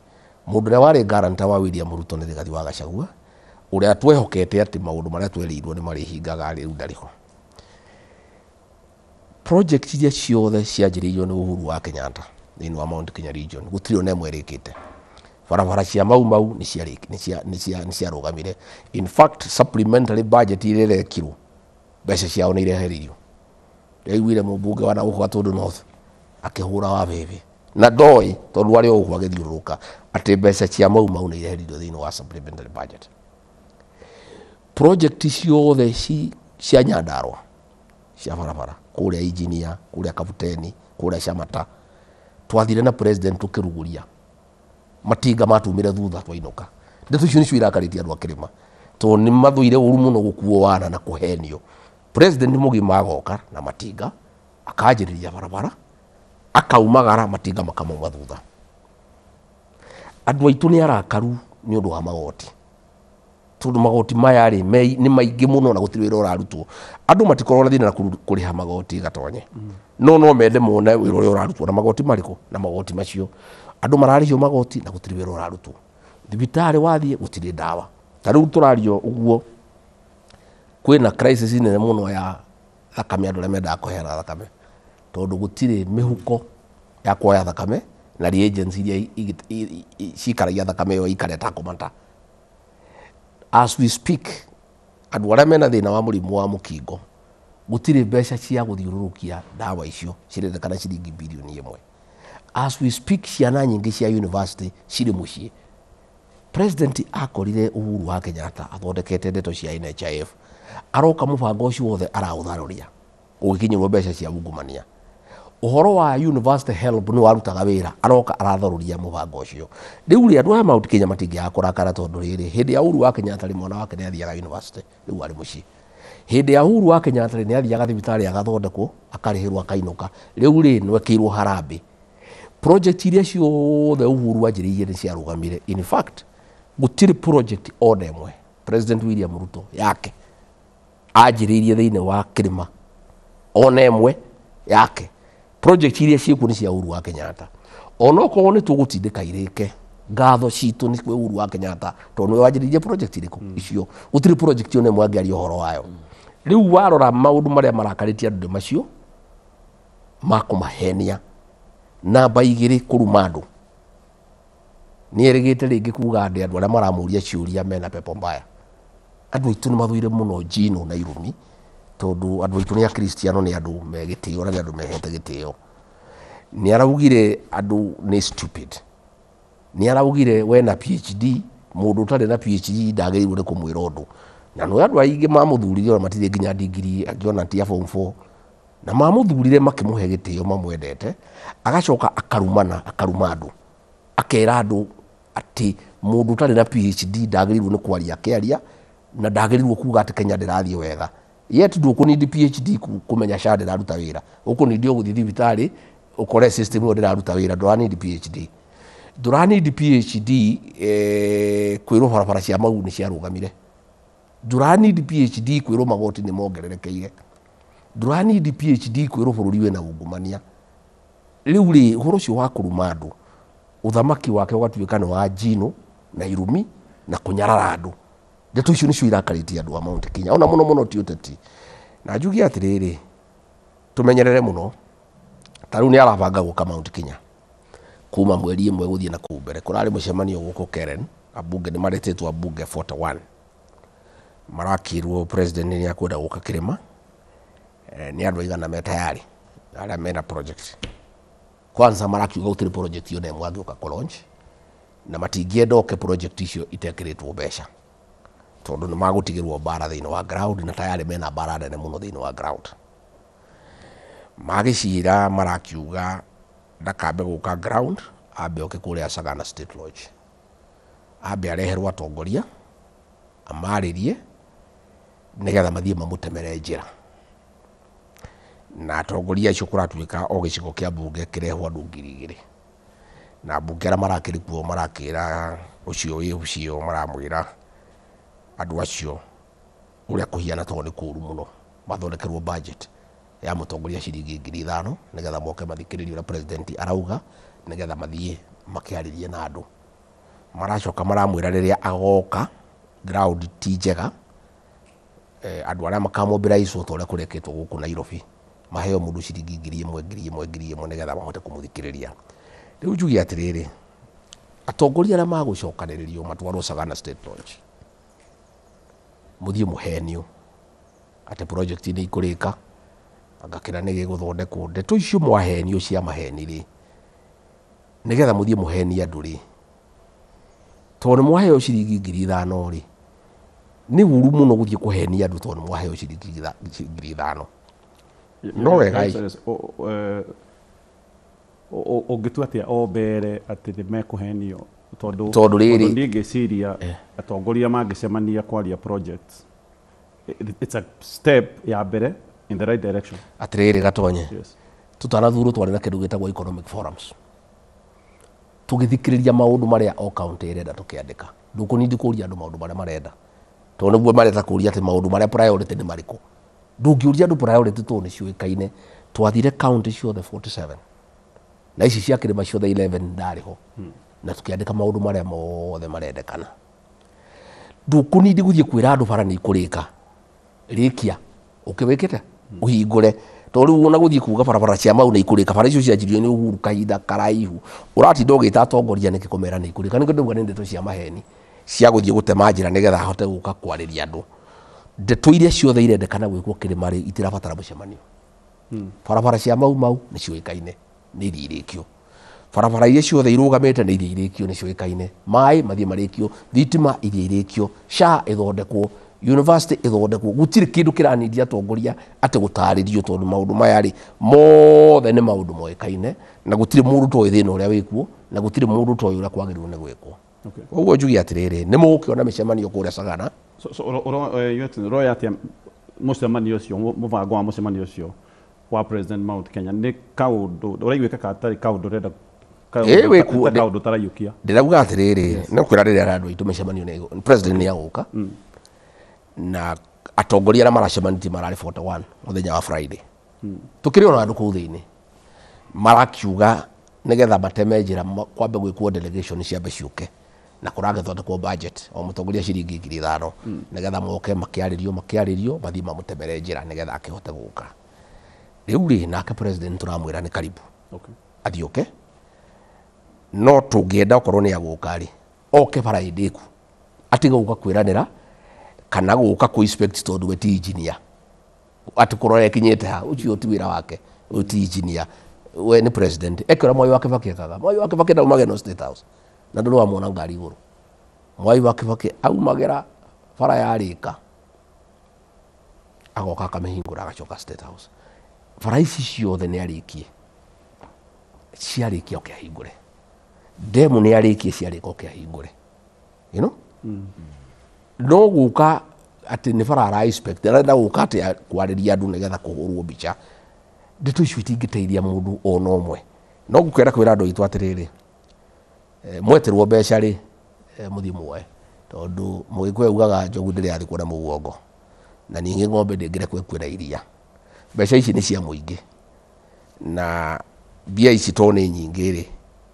mũndũ ũrĩa warĩ guarantor wa William Ruto nĩ Rigathi wa Gachagua, ũrĩa twehokete atĩ maũndũ marĩa twerĩirwo nĩ marĩhingaga, rĩu ndarĩ ho. Project iria ciothe cianjĩrĩirio nĩ Uhuru wa Kenyatta thĩinĩ wa Mount Kenya region gũtirĩ ona ĩmwe ĩrĩkĩte. Barabara cia Mau Mau nĩ ciarũgamire. In fact, supplementary budget iria ĩrekirwo mbeca ciao nĩ ireheririo. Ndaiguire mũmbunge wa nagũkũ Gatũndũ North akĩhũra wa bebe na ndoĩ tondũ arĩ o ũguo agĩthiũrũrũka atĩ mbeca cia Mau Mau nĩ ireheririo thĩinĩ wa supplementary budget. Project ciothe cia Nyandarua cia barabara kũrĩa Engineer, kũrĩa Kabuteni, kũrĩa Shamata, twathire na president tũkĩrugũria matinga matumire thutha twainũka. Ndeto icio nĩcio irakarĩtie andũ a kĩrĩma, tondũ nĩ mathũire ũru mũno gũkuo wana na kũhenio. President mũgima agoka na matinga akanjĩrĩria barabara, akaumagara matinga makamauma thutha. Andũ aitũ nĩ arakaru nĩ ũndũ wa magoti, tondũ magoti maya rĩ nĩ maingĩ mũno na gũtirĩ wĩra ũrarutwo. Andũ matikoragwo na thĩna na kũrĩha magoti Gatonye, no mende mone wĩra ũrĩa ũrarutwo. Na magoti marĩkũ? Na magoti macio andũ mararĩhio magoti na gũtirĩ wĩra ũrarutwo. Thibitarĩ wathiĩ gũtirĩ ndawa. Ta rĩu tũrario ũguo kwĩna crisis nene mũno ya thakame, andũ arĩa mendaga kũheana thakame, tondũ gũtirĩ mĩhuko ya kuoya thakame na reagents iria cikaragia thakame ĩyo ĩikare ĩtakũmata. As we speak, andũ arĩa mena thĩna wa mũrimũ wa mũkingo gũtirĩ mbeca cia gũthiũrũrũkia ndawa icio cirendekana ciringi birioni 1. As we speak, ciana nyingĩ cia university cirĩ mũciĩ. President akorire Uhuru wa Kenyatta athondekete ndeto cia NHIF, aroka mũbango ũcio wothe araũtharũria ũgĩkinyĩrwo mbeca cia ungumania. Ũhoro wa university help nĩ warutaga wĩra, aroka aratharũria mũbango ũcio. Rĩu rĩ, andũ aya Mount Kenya matingĩaga kũrakara, tondũ rĩrĩ hĩndĩ ya Uhuru wa Kenyatta rĩ, mwana wake nĩ athiaga university, rĩu arĩ mũciĩ. Hĩndĩ ya Uhuru wa Kenyatta rĩ, nĩ athiaga thibitarĩ agathondekwo, akarĩhĩrwo akainũka. Rĩu rĩ, nĩwekĩirwo harambee. Project iria ciothe Uhuru wanjĩrĩirie nĩ ciarũgamire. In fact, gũtirĩ project ona ĩmwe President William Ruto yake anjĩrĩirie thĩinĩ wa kĩrĩma Ona ĩmwe yake. Project iria ciĩkuo nĩ cia Uhuru wa Kenyatta. Onokorwo nĩ tũgũtindĩka irĩke, ngatho citũ nĩ kwĩ Uhuru wa Kenyatta tondũ nĩwe wanjĩrĩirie project irĩkũ icio. Gũtirĩ project ona ĩmwe angĩaria ũhoro wayo. Rĩu warora maũndũ marĩa marakarĩtie andũ nĩ macio ma kũmahenia. Namba 2 kũruma andũ. Nĩ erĩgĩte rĩngĩ kuga andũ arĩa maramũria ciũria mena pepo mbaya. Andũ aitũ nĩ mathũire mũno njino na irumi tondũ andũ aitũ nĩ akristiano, nĩ andũ me gĩtĩo na nĩ andũ mehete gĩtĩo. Nĩ araugire andũ nĩ stupid. Nĩ araugire we na PhD, mũndũ ũtarĩ na PhD ndagĩrĩirwo nĩ kũmwĩra ũndũ. Na no andũ aingĩ mamũthurire ona matirĩ nginya degree, angĩ ti a form 4. Na mamũthurire makĩmũhe gĩtĩo mamwendete, agacoka akarumana, akaruma andũ. Akera andũ atĩ mũndũ ũtarĩ na PhD ndagĩrĩirwo nĩ kwaria akĩaria, na ndagĩrĩirwo kuga atĩ Kenya ndĩrathiĩ wega. Yet ndũkũnindi PhD kũmenya SHA ndĩraruta wĩra. Ũkũnindi gũthiĩ thibitarĩ ũkore system ĩyo ndĩraruta wĩra, ndũranindi PhD. Ndũranindi PhD kwĩrwo barabara cia mau nĩ ciarũgamire. Ndũranindi PhD kwĩrwo magoti nĩ mongererekeire. Ndũranindi PhD kwĩrwo bũrũri wĩna ungumania. Rĩu rĩ, ũhoro ũcio wa kũruma andũ, ũthamaki wake ũgatuĩka nĩ wa njino na irumi na kũnyarara andũ. Ndeto icio nĩcio irakarĩtie andũ a Mount Kenya, ona mũno mũno ti ũteti. Na njuge atĩrĩrĩ, tũmenyerere mũno. Ta rĩu nĩ arabanga gũka Mount Kenya kuma mweri 1 gũthiĩ na kũu mbere. Kũrarĩ mũcemanio gũkũ Karen, ambunge nĩ maretĩtwo ambunge 41. Marakĩrwo president nĩ akwenda gũka kĩrĩma. Nĩ andũ aigana me tayari arĩa mena project. Kwanza marakiuga gũtirĩ project yone ĩmwe angĩũka kũ launch, na matingĩenda oke project icio itekĩrĩtwo mbeca tondũ nĩ magũtigĩrwo mbara thĩinĩ wa ground, na tayari mena mbara nene mũno thĩinĩ wa ground. Magĩcira marakiuga ndakambe gũka ground, ambe oke kũrĩa Sagana State Lodge, ambe areherwo atongoria amarĩrie nĩgetha mathiĩ mamũtemere njĩra. Na atongoria acio kũratuĩka o gĩcigo kĩa mbunge kĩrehwo andũ 2,000. Na mbunge arĩa marakĩrĩ kuo marakĩra ũcio wĩ ũcio, maramwĩra andũ acio ũrĩa kũhiana tondũ nĩ kũũru mũno, mathondekerwo budget ya mũtongoria ciringi 5,000 nĩgetha moke mathikĩrĩrie ũrĩa president arauga, nĩgetha mathiĩ makĩarĩrie na andũ. Maracoka maramwĩra rĩrĩa agoka ground ti njega, andũ arĩa makamobilize ta ũrĩa kũrekĩtwo gũkũ Nairobi maheo mũndũ ciringi 1,000 1,000 1,000 nĩgetha mahote kũmũthikĩrĩria. Rĩu njuge atĩrĩrĩ, atongoria arĩa magũcokanĩrĩrio matwarwo Sagana State Lodge, mũthiĩ mũhenio atĩ project nĩ ikũrĩka, anga kĩrĩa nĩ gĩgũthondekwo. Ndeto icio mwahenio cia maheni rĩ, nĩgetha mũthiĩ mũhenie andũ rĩ, tondũ nĩ mwaheo ciringi 5,000 rĩ, nĩ ũru mũno gũthiĩ kũhenia andũ tondũ nĩ mwaheo ciringi 5,000. No wega ũngĩtua atĩa o mbere atĩ nĩ mekũhenio? Tondũ rĩrĩ niĩ ngĩciria atongoria mangĩcemania kwaria projects, it's a step ya mbere in the right direction. Atĩrĩrĩ Gatonye, tũtanathurwo twarĩ na kĩndũ gĩtagwo economic forums, tũgĩthikĩrĩria maũndũ marĩa o county ĩrenda tũkĩandĩka. Ndũkũnindi kũria andũ maũndũ marĩa marenda, tondũ nĩguo marenda kũria atĩ maũndũ marĩa priority nĩ marĩkũ. Ndũngĩũria andũ priority tondũ nĩ ciũĩkaine. Twathire county ciothe 47 na ici cia kĩrĩma ciothe 11 ndarĩ ho, na tũkĩandĩka maũndũ marĩa mothe marendekana. Ndũkũnindi gũthiĩ kwĩra andũ bara nĩ ikũrĩka, rĩkia ũkĩwĩkĩte ũhingũre. Tondũ rĩu ona gũthiĩ kuga barabara cia mau nĩ ikũrĩka, bara icio cianjirio nĩ Uhuru kahinda karaihu, ũratinda ũgĩta atongoria nĩkĩ kũmera nĩ ikũrĩka? Nĩkĩo ndauga nĩ ndeto cia maheni cia gũthiĩ gũtema njĩra nĩgetha ahote gũka kwarĩria andũ. Ndeto iria ciothe irendekana gwĩkwo kĩrĩma rĩ, itirabatara mũcemanio. Barabara cia mau mau nĩ ciũĩkaine, nĩ iria irĩkio. Barabara iria ciothe irũgamĩte nĩ iria irĩkio, nĩ ciũĩkaine. Maĩ mathiĩ marĩkio, thitima iria irĩkio, SHA ĩthondekwo, university ĩthondekwo. Gũtirĩ kĩndũ kĩranindia atongoria atĩ gũtarĩrio, tondũ maũndũ maya rĩ mothe nĩ maũndũ moĩkaine, na gũtirĩ mũndũ toĩ thĩna ũrĩa wĩkuo, na gũtirĩ mũndũ toĩ ũrĩa kwagĩrĩirwo nĩ gwĩkwo. Koguo njuge atĩrĩrĩ, nĩ mũgũkĩona mĩcemanio kũrĩa Sagana. Ũroya atĩa mũcemanio ũcio, mũbango wa mũcemanio ũcio wa President Mount Kenya? Nĩ kaũndũ ũraiguĩka gatarĩ kaũndũ ũrenda, kaũndũ ũtaraiyũkia? Ndĩrauga atĩrĩrĩ, no kwĩra rĩrĩa andũ aitũ mĩcemanio nĩ president nĩ agũka, na atongoria arĩa maracemanĩtie mararĩ 41 mũthenya wa Friday. Tukiri ona andu kuu thiini marakiuga nigetha mateme njira kwambe gwikwo delegation ciambe ciuke na kuragithondekwo budget o mutongoria ciringi 5,000 nigetha moke makiaririo mathie mamutemere njira nigetha akihote guka. Riu ri nake president turamwira ni karibu. Athiuke no tungienda okorwo ni aguka ri oke bara indiku atiga guka kwiranira kana guka ku inspect tondu we ti engineer ati kurora ekinyite ha ucio ti wira wake uti engineer we ni president ekora Mwai wa Kibaki ekaga Mwai wa Kibaki ndaumagĩra no State House na ndũrĩ wamwona ngari igũrũ. Mwai wa Kibaki aumagĩra bara yarĩka agoka akamĩhingũra agacoka State House. Bara ici ciothe nĩ arĩkie ciarĩkia oke ahingũre, demu nĩ arĩkie ciarĩka oke ahingũre, you know. No guka atĩ nĩ bara ara inspect arenda guka atĩ kwarĩria andũ nĩgetha kũhũrwo mbica. Ndeto icio itingĩteithia mũndũ ona ũmwe. No ngũkĩenda kwĩra andũ aitũ atĩrĩrĩ, mweterwo mbeca rĩ, mũthiĩ muoe tondũ Mũgĩkũyũ augaga njogu ndĩrĩ yathikwo na mũguongo na ningĩ ng'ombe ndĩngĩrekwo ĩkue na iria. Mbeca ici nĩ cia mũingĩ na mbia ici to nĩ nyingĩ rĩ,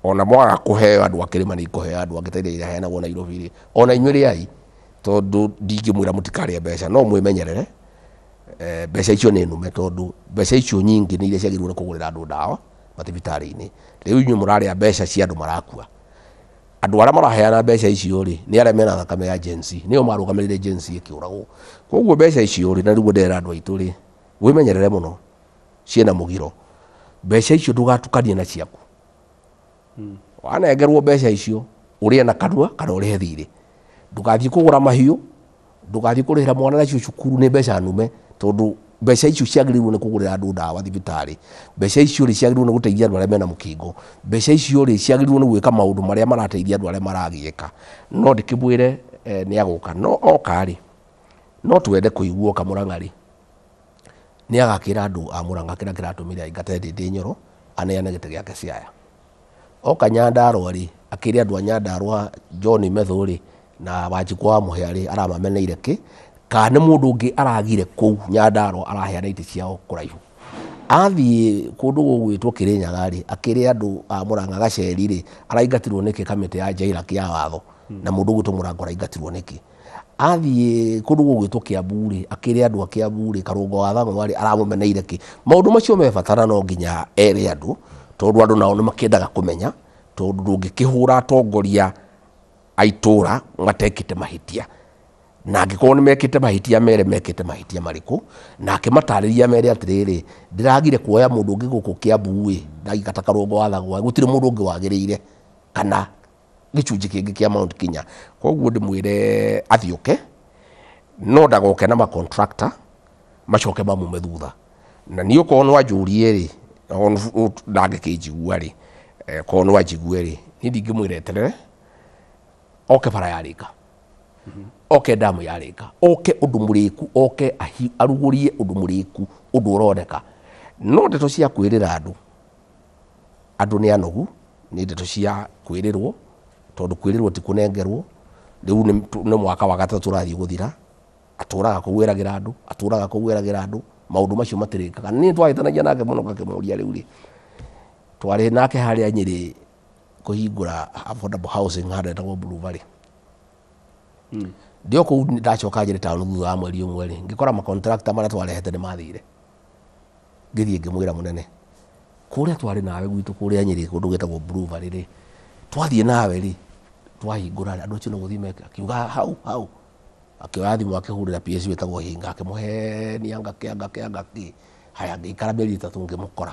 ona mwaga kũheo andũ a kĩrĩma nĩ ikũheo andũ angĩ ta iria iraheanagwo Nairobi rĩ, ona inyuĩ rĩai tondũ ndingĩmwĩra mũtikarĩe mbeca, no mwĩmenyerere. Mbeca icio nĩ nume tondũ mbeca icio nyingĩ nĩ iria ciagĩrĩirwo nĩ kũgũrĩra andũ ndawa mathibitarĩ-inĩ. Rĩu inyuĩ mũrarĩa mbeca cia andũ marakua. Andũ arĩa maraheana mbeca icio rĩ nĩ arĩa mena thakame ya Gen Z, nĩo marũgamĩrĩire Gen Z ĩkĩũragwo. Koguo mbeca icio rĩ, na nĩguo ndĩrera andũ aitũ rĩ, wĩmenyerere mũno, ciĩna mũgiro. Mbeca icio ndũgatukanie na ciaku. Wanengerwo mbeca icio ũrĩe na kanua kana ũrĩhe thirĩ. Ndũgathiĩ kũgũra mahiũ, ndũgathiĩ kũrĩhĩra mwana nacio cukuru nĩ mbeca nume tondũ mbeca icio ciagĩrĩirwo nĩ kũgũrĩra andũ ndawa thibitarĩ. Mbeca icio rĩ ciagĩrĩirwo nĩ gũteithia andũ arĩa mena mũkingo. Mbeca icio rĩ ciagĩrĩirwo nĩ gwĩka maũndũ marĩa marateithia andũ arĩa maragiĩka. No ndĩkĩmwĩre nĩ agũka, no oka rĩ no twende kũigua oka Mũrang'a rĩ nĩ agakĩra andũ a Mũrang'a kĩrĩa kĩratũmire aingate Ndĩndĩ Nyoro aneane gĩtĩ gĩake Siaya. Oka Nyandarũa rĩ akĩre andũ a Nyandarũa John Methu rĩ na Wanjikũ wa Mũhĩa rĩ aramameneire kĩ kana nĩ mũndũ ũngĩ aragire kũu Nyandarũa araheana itĩ ciao kũraihu. Athiĩ kũndũ gũgwĩtwo Kĩrĩnyaga rĩ akĩre andũ a Mũrang'a Gaceri rĩ araingatirwo nĩkĩ kamĩtĩ ya Jairaki ya watho na mũndũ ũgwĩtwo Mũrango araingatirwo nĩkĩ. Athiĩ kũndũ gũgwĩtwo Kĩambu rĩ akĩre andũ a Kĩambu rĩ Karũngo wa Thang'wa rĩ aramũmeneire kĩ. Maũndũ macio me bata na no nginya ere andũ tondũ andũ nao nĩ makĩendaga kũmenya tondũ ndũngĩkĩhũra atongoria a itũra matekĩte mahĩtia na angĩkorwo nĩ mekĩte mahĩtia mere mekĩte mahĩtia marĩkũ, na akĩmatarĩria mere atĩrĩrĩ ndĩragire kuoya mũndũ ũngĩ gũkũ Kĩambu ĩ ndagikata Karũngo wa Thang'wa gũtirĩ mũndũ ũngĩ wagĩrĩire kana gĩcunjĩ kĩngĩ kĩa Mount Kenya. Koguo ndĩmwĩre athiũke no ndagoke na macontractor macoke mamume thutha. Na niĩ okorwo no anjũrie rĩ ndangĩkĩnjigua rĩ, korwo no anjigue rĩ niĩ ndingĩmwĩra eterere oke bara yarĩka, oke damu yarĩka, oke ũndũ mũrĩku, oke arugũrie ũndũ mũrĩku, ũndũ ũroneka. No ndeto cia kwĩrĩra andũ, andũ nĩ anogu, nĩ ndeto cia kwĩrĩrwo tondũ kwĩrĩrwo ti kũnengerwo. Rĩu nĩ mwaka wa gatatũ ũrathiĩ gũthira, atũraga kũu eragĩra andũ, atũraga kũu eragĩra andũ, maũndũ macio matirĩkaga. Niĩ twahĩtanagia nake mũno ngakĩmũria rĩu rĩ twarĩ nake harĩa Nyĩrĩ kũhingũra affordable housing handũ hetagwo Blue Valley. Ndĩ o kũu ndacoka Nyĩrĩ town thutha wa mweri ũmwe rĩ ngĩkora macontractor marĩa twarehete nĩ mathire. Ngĩthiĩ ngĩmwĩra mũnene kũrĩa twarĩ nawe gwitũ kũrĩa Nyĩrĩ kũndũ gwĩtagwo Blue Valley rĩ twathiĩ nawe rĩ twahingũra andũ acio no gũthiĩ meka akiuga hau hau akĩoya thimũ akĩhũrĩra PS wĩtagwo Hinga akĩmũhenia ngake ngake ngake haya ngĩikara mĩeri 3 ngĩmũkora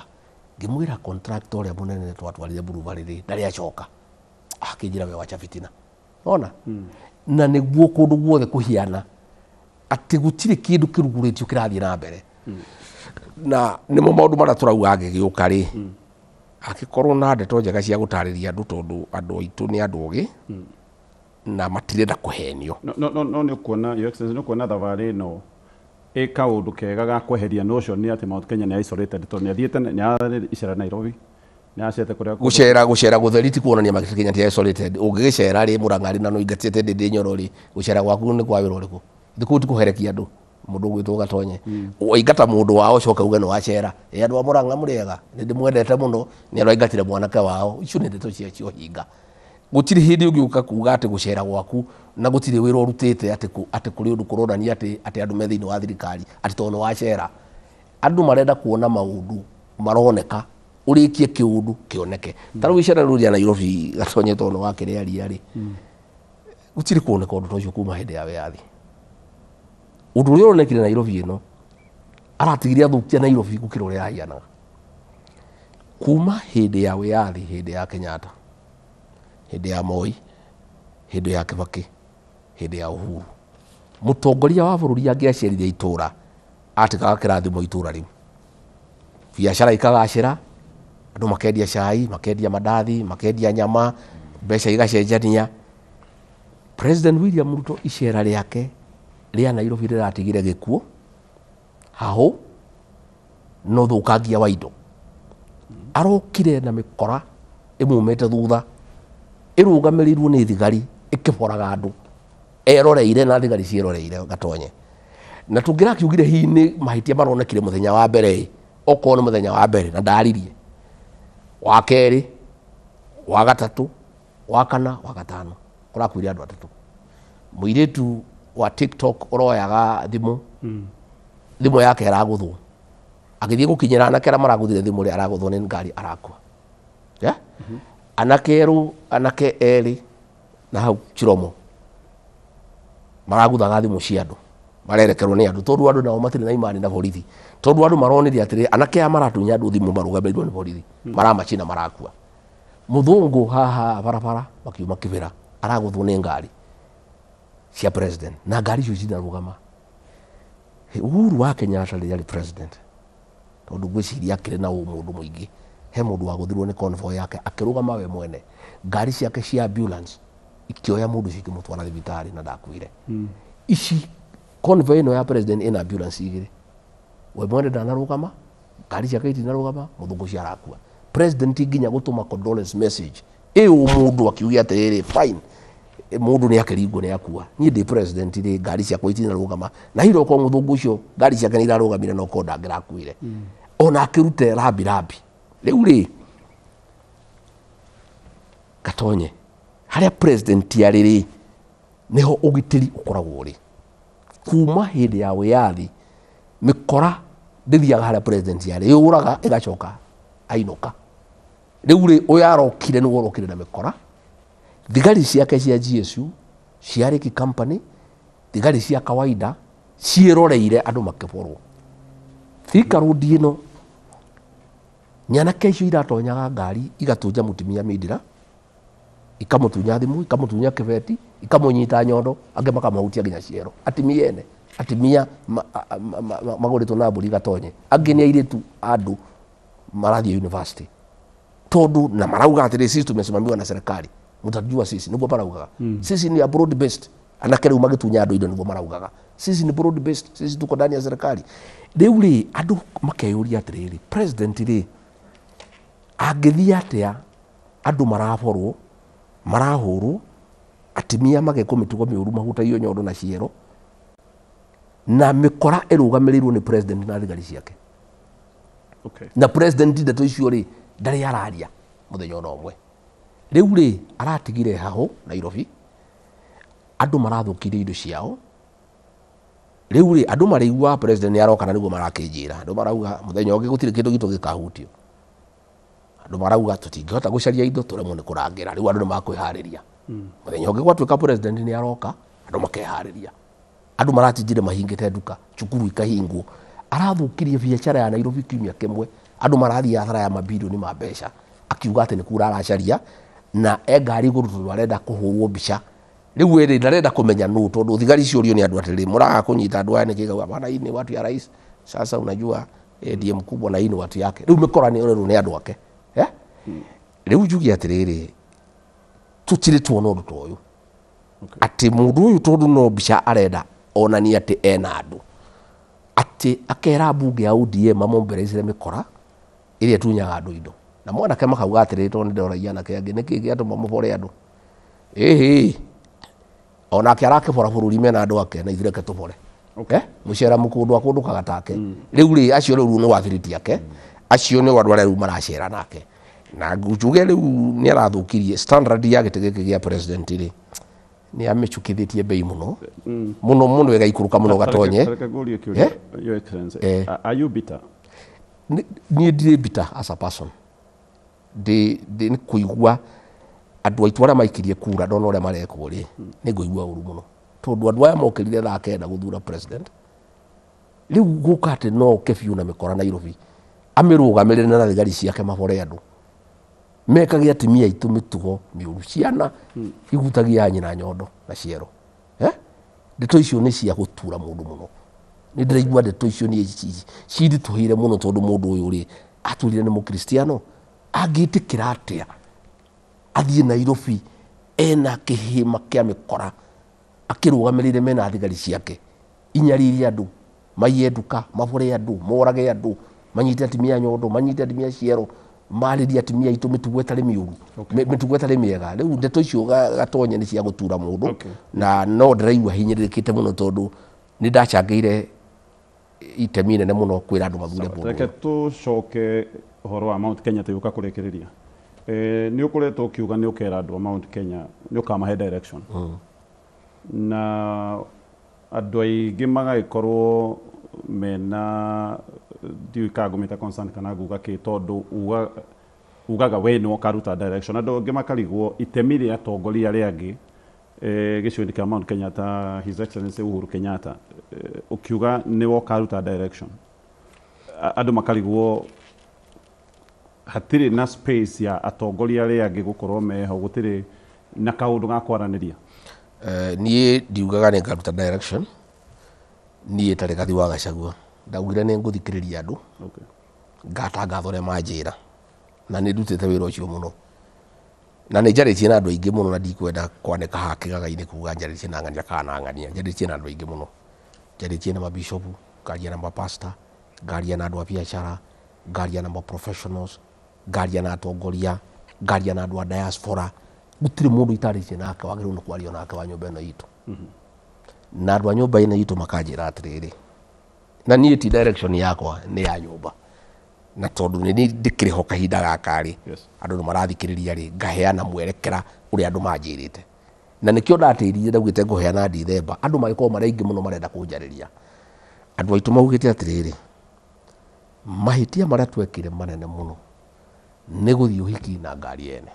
ngĩmwĩra contractor ũrĩa mũnene twatwarire Blue Valley rĩ ndarĩ acoka akĩnjĩra we wacha fitina ona na nĩguo kũndũ guothe kũhiana atĩ gũtirĩ kĩndũ kĩrugũrĩtio kĩrathiĩ na mbere na nĩmo maũndũ marĩa tũrauga angĩgĩũka rĩ akĩkorwo na ndeto njega cia gũtarĩria andũ tondũ andũ aitũ nĩ andũ ogĩ na matirenda kũhenio. No no nĩ ũkuona Your Excellency nĩ ũkuona thabarĩ ĩno ĩ kaũndũ kega ga kweheria notion nĩ atĩ Mount Kenya nĩ isolated tondũ nĩ athiĩte nĩ icera Nairobi nĩ acete kũrĩa gũcera gũtheri ti kuonania Mount Kenya ti isolated. Ũngĩgĩcera rĩ Mũrang'a rĩ na no ingatĩte Ndĩndĩ Nyoro rĩ gũcera gwaku nĩ kwa wĩra ũrĩkũ? Thikũ ti kũherekia andũ. Mundu gwitwo Gatonye waingata mundu wao ucoke uge ni wacera. Ĩ andũ a Murang'a mũrĩega, nĩ ndĩmwendete mũno, nĩ araingatire mwanake wao. Icio nĩ ndeto cia ũhinga. Gũtirĩ hĩndĩ ũngĩũka kuga atĩ gũcera gwaku na gũtirĩ wĩra ũrutĩte atĩ kũrĩ ũndũ kũronania atĩ andũ me thĩinĩ wa thirikari atĩ tondũ nĩ wacera. Andũ marenda kuona maũndũ maroneka, ũrĩkie kĩũndũ kĩoneke. Ta rĩu icera rĩu rĩa Nairobi Gatonye tondũ nĩ wakĩrĩaria rĩ, gũtirĩ kuoneka ũndũ ta ũcio kuma hĩndĩ ya wĩyathi. Ũndũ ũrĩa ũronekire Nairobi ĩno aratigire athũkia Nairobi gũkĩra ũrĩa yahianaga. Kuma hĩndĩ ya wĩyathi, hĩndĩ ya Kenyatta, hĩndĩ ya Moi, hĩndĩ ya Kibaki, hĩndĩ ya Uhuru, mũtongoria wa bũrũri angĩacerire itũra atigaga kĩrathimo itũra rĩu, biacara ikagacĩra, andũ makendia cai, makendia mandathi, makendia nyama, mbeca igacenjania. President William Ruto icera rĩake rĩa Nairobi rĩratigire gĩkuũ, hahũ na ũthũkangia wa indo. Arokire na mĩkora ĩmumĩte thutha, ĩrũgamĩrĩirwo nĩ thigari ĩkĩboraga andũ, eroreire na thigari ciĩroreire Gatonye. Na tũngĩrakiugire hihi nĩ mahĩtia maronekire mũthenya wa mbere, okorwo nĩ mũthenya wa mbere na ndaririe, wa kerĩ, wa gatatũ, wa kana, wa gatano, kũrakuire andũ atatũ. Mũirĩtu wa TikTok ũroyaga thimũ, thimũ yake ĩragũthwo, agĩthiĩ gũkinyĩra anake arĩa maragũthire thimũ rĩ, aragũthwo nĩ ngari arakua. Anake erũ, anake erĩ na hau Chiromo maragũthaga thimũ cia andũ, marerekerwo nĩ andũ tondũ andũ nao matirĩ na imani na borithi, tondũ andũ maronire atĩrĩ anake aya maratunya andũ thimũ marũgamĩrĩirwo nĩ borithi, maramacina marakua. Mũthũngũ haha barabara makiuma Kibera aragũthwo nĩ ngari cia president na ngari icio cinarũgama. Uhuru wa Kenyatta rĩrĩa arĩ president, tondũ ngwĩciria akĩrĩ na ũmũndũ mũingĩ, he mũndũ wagũthirwo nĩ convoy yake akĩrũgama we mwene, ngari ciake cia ambulance ikĩoya mũndũ ũcio ikĩmũtwara thibitarĩ na ndakuire. Ici convoy ĩno ya president ĩna ambulance igĩrĩ, we mwene ndanarũgama, ngari ciake itinarũgama, mũthũngũ ũcio arakua. President nginya gũtũma condolence message ĩ ũmũndũ akiuge atĩrĩrĩ, fine, mũndũ nĩ akĩringwo nĩ akua, niĩ ndĩ president rĩ, ngari ciakwa itinarũgama, na hihi okorwo mũthũngũ ũcio ngari ciake nĩ irarũgamire no korwo ndangĩrakuire, ona akĩrute rambi rambi. Rĩu rĩ Gatonye, harĩa president arĩ rĩ, nĩho ũgitĩri ũkoragwo ũrĩ. Kuma hĩndĩ ya wĩyathi mĩkora ndĩthiaga harĩa president arĩ, yũraga ĩgacoka ainũka. Rĩu rĩ, ũyũ arokire nĩwe ũrokire na mĩkora, thigari ciake cia GSU, cia Reki Company, thigari cia kawaida ciĩroreire andũ makĩborwo. Thika Road ĩno, nyanake icio iratonyaga ngari igatunja mũtumia mindira, ikamũtunya thimũ, ikamũtunya kĩbeti, ikamũnyita nyondo, angĩ makamahutia nginya ciero. Atimia ene, atimia magũrĩtwo na mbũri Gatonye, angĩ nĩ airĩtu andũ marathiĩ university, tondũ na marauga atĩrĩ sisi tumesimamiwa na serikali, mtajua sisi, nĩguo maraugaga. Sisi ni broad based, anake rĩu magĩtunya andũ indo nĩguo maraugaga, sisi ni broad based, sisi tuko ndani ya serikali. Rĩu rĩ, andũ makeyũria atĩrĩrĩ, president rĩ angĩthiĩ atĩa andũ maraborwo, marahũrwo, atimia magekwo mĩtugo mĩũru, mahutagio nyondo na ciero, na mĩkora ĩrũgamĩrĩirwo nĩ president na thigari ciake. Na president ndeto icio rĩ ndarĩ araria mũthenya ona ũmwe. Rĩu rĩ aratigire hahũ Nairobi, andũ marathũkirie indo ciao. Rĩu rĩ andũ marĩigua president nĩ aroka na nĩguo marakĩnjĩra, andũ marauga mũthenya ũngĩ gũtirĩ kĩndũ gitũ gĩkahutio, andũ marauga tũtingĩhota gũcaria indo tũremwo nĩ kũrangĩra. Rĩu andũ nĩ makwĩharĩria mũthenya ũngĩ gwatuĩka president nĩ aroka, andũ makeharĩria. Andũ maratinjire mahingĩte nduka, cukuru ikahingwo. Arathũkirie biacara ya Nairobi kiumia kĩmwe, andũ marathiĩ hathara ya mabirioni ma mbeca, akiuga atĩ nĩ kura aracaria na e ngari igũrũ tondũ arenda kũhũrwo mbica. Rĩu ĩrĩ ndarenda kũmenya nũ, tondũ thigari ciorio nĩ andũ atĩrĩrĩ, mũraga kũnyita andũ aya nĩkĩ? Gauga bana, hii ni watu ya rais, sasa unajua ndiye mkubwa na hii ni watu yake. Rĩu mĩkora nĩ ũrerwo nĩ andũ ake. Rĩu njuge atĩrĩrĩ, tũtirĩ tuona ũndũ ta ũyũ, atĩ mũndũ ũyũ tondũ no mbica arenda onanie atĩ ena andũ, atĩ akera mbunge ya ODM mamombereicire mĩkora ĩrĩa ĩtunyaga andũ indo, na mwanake makauga atĩrĩrĩ, tondũ nĩndoragia anake angĩ nĩkĩ gĩatũma mũbore andũ, ĩhĩ onake arakĩbora bũrũri mena andũ ake na ithuĩ reke tũbore. Mucera mukundu akundukaga take riu ri acio riu ni wathiriti ake acio ni andu aria riu maracera nake na njuge riu ni arathukirie standard ya gĩtĩ gĩkĩ gĩa president ri ni amĩcukithĩtie bei muno muno muno ĩgaikũrũka muno gatonye. Your Excellency, are you bitter? Niĩ ndirĩ bitter as a person. Ndĩ nĩ kũigua andũ aitũ arĩa maikirie kura ndona ũrĩa marekwo rĩ nĩ ngũigua ũru mũno tondũ andũ aya mokĩrire thaa 9 gũthura president rĩu gũka atĩ no oke biũ na mĩkora Nairobi amĩrũgamĩrĩre na thigari ciake mabore andũ mekage atumia aitũ mĩtugo mĩũru ciana igutagia nyina nyondo na ciero. Ndeto icio nĩ cia gũtura mũndũ mũno. Nĩ ndĩraigua ndeto icio nĩ cinditũhĩire mũno tondũ mũndũ ũyũ rĩ atũrire nĩ mũkristiano angĩtĩkĩra atĩa athiĩ Nairobi ena kĩhĩma kĩa mĩkora akĩrũgamĩrĩire mena thigari ciake inyaririe andũ maiye nduka mabore andũ morage andũ manyite atumia nyondo manyite atumia ciero marĩrie atumia aitũ mĩtugo ĩtarĩ mĩũru mĩtugo ĩtarĩ mĩega. Rĩu ndeto icio gatonye nĩ cia gũtura mũndũ na no ndĩraigua hinyĩrĩrĩkĩte mũno tondũ nĩ ndacangĩire itemi inene mũno kwĩra andũ mathure mũndũ. Reke tũcoke ũhoro wa Mount Kenya tũgĩũka kũrĩkĩrĩria. Nĩ ũkoretwo ũkiuga nĩ ũkera andũ a Mount Kenya nĩ ũkamahe direction na andũ aingĩ magagĩkorwo mena ndiũĩ kana ngũmĩta concern kana nguga kĩ tondũ ugaga we nĩwe ũkaruta direction. Andũ angĩ makarigwo itemi rĩa atongoria arĩa angĩ gĩcigo-inĩ kĩa Mount Kenya ta His Excellency Uhuru Kenyatta ũkiuga nĩwe ũkaruta direction andũ makarigwo hatirĩ na space ya atongoria arĩa angĩ gũkorwo meho gũtirĩ na kaũndũ ga kwaranĩria. Niĩ ndiugaga nĩ ngaruta direction niĩ ta Rigathi wa Gachagua ndaugire nĩ ngũthikĩrĩria andũ ngatangatha ũrĩa manjĩra na nĩ ndutĩte wĩra ũcio mũno na nĩ njarĩtie na andũ aingĩ mũno na ndikwenda kwanĩka haha kĩgagainĩ kuga njarĩtie na ng'ania kana na ng'ania. Njarĩtie na andũ aingĩ mũno, njarĩtie na mabishopu, ngaria na mapasta, ngaria na andũ a biacara, ngaria na maprofessionals, ngaria na atongoria, ngaria na andũ a diaspora. Gũtirĩ mũndũ itarĩtie nake wagĩrĩirwo nĩ kwaria nake wa nyũmba ĩno itũ na andũ a nyũmba ĩno itũ makanjĩra atĩrĩrĩ na niĩ ti direction yakwa nĩ ya nyũmba na tondũ nĩ ndĩkĩrĩ ho kahinda gaka rĩ andũ nĩ marathikĩrĩria rĩ ngaheana mwerekera ũrĩa andũ manjĩrĩte na nĩkĩo ndatĩrire ndaugĩte ngũheana Dithemba andũ magĩkorwo marĩ aingĩ mũno marenda kũnjarĩria. Andũ aitũ maugĩte atĩrĩrĩ mahĩtia marĩa twekire manene mũno nĩ gũthiĩ ũhiki na ngari ene.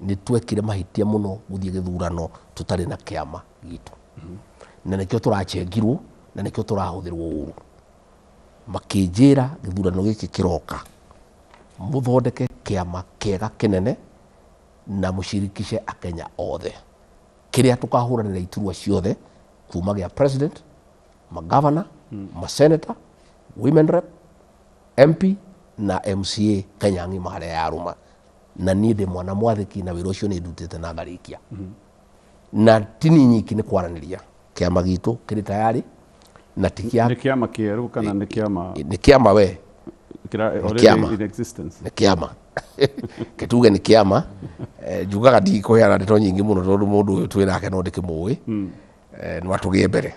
Nĩ twekire mahĩtia mũno gũthiĩ gĩthurano tũtarĩ na kĩama gitũ na nĩkĩo tũrachengirwo na nĩkĩo tũrahũthĩrwo ũru. Makĩnjĩra gĩthurano gĩkĩ kĩroka mũthondeke kĩama kĩega kĩnene na mũcirikice akenya othe kĩrĩa tũkahũranĩra iturwa ciothe kuma gĩa president, magavana, maseneta, women rep, MP na MCA Kenya ng'ima harĩa yarũma. Na niĩ ndĩ mwana mwathĩki na wĩra ũcio nĩ ndutĩte na ngarĩkia na ti niĩ nyiki nĩ kwaranĩria. Kĩama gitũ kĩrĩ tayari na ti kĩa nĩ kĩama kĩerũ kana nĩ kĩama nĩ kĩama we already in existence nĩ kĩama kĩtuge nĩ kĩama. Njugaga ndikũheana ndeto nyingĩ mũno tondũ mũndũ ũyũ twĩ nake no ndĩkĩmũĩ no atũgĩe mbere.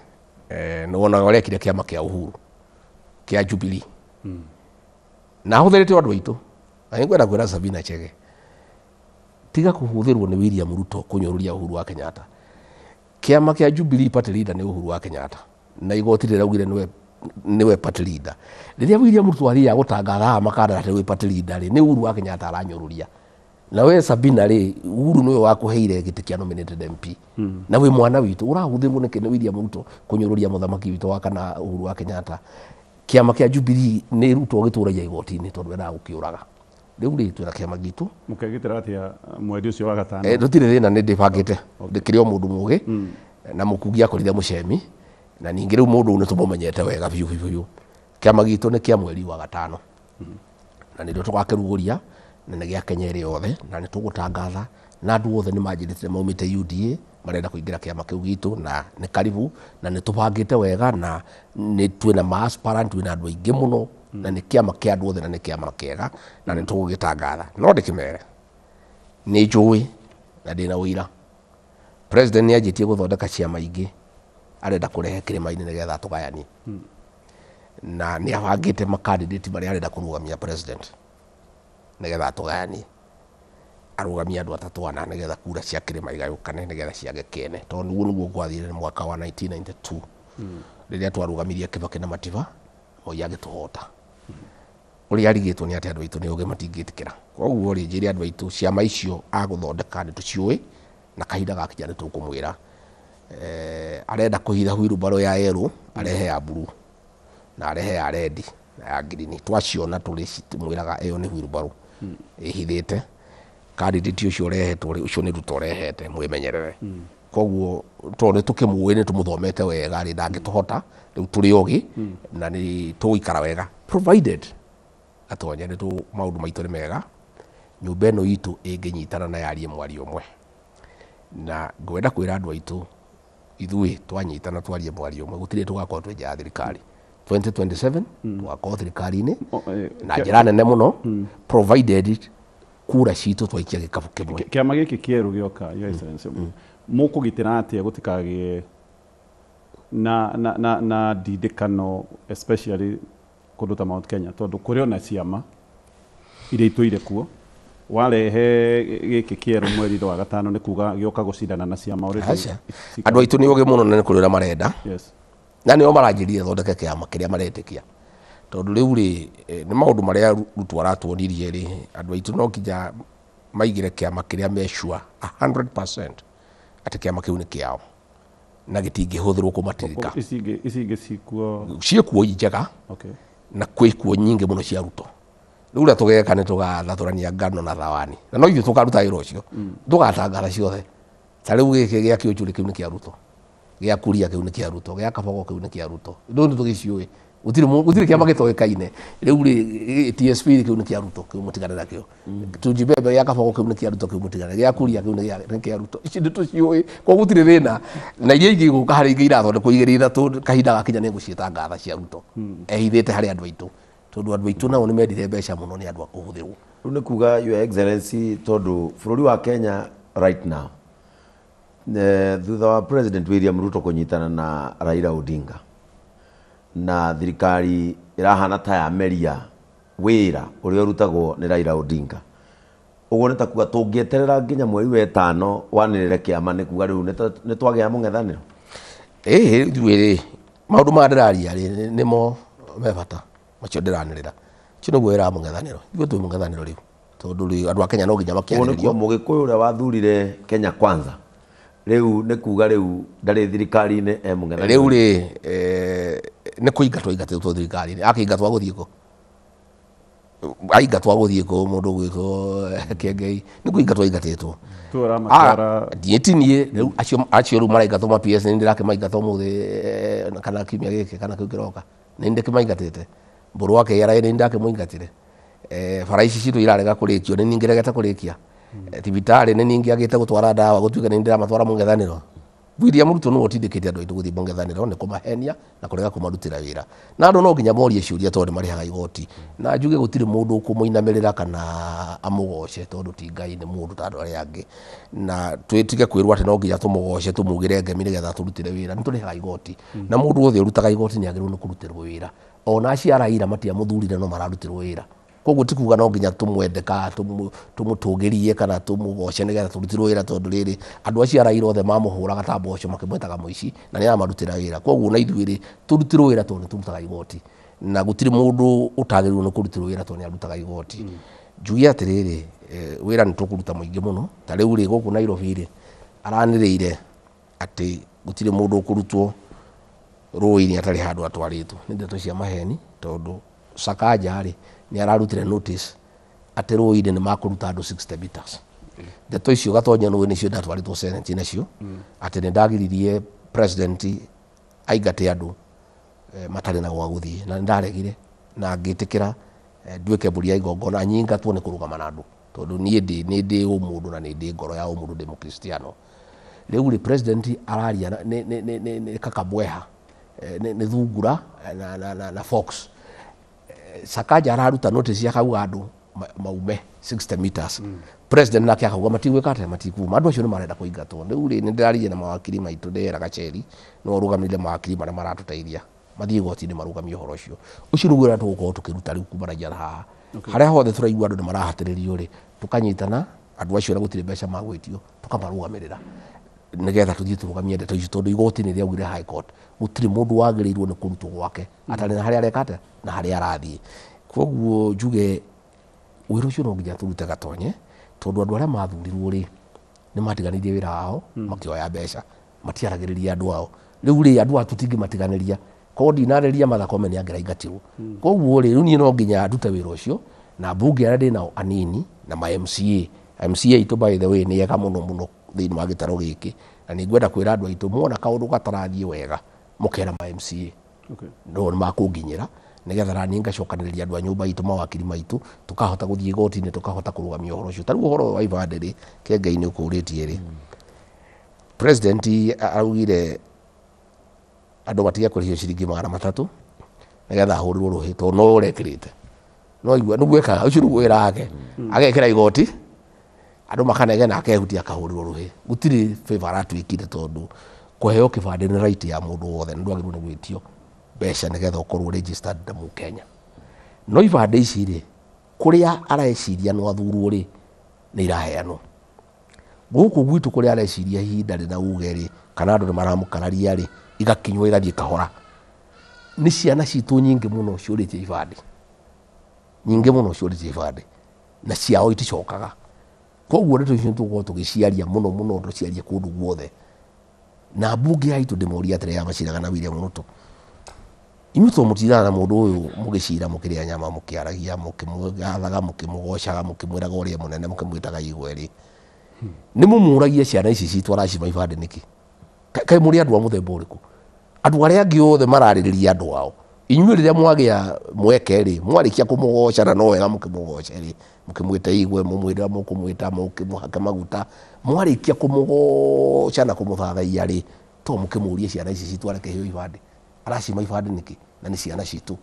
Nĩ wonaga ũrĩa ekire kĩama kĩa Uhuru kĩa Jubilee na ahũthĩrĩte andũ aitũ na nĩngwenda kwĩra Sabina Chege tiga kũhũthĩrwo nĩ William Ruto kũnyũrũria Uhuru wa Kenyatta. Kĩama kĩa Jubilee party leader nĩ Uhuru wa Kenyatta na igoti rĩraugire nĩwe party leader. Rĩrĩa William Ruto athiaga gũtangatha haha makandara atĩ wĩ party leader rĩ nĩ Uhuru wa Kenyatta aranyũrũria. Na we Sabina rĩ Uhuru nĩwe wakũheire gĩtĩ kĩa nominated MP na wĩ mwana witũ ũrahũthĩrwo nĩkĩ nĩ William Ruto kũnyũrũria mũthamaki witũ wa kana Uhuru wa Kenyatta. Kĩama kĩa Jubilee nĩ Ruto gĩtũragia igoti-inĩ tondũ endaga gũkĩũraga. Rĩu rĩ twĩna kĩama gitũ mũkegitĩra atĩa mweri ũcio wa gatano? Tũtirĩ thĩna nĩ ndĩbangĩte ndĩkĩrĩ o mũndũ mũgĩ na mũkungi akorire mũcemi na ningĩ rĩu mũndũ nĩ tũmũmenyete wega biũ biũ biũ. Kĩama gitũ nĩ kĩa mweri wa gatano na nĩrĩo tũgakĩrugũria na nĩ gĩa Kenya ĩrĩ yothe na nĩ tũgũtangatha na andũ othe nĩ manjĩrĩte maumĩte UDA marenda kũingĩra kĩama kĩu gitũ na nĩ karibu na nĩ tũbangĩte wega na nĩ twĩna ma-aspirant twĩna andũ aingĩ mũno na nĩ kĩama kĩa andũ othe na nĩ kĩama kĩega na nĩ tũgũgĩtangatha. No ndĩkĩmere nĩ njũĩ na ndĩna ũira president nĩ anjĩtie gũthondeka ciama ingĩ Arenda kũrehe kĩrĩma-inĩ nĩgetha atũgayanie. Na nĩ abangĩte makandidate marĩa arenda kũrũgamia president nĩgetha atũgayanie, arũgamie andũ atatũ ana nĩgetha kura cia kĩrĩma igayũkane nĩgetha ciage kĩene, tondũ nĩguo gwathire mwaka wa 1992 rĩrĩa twarũgamirie Kibaki na Matiba. Moi agĩtũhota. Ũrĩa arigĩtwo nĩ atĩ andũ aitũ nĩ ũgĩ matingĩtĩkĩra. Koguo rĩ, njĩre andũ aitũ ciama icio agũthondeka nĩ tũciũĩ, na kahinda gakinya nĩ tũkũmwĩra. Arenda kũhitha wheelbarrow ya yellow, arehe ya blue na arehe ya red na ya green. Twaciona tũrĩmwĩraga ĩyo nĩ wheelbarrow ĩhithĩte candidate ũcio ũrehetwo rĩ, ũcio nĩ Ruto ũrehete, mwĩmenyerere. Koguo tondũ nĩ tũkĩmũĩ, nĩ tũmũthomete wega rĩ, ndangĩtũhota. Rĩu tũrĩ ogĩ na nĩ tũgũikara wega provided atonye nĩ maũndũ maitũ nĩ mega, nyũmba ĩno itũ ĩngĩnyitana na yarie mwario ũmwe. Na ngwenda kwĩra andũ aitũ, ithuĩ twanyitana twarie mwario ũmwe, gũtirĩ tũgakorwo twĩ nja ya thirikari 2027. Tũgakorwo thirikari-inĩ na njĩra nene mũno provided kura citũ twaikia gĩkabu kĩmwe. Kĩama gĩkĩ kĩerũ gĩoka, Your Excellency, mũkũgitĩra atĩa gũtikagĩe na ndindĩkano, especially kũndũ ta Mount Kenya, tondũ kũrĩ ona ciama iria itũire kuo? Warehe gĩkĩ kĩerũ mweri wa gatano, nĩ kuga gĩoka gũcindana na ciama already? Aca. Andũ aitũ nĩ ogĩ mũno na nĩ kũrĩ ũrĩa marenda na nĩo maranjĩrire thondeke kĩama kĩrĩa maretĩkia, tondũ rĩu rĩ, nĩ maũndũ marĩa Ruto aratuonirie rĩ, andũ aitũ no nginya maigĩre kĩama kĩrĩa me sure 100% atĩ kĩama kĩu nĩ kĩao na gĩtingĩhũthĩrwo kũmatirika. Ici ingĩ cikuo? Ciĩkuo njega. Na kwĩ kuo nyingĩ mũno cia Ruto. Rĩu ũrĩa tũgeka nĩ tũgathatũrania ngano na thawani, na no ithuĩ tũkaruta wĩra ũcio, tũgatangatha ciothe. Ta rĩu gĩkĩ gĩa kĩũnjũrĩ kĩu nĩ kĩa Ruto, gĩa Kuria kĩu nĩ kĩa Ruto, gĩa Kabogo kĩu nĩ kĩa Ruto. Rĩu nĩ tũgĩciũĩ, gũtirĩ kĩama gĩtoĩkaine. Rĩu rĩ, TSP kĩu nĩ kĩa Ruto, kĩu mũtigane nakĩo. Tujibebe gĩa Kabogo kĩu nĩ kĩa Ruto, kĩu mũtigane. Gĩa Kuria kĩu nĩ kĩa Ruto. Ici nĩ tũciũĩ, koguo gũtirĩ thĩna. Na iria ingĩ igũka, harĩ ingĩ irathondekwo igĩrĩ ithatũ, kahinda gakinya nĩ ngũciĩta ngatha cia Ruto ehithĩte harĩ andũ aitũ, tondũ andũ aitũ nao nĩ mendire mbeca mũno, nĩ andũ a kũhũthĩrwo. Rĩu nĩ kuga, Your Excellency, tondũ bũrũri wa Kenya right now, thutha wa President William Ruto kũnyitana na Raila Odinga na thirikari ĩrahana ta yameria wĩra ũrĩa ũrutagwo nĩ Raila Odinga, ũguo nĩ ta kuga tũngĩeterera nginya mweri wa ĩtano wanĩrĩre kĩama, nĩ kuga rĩu nĩ twagĩa mũng'ethanĩro? Ĩĩ, ithuĩ rĩ, maũndũ maya ndĩraria rĩ, nĩmo me bata macio ndĩranĩrĩra. Ũcio nĩguo wĩra wa mũng'ethanĩro. Ithuĩ twĩ mũng'ethanĩro rĩu, tondũ rĩ, andũ a Kenya no nginya Ũguo nĩ makĩarĩrĩrio. kuga mũgĩkũyũ ũrĩa wathurire Kenya Kwanza rĩu nĩ kuga rĩu ndarĩ thirikari-inĩ, e mũng'ethanĩro? Rĩu rĩ, nĩ kũingatwo aingatĩtwo thirikari-inĩ. Akĩingatwo agũthiĩ kũ? Aingatwo agũthiĩ kũ? Mũndũ ũgwĩtwo Kĩengei nĩ kũingatwo aingatĩtwo. Tu ũramatwara? Niĩ ti niĩ. Rĩu acio rĩu maraingatwo ma PS, nĩ ndĩrakĩmaingata ũmũthĩ, kana kiumia gĩkĩ kana kĩu kĩroka, nĩ ndĩkĩmaingatĩte. Mbũrũ wa KRA nĩ ndakĩmũingatire. Bara ici citũ irarega kũrĩkio, nĩ ningĩregete kũrĩkia. Thibitarĩ nĩ ningĩagĩte gũtwara ndawa, gũtuĩke nĩ ndĩramatwara mũng'ethanĩro. William Ruto nĩwe ũtindĩkĩte andũ aitũ gũthiĩ mũng'ethanĩro, nĩ kũmahenia na kũrega kũmarutĩra wĩra. Na andũ no nginya morie ciũria tondũ nĩ marĩhaga igoti. Na njuge gũtirĩ mũndũ ũkũmũinamĩrĩra kana amũgoce, tondũ ti Ngai, nĩ mũndũ ta andũ arĩa angĩ. Na twĩtige kwĩrwo atĩ no nginya tũmũgoce, tũmugĩre ngemi nĩgetha tũrutĩre wĩra. Nĩ tũrĩhaga igoti, na mũndũ wothe ũrutaga igoti nĩ agĩrĩirwo nĩ kũrutĩrwo wĩra. Ona acio a Raila matiamũthurire, no mararutĩrwo wĩra. Koguo ti kuga no nginya tũmwende kana tũmũtũgĩrie kana tũmũgoce nĩgetha tũrutĩrwo wĩra, tondũ rĩrĩ, andũ acio a Raila othe mamũhũraga ta mboco makĩmwetaga mũici na nĩ aramarutĩra wĩra. Koguo na ithuĩ rĩ, tũrutĩrwo wĩra tondũ nĩ tũrutaga igoti, na gũtirĩ mũndũ ũtagĩrĩirwo nĩ kũrutĩrwo wĩra tondũ nĩ arutaga igoti. Njuge atĩrĩrĩ, wĩra nĩ tũkũruta mũingĩ mũno. Ta rĩu rĩ, gũkũ Nairobi rĩ, aranĩrĩire atĩ gũtirĩ mũndũ ũkũrutwo rũĩ-inĩ atarĩ handũ atwarĩtwo. Nĩ ndeto cia maheni, tondũ Sakaja rĩ, nĩ ararutire notice atĩ rũĩ-inĩ nĩ makũruta andũ 60 meters. Ndeto icio Gatonya nũĩ nĩcio ndatwarĩtwo Senate nacio, atĩ nĩ ndagiririe president aingate andũ matarĩ na gwa gũthiĩ, na nĩ ndaregire na ngĩtĩkĩra nduĩke mbũri ya igongona nyingatwo nĩ kũrũgama na andũ, tondũ niĩ ndĩ nĩ ndĩ ũmũndũ na nĩ ndĩ ngoro ya ũmũndũ, ndĩ mũkristiano. Rĩu rĩ, president araria nĩ kakabweha, nĩ thungura na fox. Sakaja araruta notice akauga andũ Maume 60 meters. President nake akauga matigwĩka atĩa, matikuma. Andũ acio nĩ marenda kũingatwo. Rĩu rĩ, nĩ ndĩraririe na mawakiri maitũ, ndĩra Gacheri no ũrũgamĩrĩre mawakiri marĩa maratũteithia mathiĩ igoti-inĩ marũgamie ũhoro ũcio. Ũcio nĩguo ũrĩa tũgũkorwo tũkĩruta rĩu kumanagia na haha. Harĩa hothe tũraigua andũ nĩ marahatĩrĩrio rĩ, tũkanyitana andũ acio na gũtirĩ mbeca magwĩtio, tũkamarũgamĩrĩra nĩgetha tũthiĩ tũrũgamie ndeto icio, tondũ igoti nĩ rĩaugire High Court gũtirĩ mũndũ wagĩrĩirwo nĩ kũrutwo gwake atarĩ na harĩa areka atĩa na harĩa arathiĩ. Koguo njuge wĩra ũcio no nginya tũrute Gatonye, tondũ andũ arĩa mathurirwo rĩ nĩ matiganĩirie wĩra wao, makĩoya mbeca, matiaragĩrĩria andũ ao. Rĩu rĩ, andũ aya tũtingĩmatiganĩria, korwo ndinarĩria Martha Koome nĩ angĩraingatirwo. Koguo rĩ, rĩu niĩ no nginya ndute wĩra ũcio na mbunge arĩa ndĩ nao anini na ma MCA. MCA itũ by the way nĩ ega mũno mũno thĩinĩ wa gĩtarũ gĩkĩ, na nĩ ngwenda kwĩra andũ aitũ mona kaũndũ gatarathiĩ wega mũkera ma MCA. No nĩ makũnginyĩra nĩgetha naniĩ ngacokanĩrĩria andũ a nyũmba itũ, mawakiri maitũ, tũkahota gũthiĩ igoti-inĩ, tũkahota kũrũgamia ũhoro ũcio. Ta rĩu ũhoro wa ibandĩ rĩ, Kĩengei nĩ ũkũrĩtie rĩ, president araugire andũ matige kũrĩhio ciringi 300 nĩgetha ahũrĩrwo rũhĩ, tondũ no ũrekĩrĩte no igua nĩguo ekaga, ũcio nĩguo wĩra wake, agekĩra igoti andũ makanegena, akehutia akahũrĩrwo rũhĩ. Gũtirĩ favor aratwĩkire, tondũ kũheo kĩbandĩ nĩ right ya mũndũ wothe, na ndwagĩrĩirwo nĩ gwĩtio mbeca nĩgetha ũkorwo registered na mũkenya. No ibandĩ ici rĩ, kũrĩa areciria no athurwo rĩ, nĩ iraheanwo. Gũkũ gwitũ kũrĩa areciria ihinda rĩna uge rĩ, kana andũ nĩ maramũkararia rĩ, igakinywo igathiĩ kahora. Nĩ ciana citũ nyingĩ mũno ciũrĩtie ibandĩ, nyingĩ mũno ciũrĩtie ibandĩ, na ciao iticokaga. Koguo ndeto icio tũgũkorwo tũgĩciaria mũno mũno, tũciarie kũndũ guothe. Na mbunge aitũ ndĩmoria atĩrĩ, ya maciraga na William Ruto, inyuĩ to mũtindanaga na mũndũ ũyũ mũgĩcira, mũkĩrĩa nyama, mũkĩaragia, mũkĩmũgathaga, mũkĩmũgocaga, mũkĩmwĩraga ũrĩa mũnene, mũkĩmwĩtaga igwe rĩ, nĩ mũmũragia ciana ici citũ aracima ibandĩ nĩkĩ? Kaĩ mũrĩ andũ a mũthemba ũrĩkũ? Andũ arĩa angĩ othe mararĩrĩria andũ ao, inyuĩ rĩrĩa mwagĩa mweke rĩ, mwarĩkia kũmũgoca, na no wega mũkĩmũgoce rĩ, mũkĩmwĩta igwe, mũmwĩra mũkũmwĩta, mũkĩmũhake maguta, mwarĩkia kũmũgoca na kũmũthathaiya rĩ, to mũkĩmũrie ciana ici citũ areke ibandĩ, aracima ibandĩ nĩkĩ? Na nĩ ciana citũ.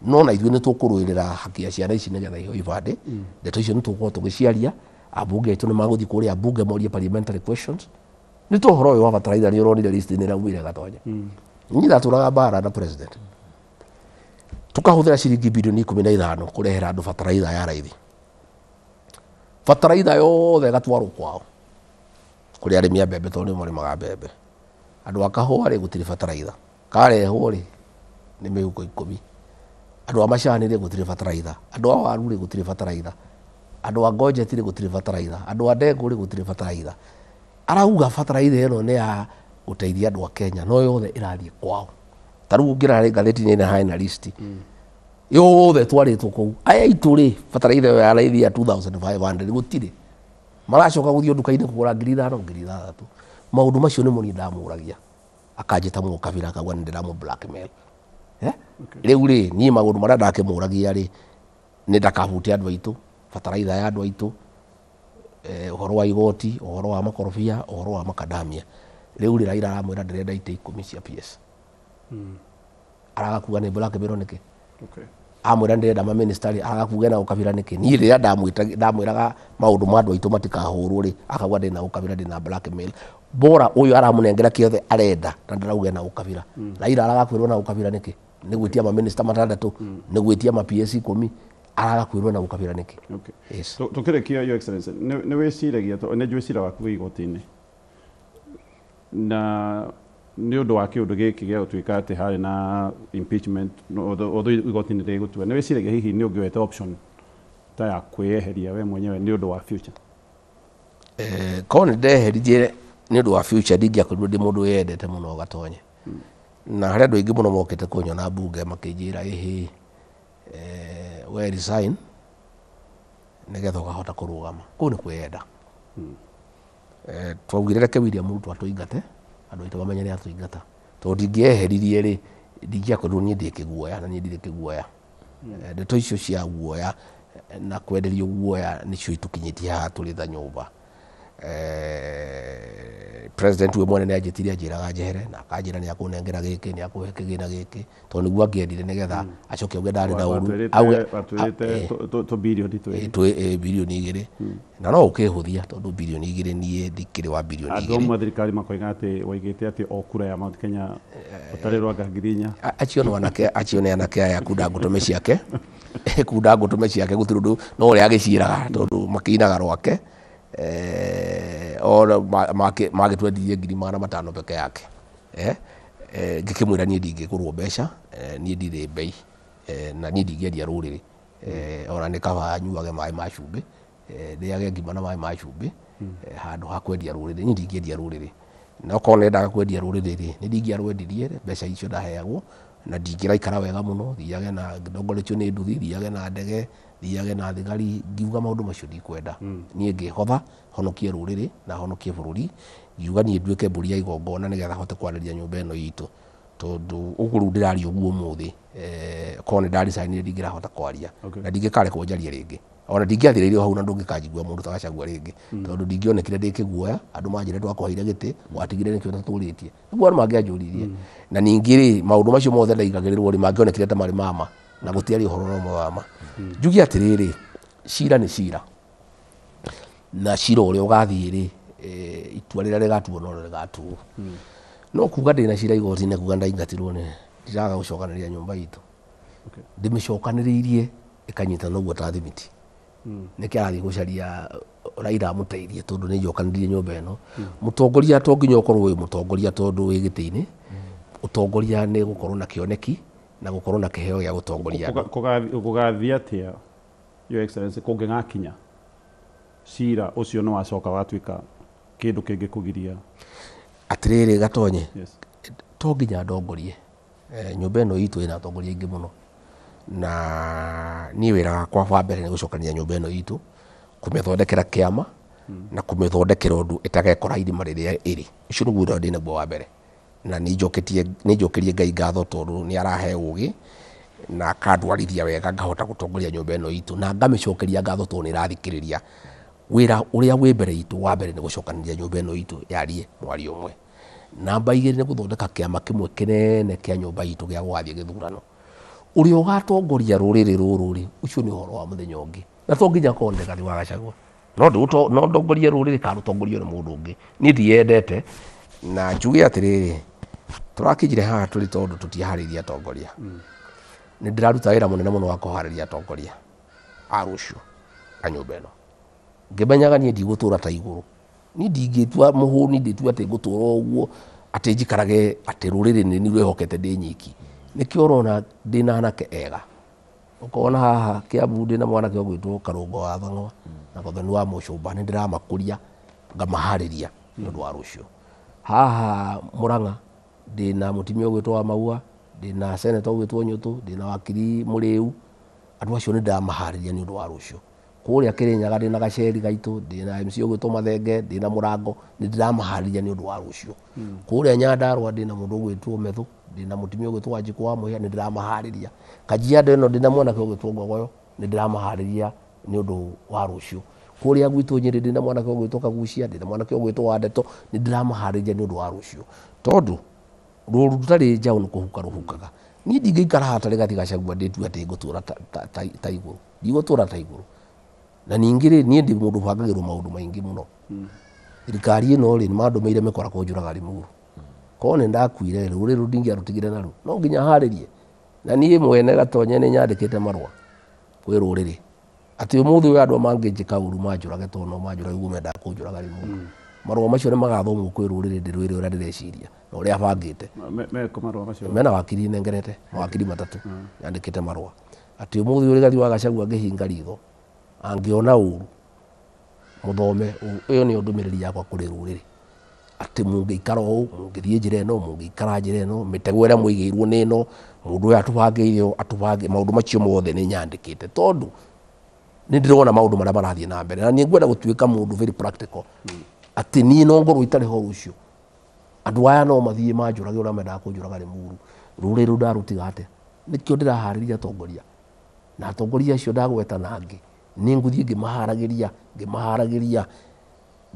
No na ithuĩ nĩ tũkũrũĩrĩra haki ya ciana ici nĩgetha iheo ibandĩ. Ndeto icio nĩ tũgũkorwo tũgĩciaria, ambunge aitũ nĩ magũthiĩ kũrĩa mbunge morie parliamentary questions. Nĩ to ũhoro ũyũ wa bataraitha nĩ ũronire list nĩ ĩraumire Gatonye. Niĩ ndatũraga mbara na president, tũkahũthĩra ciringi bilioni 15 kũrehera andũ bataraitha ya raithi, bataraitha yothe ĩgatwarwo kwao kũrĩ arĩmi a mbembe, tondũ nĩo marĩmaga mbembe. Andũ a kahũa rĩ, gũtirĩ bataraitha, karehwo rĩ nĩ mĩhuko 10. Andũ a macani rĩ, gũtirĩ bataraitha. Andũ a waru rĩ, gũtirĩ bataraitha. Andũ a ngonjeti rĩ, gũtirĩ bataraitha. Andũ a ndengũ rĩ, gũtirĩ bataraitha. Arauga bataraitha ĩno nĩ ya gũteithia andũ a Kenya, no yothe ĩrathiĩ kwao. Ta rĩu ũngĩrora ngathĩti-inĩ ĩno hena list yothe twarĩtwo kũu. Aya aitũ rĩ, bataraitha ĩyo ya raithi ya 2500 gũtirĩ, maracoka gũthiĩ nduka-inĩ kũgũra 5000, 6000. Maũndũ macio nĩmo niĩ ndamũragia, akanjĩta mũkabira, akauga nĩ ndĩramũ blackmail. Rĩu rĩ, niĩ maũndũ marĩa ndakĩmũragia rĩ, nĩ ndakahutie andũ aitũ, bataraitha ya andũ aitũ, ũhoro wa igoti, ũhoro wa makorobia, ũhoro wa makadamia. Rĩu rĩ, Raila aramwĩra ndĩrenda itĩ 10 cia PS. Araga kuga nĩ blackmail nĩkĩ? Amwĩra ndĩrenda maminista rĩ, araga kuga na ũkabira nĩkĩ? Niĩ rĩrĩa ndamwĩraga maũndũ ma andũ aitũ matikahũrwo rĩ, akauga ndĩna ũkabira, ndĩna blackmail. Bora ũyũ aramũnengera kĩothe arenda na ndarauga na ũkabira. Raila araga kwĩrwo na ũkabira nĩkĩ? Nĩ gwĩtia maminista 6, nĩ gwĩtia ma PS 10, araga kwĩrwo na ũkabira nĩkĩ? Yes. Tũkĩrĩkia, Your Excellency, nĩ wĩciragia, nĩ njũĩ cira waku wĩ igoti-inĩ, na nĩ ũndũ wa kĩũndũ gĩkĩ gĩa gũtuĩka atĩ harĩ na impeachment, although igoti nĩ rĩgũtua, nĩ wĩciragia hihi nĩ ũngĩoete option ta ya kwĩyeheria we mwenyewe nĩ ũndũ wa future? Korwo nĩ ndeheririe nĩ ũndũ wa future, ndingĩakorirwo ndĩ mũndũ wĩyendete mũno Gatonye. Na harĩ andũ aingĩ mũno mokĩte kũnyona mbunge makĩnjĩra, ĩhĩ, we resign nĩgetha ũkahota kũrũgama. Kũu nĩ kwĩyenda. Twaugire reke William Ruto atũingate, andũ aitũ mamenye nĩ atũingata, tondũ ndingĩeheririe rĩ, ndingĩakorirwo niĩ ndĩ kĩguoya, na niĩ ndirĩ kĩguoya. Ndeto icio cia guoya na kwenderio guoya nĩcio itũkinyĩtie haha tũrĩ ta nyũmba. President we mwene nĩ anjĩtire anjĩraga njehere na akanjĩra nĩ akũnengera gĩkĩ, nĩ akũhe kĩgĩna gĩkĩ, tondũ nĩguo angĩendire nĩgetha acoke auge ndarĩ na ũru. Watwĩrĩte tũ birioni twĩrĩ. Twĩ birioni 2 na no ũkĩhũthia tondũ birioni 2 niĩ ndikĩrĩ wa birioni 2. Andũ amwe thirikari makoiga atĩ waigĩte atĩ o kura ya Mount Kenya ũtarĩ rwanga 4,000. Acio nĩ anake, acio nĩ anake aya kunda ngũtũme ciake kunda ngũtũme ciake gũtirĩ ũndũ no ũrĩa agĩciĩraga tondũ makĩinaga rwake. Ora magĩtwendirie 500,000 peke yake. Ngĩkĩmwĩra niĩ ndingĩgũrwo mbeca, niĩ ndirĩ mbei, na niĩ ndingĩendia rũrĩrĩ. Ona nĩ kaba nyuage maĩ ma cumbĩ, ndĩage ngima na maĩ ma cumbĩ handũ ha kwendia rũrĩrĩ. Niĩ ndingĩendia rũrĩrĩ, na okorwo nendaga kwendia rũrĩrĩ rĩ, nĩ ndingĩarwendirie mbeca icio ndaheagwo, na ndingĩraikara wega mũno, thiage na ndongoretio nĩ nduthi, thiage na ndege, thiage na thigari, ngiuga maũndũ macio ndikwenda. Niĩ ngĩhotha honokie rũrĩrĩ na honokie bũrũri, ngiuga niĩ nduĩke mbũri ya igongona nĩgetha hote kwarĩria nyũmba ĩno itũ, tondũ ũguo rĩu ndĩraria ũguo ũmũthĩ, korwo nĩ ndaricainire ndingĩrahota kwaria na ndingĩkarekwo njarie rĩngĩ, ona ndingĩathirĩirio hau na ndũngĩkanjigua mũndũ ta Gachagua rĩngĩ, tondũ ndingĩonekire ndĩ kĩguoya, andũ manjĩre twakũheire gĩtĩ watigire nĩkĩo ũtatũrĩtie, nĩguo andũ mangĩanjũririe. Na ningĩ rĩ, maũndũ macio mothe ndaigagĩrĩrwo rĩ, mangĩonekire ta marĩ mama na gũtiarĩ ũhoro na ũmwe wa ma. Njuge atĩrĩrĩ, cira nĩ cira, na cira ũrĩa ũgathiĩ rĩ, itua rĩrĩa rĩgatuo no rĩgatuo. No kuga ndĩna cira igoti-inĩ kuga ndaingatirwo nĩ ndiraga gũcokanĩrĩria nyũmba itũ, ndĩmĩcokanĩrĩirie ĩkanyitana ũguo ta thimiti. Nĩkĩ arathiĩ gũcaria Raila amũteithie tondũ nĩ njokanĩrĩirie nyũmba ĩno. Mũtongoria to nginya ũkorwo wĩ mũtongoria tondũ wĩ gĩtĩ-inĩ, ũtongoria nĩ gũkorwo na kĩoneki na gũkorwo na kĩheo gĩa gũtongoria andũ. Gũgathiĩ atĩa, Your Excellency, kũngĩgakinya cira ũcio nĩ wacoka watuĩka kĩndũ kĩngĩkũgiria? Atĩrĩrĩ Gatonye, to nginya ndongorie. Nyũmba ĩno itũ ĩna atongoria aingĩ mũno, na niĩ wĩra wakwa wa mbere nĩ gũcokania nyũmba ĩno itũ, kũmĩthondekera kĩama na kũmĩthondekera ũndũ ĩtagekora irima rĩrĩa ĩrĩ. Ũcio nĩguo wĩra ndĩ naguo wa mbere, na nĩ njokerie Ngai ngatho tondũ nĩ arahe ũgĩ na akandwarithia wega ngahota gũtongoria nyũmba ĩno itũ, na ngamĩcokeria ngatho tondũ nĩ ĩrathikĩrĩria. Wĩra ũrĩa wĩ mbere itũ wa mbere nĩ gũcokanĩrĩria nyũmba ĩno itũ yarie mwario ũmwe. Namba 2 nĩ gũthondeka kĩama kĩmwe kĩnene kĩa nyũmba itũ gĩa gũgathiĩ gĩthurano. Ũrĩa ũgatongoria rũrĩrĩ rũrũ rĩ, ũcio nĩ ũhoro wa mũthenya ũngĩ, na to nginya akorwo nĩ Rigathĩ wa Gachagua, no ndongorie rũrĩrĩ kana rũtongorio nĩ mũndũ ũngĩ. Niĩ ndiyendete, na njuge atĩrĩrĩ, tũrakinyire haha tũrĩ tondũ tũtiaharĩirie atongoria. Nĩ ndĩraruta wĩra mũnene mũno wa kũharĩria atongoria a rũciũ a nyũmba ĩno, ngĩmenyaga niĩ ndigũtũra ta igũrũ, niĩ ndingĩtua mũhũni, ndĩtua atĩ ngũtũra ũguo atĩ njikarage atĩ rũrĩrĩ nĩ niĩ rwĩhokete ndĩ nyiki. Nĩkĩo ũrona ndĩna anake ega, ũkona haha Kiambu ndĩna mwanake ũgwĩtwo Karũngo wa Thang'wa na Gathoni wa Mũcũmba, nĩ ndĩramakũria ngamaharĩria nĩ ũndũ wa rũciũ. Haha Mũrang'a ndĩna mũtumia ũgwĩtwo wa Maua, ndĩna senator ũgwĩtwo Nyũtũ, ndĩna wakiri Mũrĩu, andũ acio nĩ ndĩramaharĩria nĩ ũndũ wa rũciũ. Kũrĩa Kĩrĩnyaga ndĩna Gaceri gaitũ, ndĩna MC ũgwĩtwo Mathenge, ndĩna Mũrango, nĩ ndĩramaharĩria nĩ ũndũ wa rũciũ. Kũrĩa Nyandarũa ndĩna mũndũ ũgwĩtwo Methu, ndĩna mũtumia ũgwĩtwo Wanjikũ wa Mũhĩa, nĩ ndĩramaharĩria. Kajiado ĩno ndĩna mwanake ũgwĩtwo Ngogoyo, nĩ ndĩramaharĩria nĩ ũndũ wa rũciũ. Kũrĩa gwitũ Nyĩrĩ ndĩna mwanake ũgwĩtwo Kagucia, ndĩna mwanake ũgwĩtwo Wandeto, nĩ ndĩramaharĩria nĩ ũndũ wa rũciũ. Tondũ rũru rũtarĩ njaũ nĩ kũhuka rũhukaga. Niĩ ndingĩikara haha ta Rigathĩ Gachagua ndĩtue atĩ ngũtũra ta igũrũ, ndigũtũra ta igũrũ. Na ningĩ rĩ, niĩ ndĩ mũndũ ũbangagĩrwo maũndũ maingĩ mũno. Thirikari ĩno rĩ, nĩ mandũmĩire mĩkora kũnjũraga Limuru. Korwo nĩ ndakuire rũrĩrĩ rũu ndingĩarũtigire naruo, no nginya harĩrie. Na niĩ mwene Gatonye nĩ nyandĩkĩte marũa kwĩ rũrĩrĩ atĩ ũmũthĩ ũyũ andũ mangĩnjĩka ũru manjũrage, tondũ no manjũrage ũguo mendaga kũnjũraga Limuru. Marũa macio nĩ magathomwo kwĩ rũrĩrĩ ndĩrwĩre ũrĩa ndĩreciria na ũrĩa bangĩte. Meko marũa macio? Mena wakiri nengerete, mawakiri 3 nyandĩkĩte marũa atĩ ũmũthĩ ũyũ Rigathĩ wa Gachagua angĩhinga ritho, angĩona ũru, mũthome ĩyo nĩyo ndũmĩrĩri yakwa kũrĩ rũrĩrĩ, atĩ mũngĩikara ũũ, mũngĩthiĩ njĩra ĩno, mũngĩikara njĩra ĩno, mĩtego ĩrĩa mũigĩirwo nĩ ĩno, mũndũ ũyũ atũbangĩire ũũ, atũbangĩire maũndũ macio mothe nĩ nyandĩkĩte, tondũ nĩ ndĩrona maũndũ marĩa marathiĩ na mbere, na niĩ ngwenda gũtuĩka mũndũ very practical, atĩ niĩ no ngorwo itarĩ ho rũciũ, andũ aya no mathiĩ manjũrage ũrĩa mendaga kũnjũraga Limuru, rũrĩrĩ rũu ndarũtiga atĩa? Nĩkĩo ndĩraharĩria atongoria, na atongoria acio ndagweta na angĩ, nĩ ngũthiĩ ngĩmaharagĩria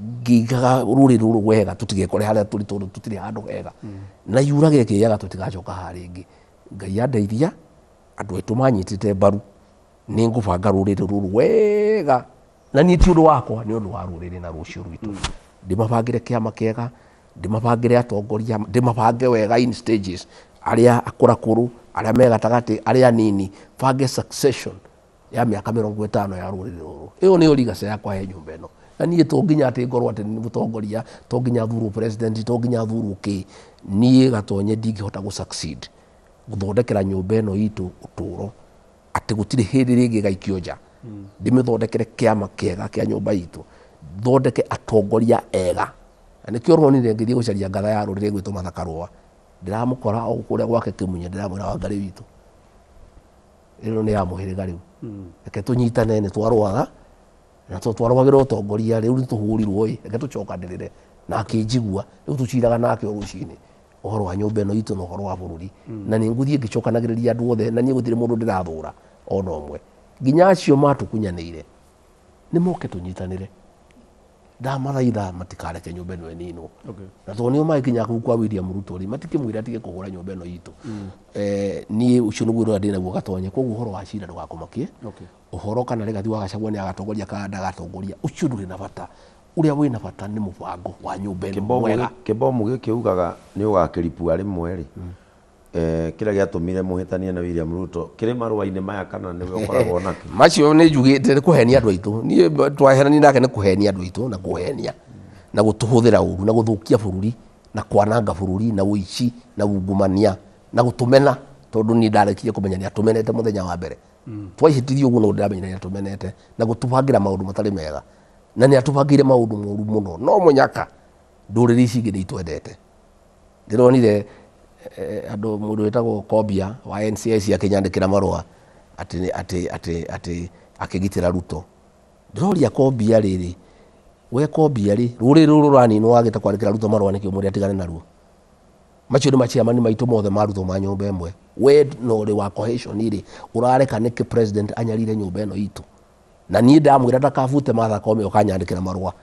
Ngigaga rũrĩrĩ rũrũ wega tũtigekore harĩa tũrĩ tondũ tũtirĩ handũ hega. Na yurage ĩkĩyaga tũtigacoka haha rĩngĩ. Ngai andeithia andũ aitũ manyitĩte mbaru nĩ ngũbanga rũrĩrĩ rũrũ wega na niĩ ti ũndũ wakwa nĩ ũndũ wa rũrĩrĩ na rũciũ rwitũ. Ndĩmabangĩre kĩama kĩega, ndĩmabangĩre atongoria, ndĩmabange wega in stages, arĩa akũrakũrũ, arĩa me gatagatĩ, arĩa anini, bange succession ya mĩaka 50 ya rũrĩrĩ rũrũ. Ĩyo nĩyo legacy yakwa he nyũmba ĩno. Na niĩ to nginya atĩ ngorwo atĩ nĩ mũtongoria, to nginya thurwo president, to nginya thurwo kĩ. Niĩ Gatonye ndingĩhota gũ succeed gũthondekera nyũmba ĩno itũ ũtũro atĩ gũtirĩ hĩndĩ rĩngĩ ĩgaikio nja. Ndĩmĩthondekere kĩama kĩega kĩa nyũmba itũ, thondeke atongoria ega. Na nĩkĩo ũronire ngĩthiĩ gũcaria ngatha ya rũrĩrĩ ĩgwĩtwo Martha Karũa. Ndĩramũkora o kũrĩa gwake Kĩmunye, ndĩramwĩra Wangarĩ witũ ĩno nĩ ya mũhĩrĩga rĩu. Reke tũnyitane, nĩ twarũaga na to twarũagĩra ũtongoria, rĩu nĩ tũhũrirwo ĩ, reke tũcokanĩrĩre. Na akĩnjigua, rĩu tũciraga nake o rũcinĩ ũhoro wa nyũmba ĩno itũ na ũhoro wa bũrũri. Na nĩ ngũthiĩ ngĩcokanagĩrĩria andũ othe, na niĩ gũtirĩ mũndũ ndĩrathũra ona ũmwe. Nginya acio matũkunyanĩire nĩ moke tũnyitanĩre. Ndamathaitha matikareke nyũmba ĩno ĩninwo. Na tondũ nĩo magĩkinya kũu kwa William Ruto rĩ, matikĩmwĩra atige kũhũra nyũmba ĩno itũ. Niĩ ũcio nĩguo ũrĩa ndĩnaguo Gatonye, koguo ũhoro wa cira ndũgakũmakie. Ũhoro kana Rigathi wa Gachagua nĩ agatongoria kana ndagatongoria, ũcio ndũrĩ na bata. Ũrĩa wĩna bata nĩ mũbango wa nyũmba ĩno mwega. Kĩbomu gĩkĩ ugaga nĩ ũgakĩripua rĩmwe rĩ. Kĩrĩa gĩatũmire mũhĩtanie na William Ruto kĩrĩ marũa-inĩ maya kana nĩwe ũkoragwo nakĩo? Macio nĩ njugĩte nĩ kũhenia andũ aitũ. Niĩ twaherania nake nĩ kũhenia andũ aitũ na kũhenia na gũtũhũthĩra ũru na gũthũkia bũrũri na kwananga bũrũri na ũici na ungumania na gũtũmena, tondũ niĩ ndarekirie kũmenya nĩ atũmenete mũthenya wa mbere. Twaihĩtirie ũguo no ndĩramenya nĩ atũmenete na gũtũbangĩra maũndũ matarĩ mega. Na nĩ atũbangĩire maũndũ moru mũno. No mũnyaka ndũrĩrĩ ici ingĩ nĩ itwendete. Ndĩronire andũ mũndũ wĩtagwo Kobia wa NCIC akĩnyandĩkĩra marũa atĩ akĩgitĩra Ruto. Ndĩroria Kobia rĩrĩ, we Kobia rĩ, rũrĩrĩ rũrũ rũraninwo wagĩte kwandĩkĩra Ruto marũa nĩkĩ ũmwĩre atigane naruo? Macio nĩ maciamani maitũ mothe ma Ruto ma nyũmba ĩmwe. We no ũrĩ wa cohesion rĩ, ũrareka nĩkĩ president anyarire nyũmba ĩno itũ? Na niĩ ndamwĩra ndakabute Martha Koome ũkanyandĩkĩra marũa.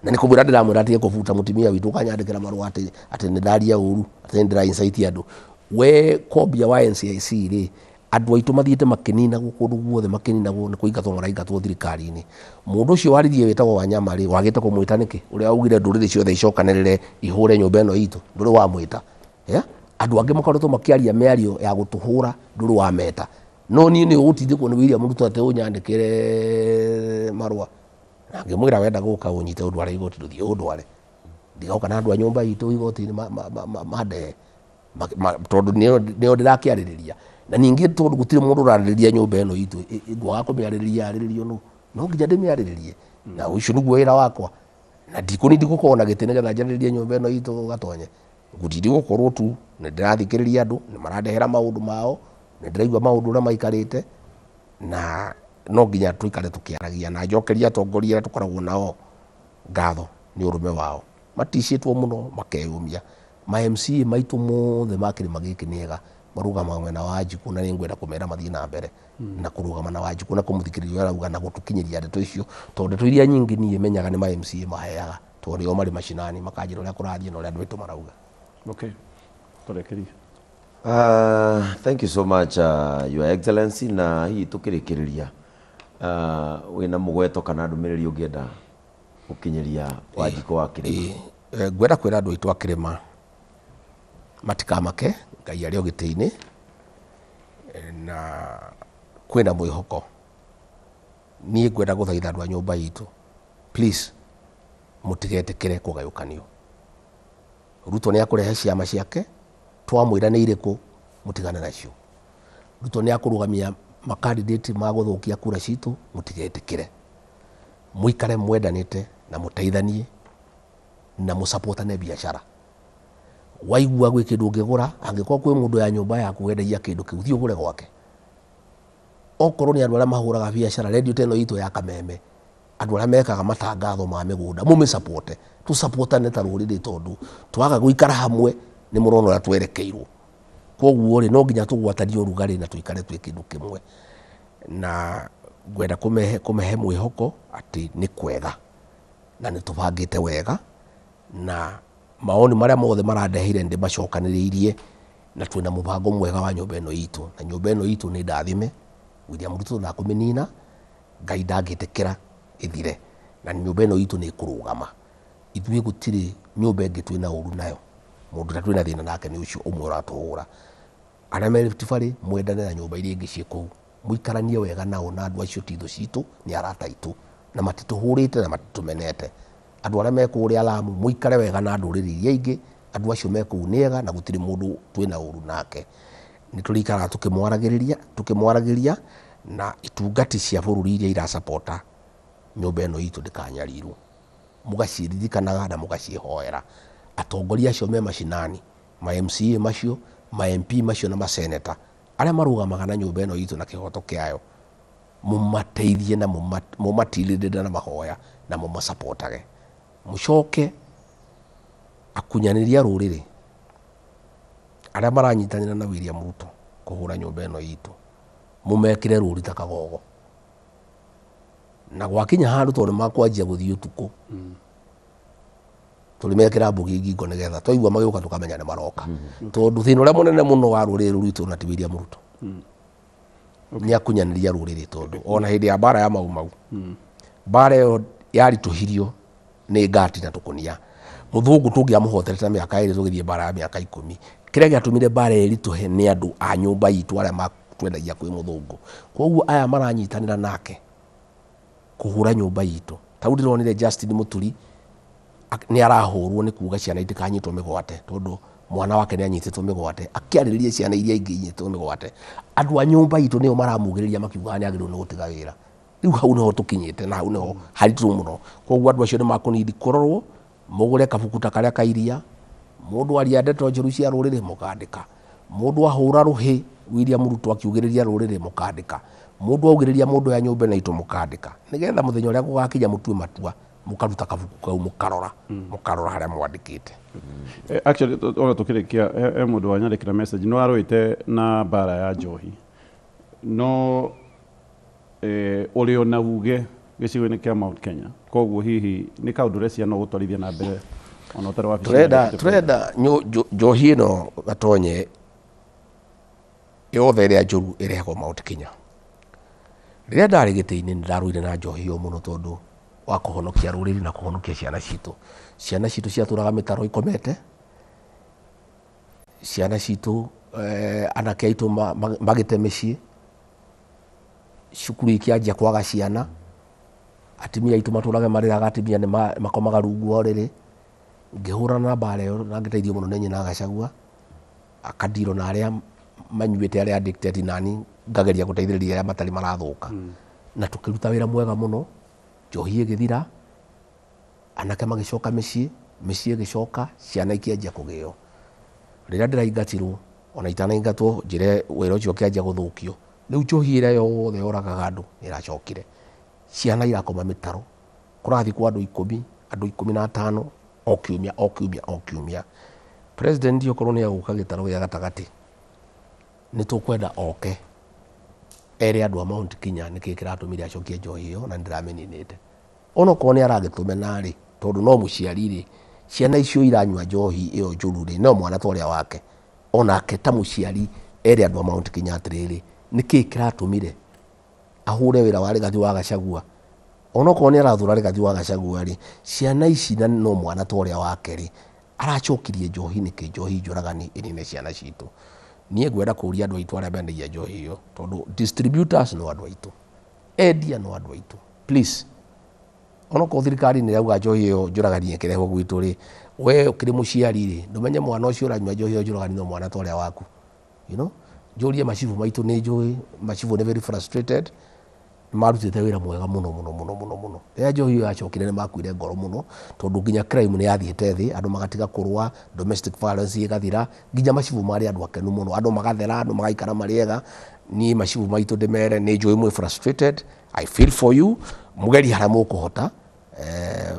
Na nĩ kũmwĩra ndĩramwĩra atige kũbuta mũtumia witũ ũkanyandĩkĩra marũa atĩ nĩ ndaria ũru, atĩ nĩ ndĩra incite andũ. We Kobia wa NCIC rĩ, andũ aitũ mathiĩte makĩninagwo kũndũ guothe, makĩninagwo nĩ kũingatwo maraingatwo thirikari-inĩ. Mũndũ ũcio waririe wĩtagwo Wanyama rĩ, wagĩte kũmwĩta nĩkĩ? Ũrĩa waugire ndũrĩrĩ ciothe icokanĩrĩre ihũre nyũmba ĩno itũ, ndũrĩ wamwĩta. Andũ angĩ makoretwo makĩaria mĩario ya gũtũhũra, ndũrĩ wameta. No niĩ nĩ ũgũtindĩkwo nĩ William Ruto atĩ ũnyandĩkĩre marũa. Na ngĩmwĩra wenda gũka ũnyite ũndware igoti, ndũthiĩ ũndware. Ndigoka na andũ a nyũmba itũ igoti-inĩ mandehe. Tondũ nĩo ndĩrakĩarĩrĩria. Na ningĩ tondũ gũtirĩ mũndũ ũrarĩrĩria nyũmba ĩno itũ, ngwaga kũmĩarĩrĩria arĩrĩrio nũ? No nginya ndĩmĩarĩrĩrie. Na ũcio nĩguo wĩra wakwa. Na ndikũnindi gũkorwo na gĩtĩ nĩgetha njarĩrĩrie nyũmba ĩno itũ Gatonye. Ngũtindi gũkorwo tu nĩ ndĩrathikĩrĩria andũ, nĩ marandehera maũndũ mao, nĩ ndĩraigua maũndũ ũrĩa maikarĩte, na no nginya tũikare tũkĩaragia na njokeria atongoria arĩa tũkoragwo nao ngatho nĩ ũrũme wao. Maticĩtwo mũno makeyũmia. Ma MCA maitũ mothe ma kĩrĩma gĩkĩ nĩ ega, marũgamaga mwena wa Wanjikũ na nĩngwenda kũmera mathiĩ na mbere na kũrũgama na Wanjikũ na kũmũthikĩrĩria ũrĩa arauga na gũtũkinyĩria ndeto icio, tondũ ndeto iria nyingĩ niĩ menyaga nĩ ma MCA maheaga, tondũ nĩo marĩ macinani makanjĩra ũrĩa kũrathiĩ na ũrĩa andũ aitũ marauga. Okay. Tũrekerie. Thank you so much, Your Excellency. Na hihi tũkĩrĩkĩrĩria, wĩna mũgweto kana ndũmĩrĩri ũngĩenda gũkinyĩria Wanjikũ wa Kĩrĩma? Ngwenda kwĩra andũ aitũ a Kĩrĩma matikamake, Ngai arĩ o gĩtĩ-inĩ na kwĩna mwĩhoko. Niĩ ngwenda gũthaitha andũ a nyũmba itũ, please mũtigetĩkĩre kũgayũkanio. Ruto nĩ akũrehe ciama ciake, twamwĩra nĩ irĩkũ, mũtigane nacio. Ruto nĩ akũrũgamia makandidate ma gũthũkia kura citũ, mũtigetĩkĩre. Mũikare mwendanĩte na mũteithanie na mũsupportane biacara. Waigua gwĩ kĩndũ ũngĩgũra, angĩkorwo kwĩ mũndũ ya nyũmba yaku wendagia kĩndũ kĩu, thiĩ ũgũre gwake. Okorwo nĩ andũ arĩa mahũraga biacara, radio ta ĩno itũ ya Kameme, andũ arĩa mekaga matangatho ma mĩgũnda, mũmĩsupporte. Tũsupportane ta rũrĩrĩ tondũ twaga gũikara hamwe nĩ mũrona ũrĩa twerekeirwo. Koguo rĩ, no nginya tũgwatanie ũrugarĩ na tũikare twĩ kĩndũ kĩmwe. Na ngwenda kũmehe mwĩhoko atĩ nĩ kwega. Na nĩ tũbangĩte wega na maoni marĩa mothe marandeheire ndĩmacokanĩrĩirie, na twĩna mũbango mwega wa nyũmba ĩno itũ, na nyũmba ĩno itũ nĩ ndathime. William Ruto ndakũmĩnina, Ngai ndangĩtĩkĩra ĩthire, na nyũmba ĩno itũ nĩ ĩkũrũgama. Ithuĩ gũtirĩ nyũmba ĩngĩ twĩna ũru nayo, mũndũ ũrĩa twĩna thĩna nake nĩ ũcio ũmwe ũratũhũra. Arĩa me Rift Valley mwendane na nyũmba iria ingĩ ciĩ kũu, mũikaranie wega nao, na andũ acio ti thũ citũ, nĩ arata aitũ, na matitũhũrĩte na matitũmenete. Andũ arĩa me kũrĩa Lamu mũikare wega na ndũrĩrĩ iria ingĩ, andũ acio me kũu nĩ ega na gũtirĩ mũndũ twĩna ũru nake. Nĩ tũrĩikaraga tũkĩmwaragĩria na itungati cia bũrũri iria irasapota nyũmba ĩno itũ ndĩkanyarirwo, mũgaciririkanaga na mũgacihoera. Atongoria acio me macinani, ma MCA macio, ma MP macio na maseneta arĩa marũgamaga na nyũmba ĩno itũ na kĩhoto kĩayo, mũmateithie na mũmatirĩrĩre na mahoya na mũmasapotage. Mũcoke akunyanĩria rũrĩrĩ arĩa maranyitanĩra na William Ruto kũhũra nyũmba ĩno itũ, mũmekĩre rũri ta kagogo, na gwakinya handũ tondũ nĩmakwanjia gũthiĩ ũtukũ, tũrĩmekĩra mbũgi ngingo nĩgetha twaigua magĩũka tũkamenya nĩ maroka. Tondũ thĩna ũrĩa mũnene mũno wa rũrĩrĩ rũrũ rwitũ na ti William Ruto, nĩ akunyanĩria rũrĩrĩ, tondũ ona hĩndĩ ya mbara ya Mau Mau, mbara ĩyo yaritũhirio nĩ ngati na tũkũnia. Mũthũngũ tũngĩamũhoterete na mĩaka 2 tũgĩthiĩ mbara ya mĩaka 10. Kĩrĩa gĩatũmire mbara ĩritũhe nĩ andũ a nyũmba itũ arĩa matwendagia kwĩ mũthũngũ. Koguo aya maranyitanĩra nake kũhũra nyũmba itũ. Ta rĩu ndĩronire Justin Mũturi nĩ arahũrwo nĩ kuga ciana itikanyitwo mĩgwate, tondũ mwana wake nĩ anyitĩtwo mĩgwate, akĩarĩrĩria ciana iria ingĩ inyitĩtwo mĩgwate. Andũ a nyũmba itũ nĩo maramugĩrĩria makiugaga nĩ agĩrĩirwo nĩ gũtiga wĩra. Rĩu hau nĩho tũkinyĩte na hau nĩho haritũ mũno. Koguo andũ acio nĩ makũnindi kũrorwo, mũgũre kabuku ta karĩa ka iria, mũndũ aria ndeto njũru cia rũrĩrĩ mũkandĩka, mũndũ ahũra rũhĩ William Ruto akiugĩrĩria rũrĩrĩ mũkandĩka, mũndũ augĩrĩria mũndũ ya nyũmba ĩno itũ mũkandĩka, nĩgetha mũthenya ũrĩa gũgakinya mũtue matua, mũkaruta kabuku kau mũkarora, mũkarora harĩa mwandĩkĩte. Actually ona tũkĩrĩkia, he mũndũ wanyandĩkĩra message, nĩ warũĩte na mbara ya njohi, no ũrĩ ona uge gĩcigo-inĩ kĩa Mount Kenya, koguo hihi nĩ kaũndũ ũreciria no gũtwarithia na mbere ona ũtarĩ wabici? Tũrenda njohi ĩno Gatonye yothe ĩrĩa njũru ĩrehagwo Mount Kenya. Rĩrĩa ndarĩ gĩtĩ-inĩ nĩ ndarũire na njohi ĩyo mũno, tondũ wa kũhonokia rũrĩrĩ na kũhonokia ciana citũ. Ciana citũ ciatũraga mĩtaro ikomete, ciana citũ anake aitũ magĩte mĩciĩ, cukuru ikĩanjia kwaga ciana, atumia aitũ matũraga marĩraga, atumia nĩ makomaga rungu wa ũrĩrĩ. Ngĩhũrana na mbara ĩyo na ngĩteithio mũno nĩ nyina Gachagua, akandirwo na arĩa manyuĩte, arĩa addicted, nani ngageria gũteithĩrĩria arĩa matarĩ marathũka. Na tũkĩruta wĩra mwega mũno, njohi ĩgĩthira, anake magĩcoka mĩciĩ, mĩciĩ ĩgĩcoka, ciana ikĩanjia kũgĩo. Rĩrĩa ndĩraingatirwo, ona itanaingatwo, njĩre wĩra ũcio ũkĩanjia gũthũkio. Rĩu njohi ĩrĩa yothe yoragaga andũ nĩ ĩracokire. Ciana irakoma mĩtaro, kũrathikwo andũ 10, andũ 15 o kiumia, o kiumia, o kiumia. President okorwo nĩ egũka gĩtarũ gĩa gatagatĩ, nĩ tũkwenda oke ere andũ a Mount Kenya nĩkĩĩ kĩratũmire acokie njohi ĩyo, na nĩndĩramĩninĩte. Onokorwo nĩ aragĩtũmena rĩ, tondũ no mũciari rĩ, ciana icio iranyua njohi ĩyo njũru rĩ, no mwana ta ũrĩa wake. Onake ta mũciari ere andũ a Mount Kenya atĩrĩrĩ, nĩkĩĩ kĩratũmire ahũre wĩra wa Rigathi wa Gachagua. Onokorwo nĩ arathũra Rigathi wa Gachagua rĩ, ciana ici na no mwana ta ũrĩa wake rĩ, aracokirie njohi nĩkĩ? Njohi njũragani ĩnine ciana citũ. Niĩ ngwenda kũria andũ aitũ arĩa mendagia njohi ĩyo, tondũ distributors no andũ aitũ, endia no andũ aitũ, please, onokorwo thirikari nĩ ĩrauga njohi ĩyo njũragani ĩkĩrehwo gwitũ rĩ, we ũkĩrĩ mũciari rĩ, ndũmenye mwana ũcio ũranyua njohi ĩyo njũragani no mwana ta ũrĩa waku. You know, njũrie macibũ maitũ, nĩ njũĩ macibũ nĩ very frustrated, marutĩte wĩra mwega mũno mũno mũno mũno mũno. Rĩrĩa njohi ĩyo yacokire nĩ makuire ngoro mũno, tondũ nginya crime nĩ yathiĩte thĩ, andũ magatiga kũrũa, domestic violence ĩgathira, nginya macibũ marĩ andũ akenu mũno, andũ magathera, andũ magaikara marĩ ega. Niĩ macibũ maitũ ndĩmere nĩ njũĩ mwĩ frustrated, I feel for you, mũgerie harĩa mũkũhota,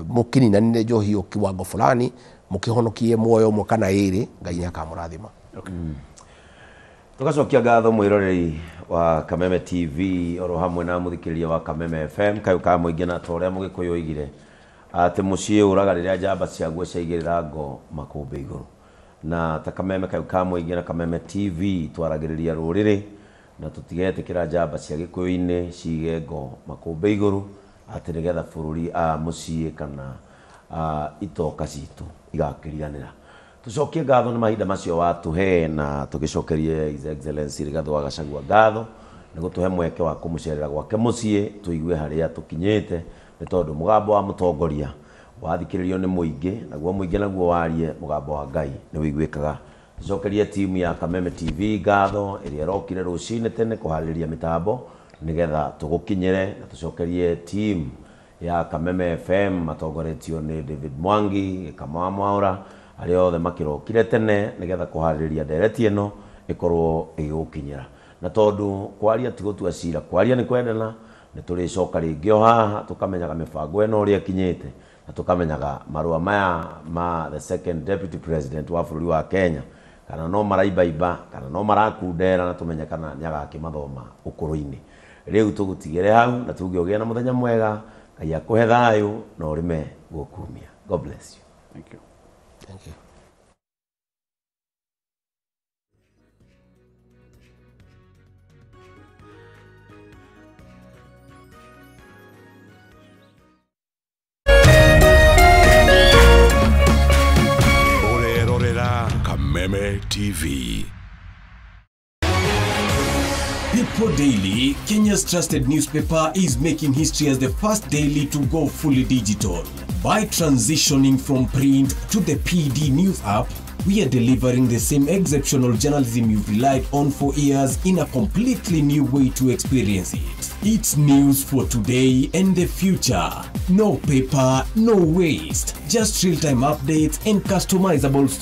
mũkĩninanire njohi ĩyo kiwango fulani, mũkĩhonokie muoyo ũmwe kana ĩrĩ, Ngai nĩ akamũrathima. Tugacokia ngatho mwiroreri wa Kameme TV oro hamwe na muthikiriria wa Kameme FM kayo ka muingi na ta uria mugikuyu oigire Atĩ mũciĩ ũraga rĩrĩa njamba ciaguo ciaigĩrĩra ngo makũmbĩ igũrũ. Na ta Kameme kau ka mũingĩ na Kameme TV twaragĩrĩria rũrĩrĩ na tũtigetĩkĩra njamba cia gĩkũyũ-inĩ cige ngo makũmbĩ igũrũ atĩ nĩgetha bũrũri mũciĩ kana itoka citũ igakĩriganĩra. Tucokie ngatho nĩ mahinda macio watũhe na tũgĩcokerie His Excellency Rigathĩ wa Gachagua ngatho nĩ gũtũhe mweke wa kũmũcerera gwake mũciĩ tũigue harĩa tũkinyĩte nĩ tondũ mũgambo wa mũtongoria wathikĩrĩrio nĩ mũingĩ naguo mũingĩ naguo warie mũgambo wa Ngai nĩ ũiguĩkaga. Tũcokerie timu ya Kameme TV ngatho ĩrĩa ĩrokire rũcinĩ tene kũharĩrĩria mĩtambo nĩgetha tũgũkinyĩre na tũcokerie timu ya Kameme FM matongoretio nĩ David Mwangi Gĩkama wa Mwaũra arĩa othe makĩrokire tene nĩgetha kũharĩrĩria ndereti ĩno ĩkorwo ĩgĩgũkinyĩra. Na tondũ kwaria ti gũtua cira, kwaria nĩ kwendana, nĩ tũrĩcoka rĩngĩ o haha tũkamenyaga mĩbango ĩno ũrĩa ĩkinyĩte na tũkamenyaga marũa maya ma the second deputy president wa bũrũri wa Kenya kana no maraibaimba kana no marakundera na tũmenye kana nĩ agakĩmathoma ũkũrũ-inĩ. Rĩu tũgũtigĩre hau na tuge ũgĩe na mũthenya mwega, Ngai akũhe thayũ na ũrĩme gũkumia. God bless you. Thank you. Thank you. Ũrerorera Kameme TV. People Daily, Kenya's trusted newspaper, is making history as the first daily to go fully digital. By transitioning from print to the PD News app, we are delivering the same exceptional journalism you've relied on for years in a completely new way to experience it. It's news for today and the future. No paper, no waste. Just real-time updates and customizable stories.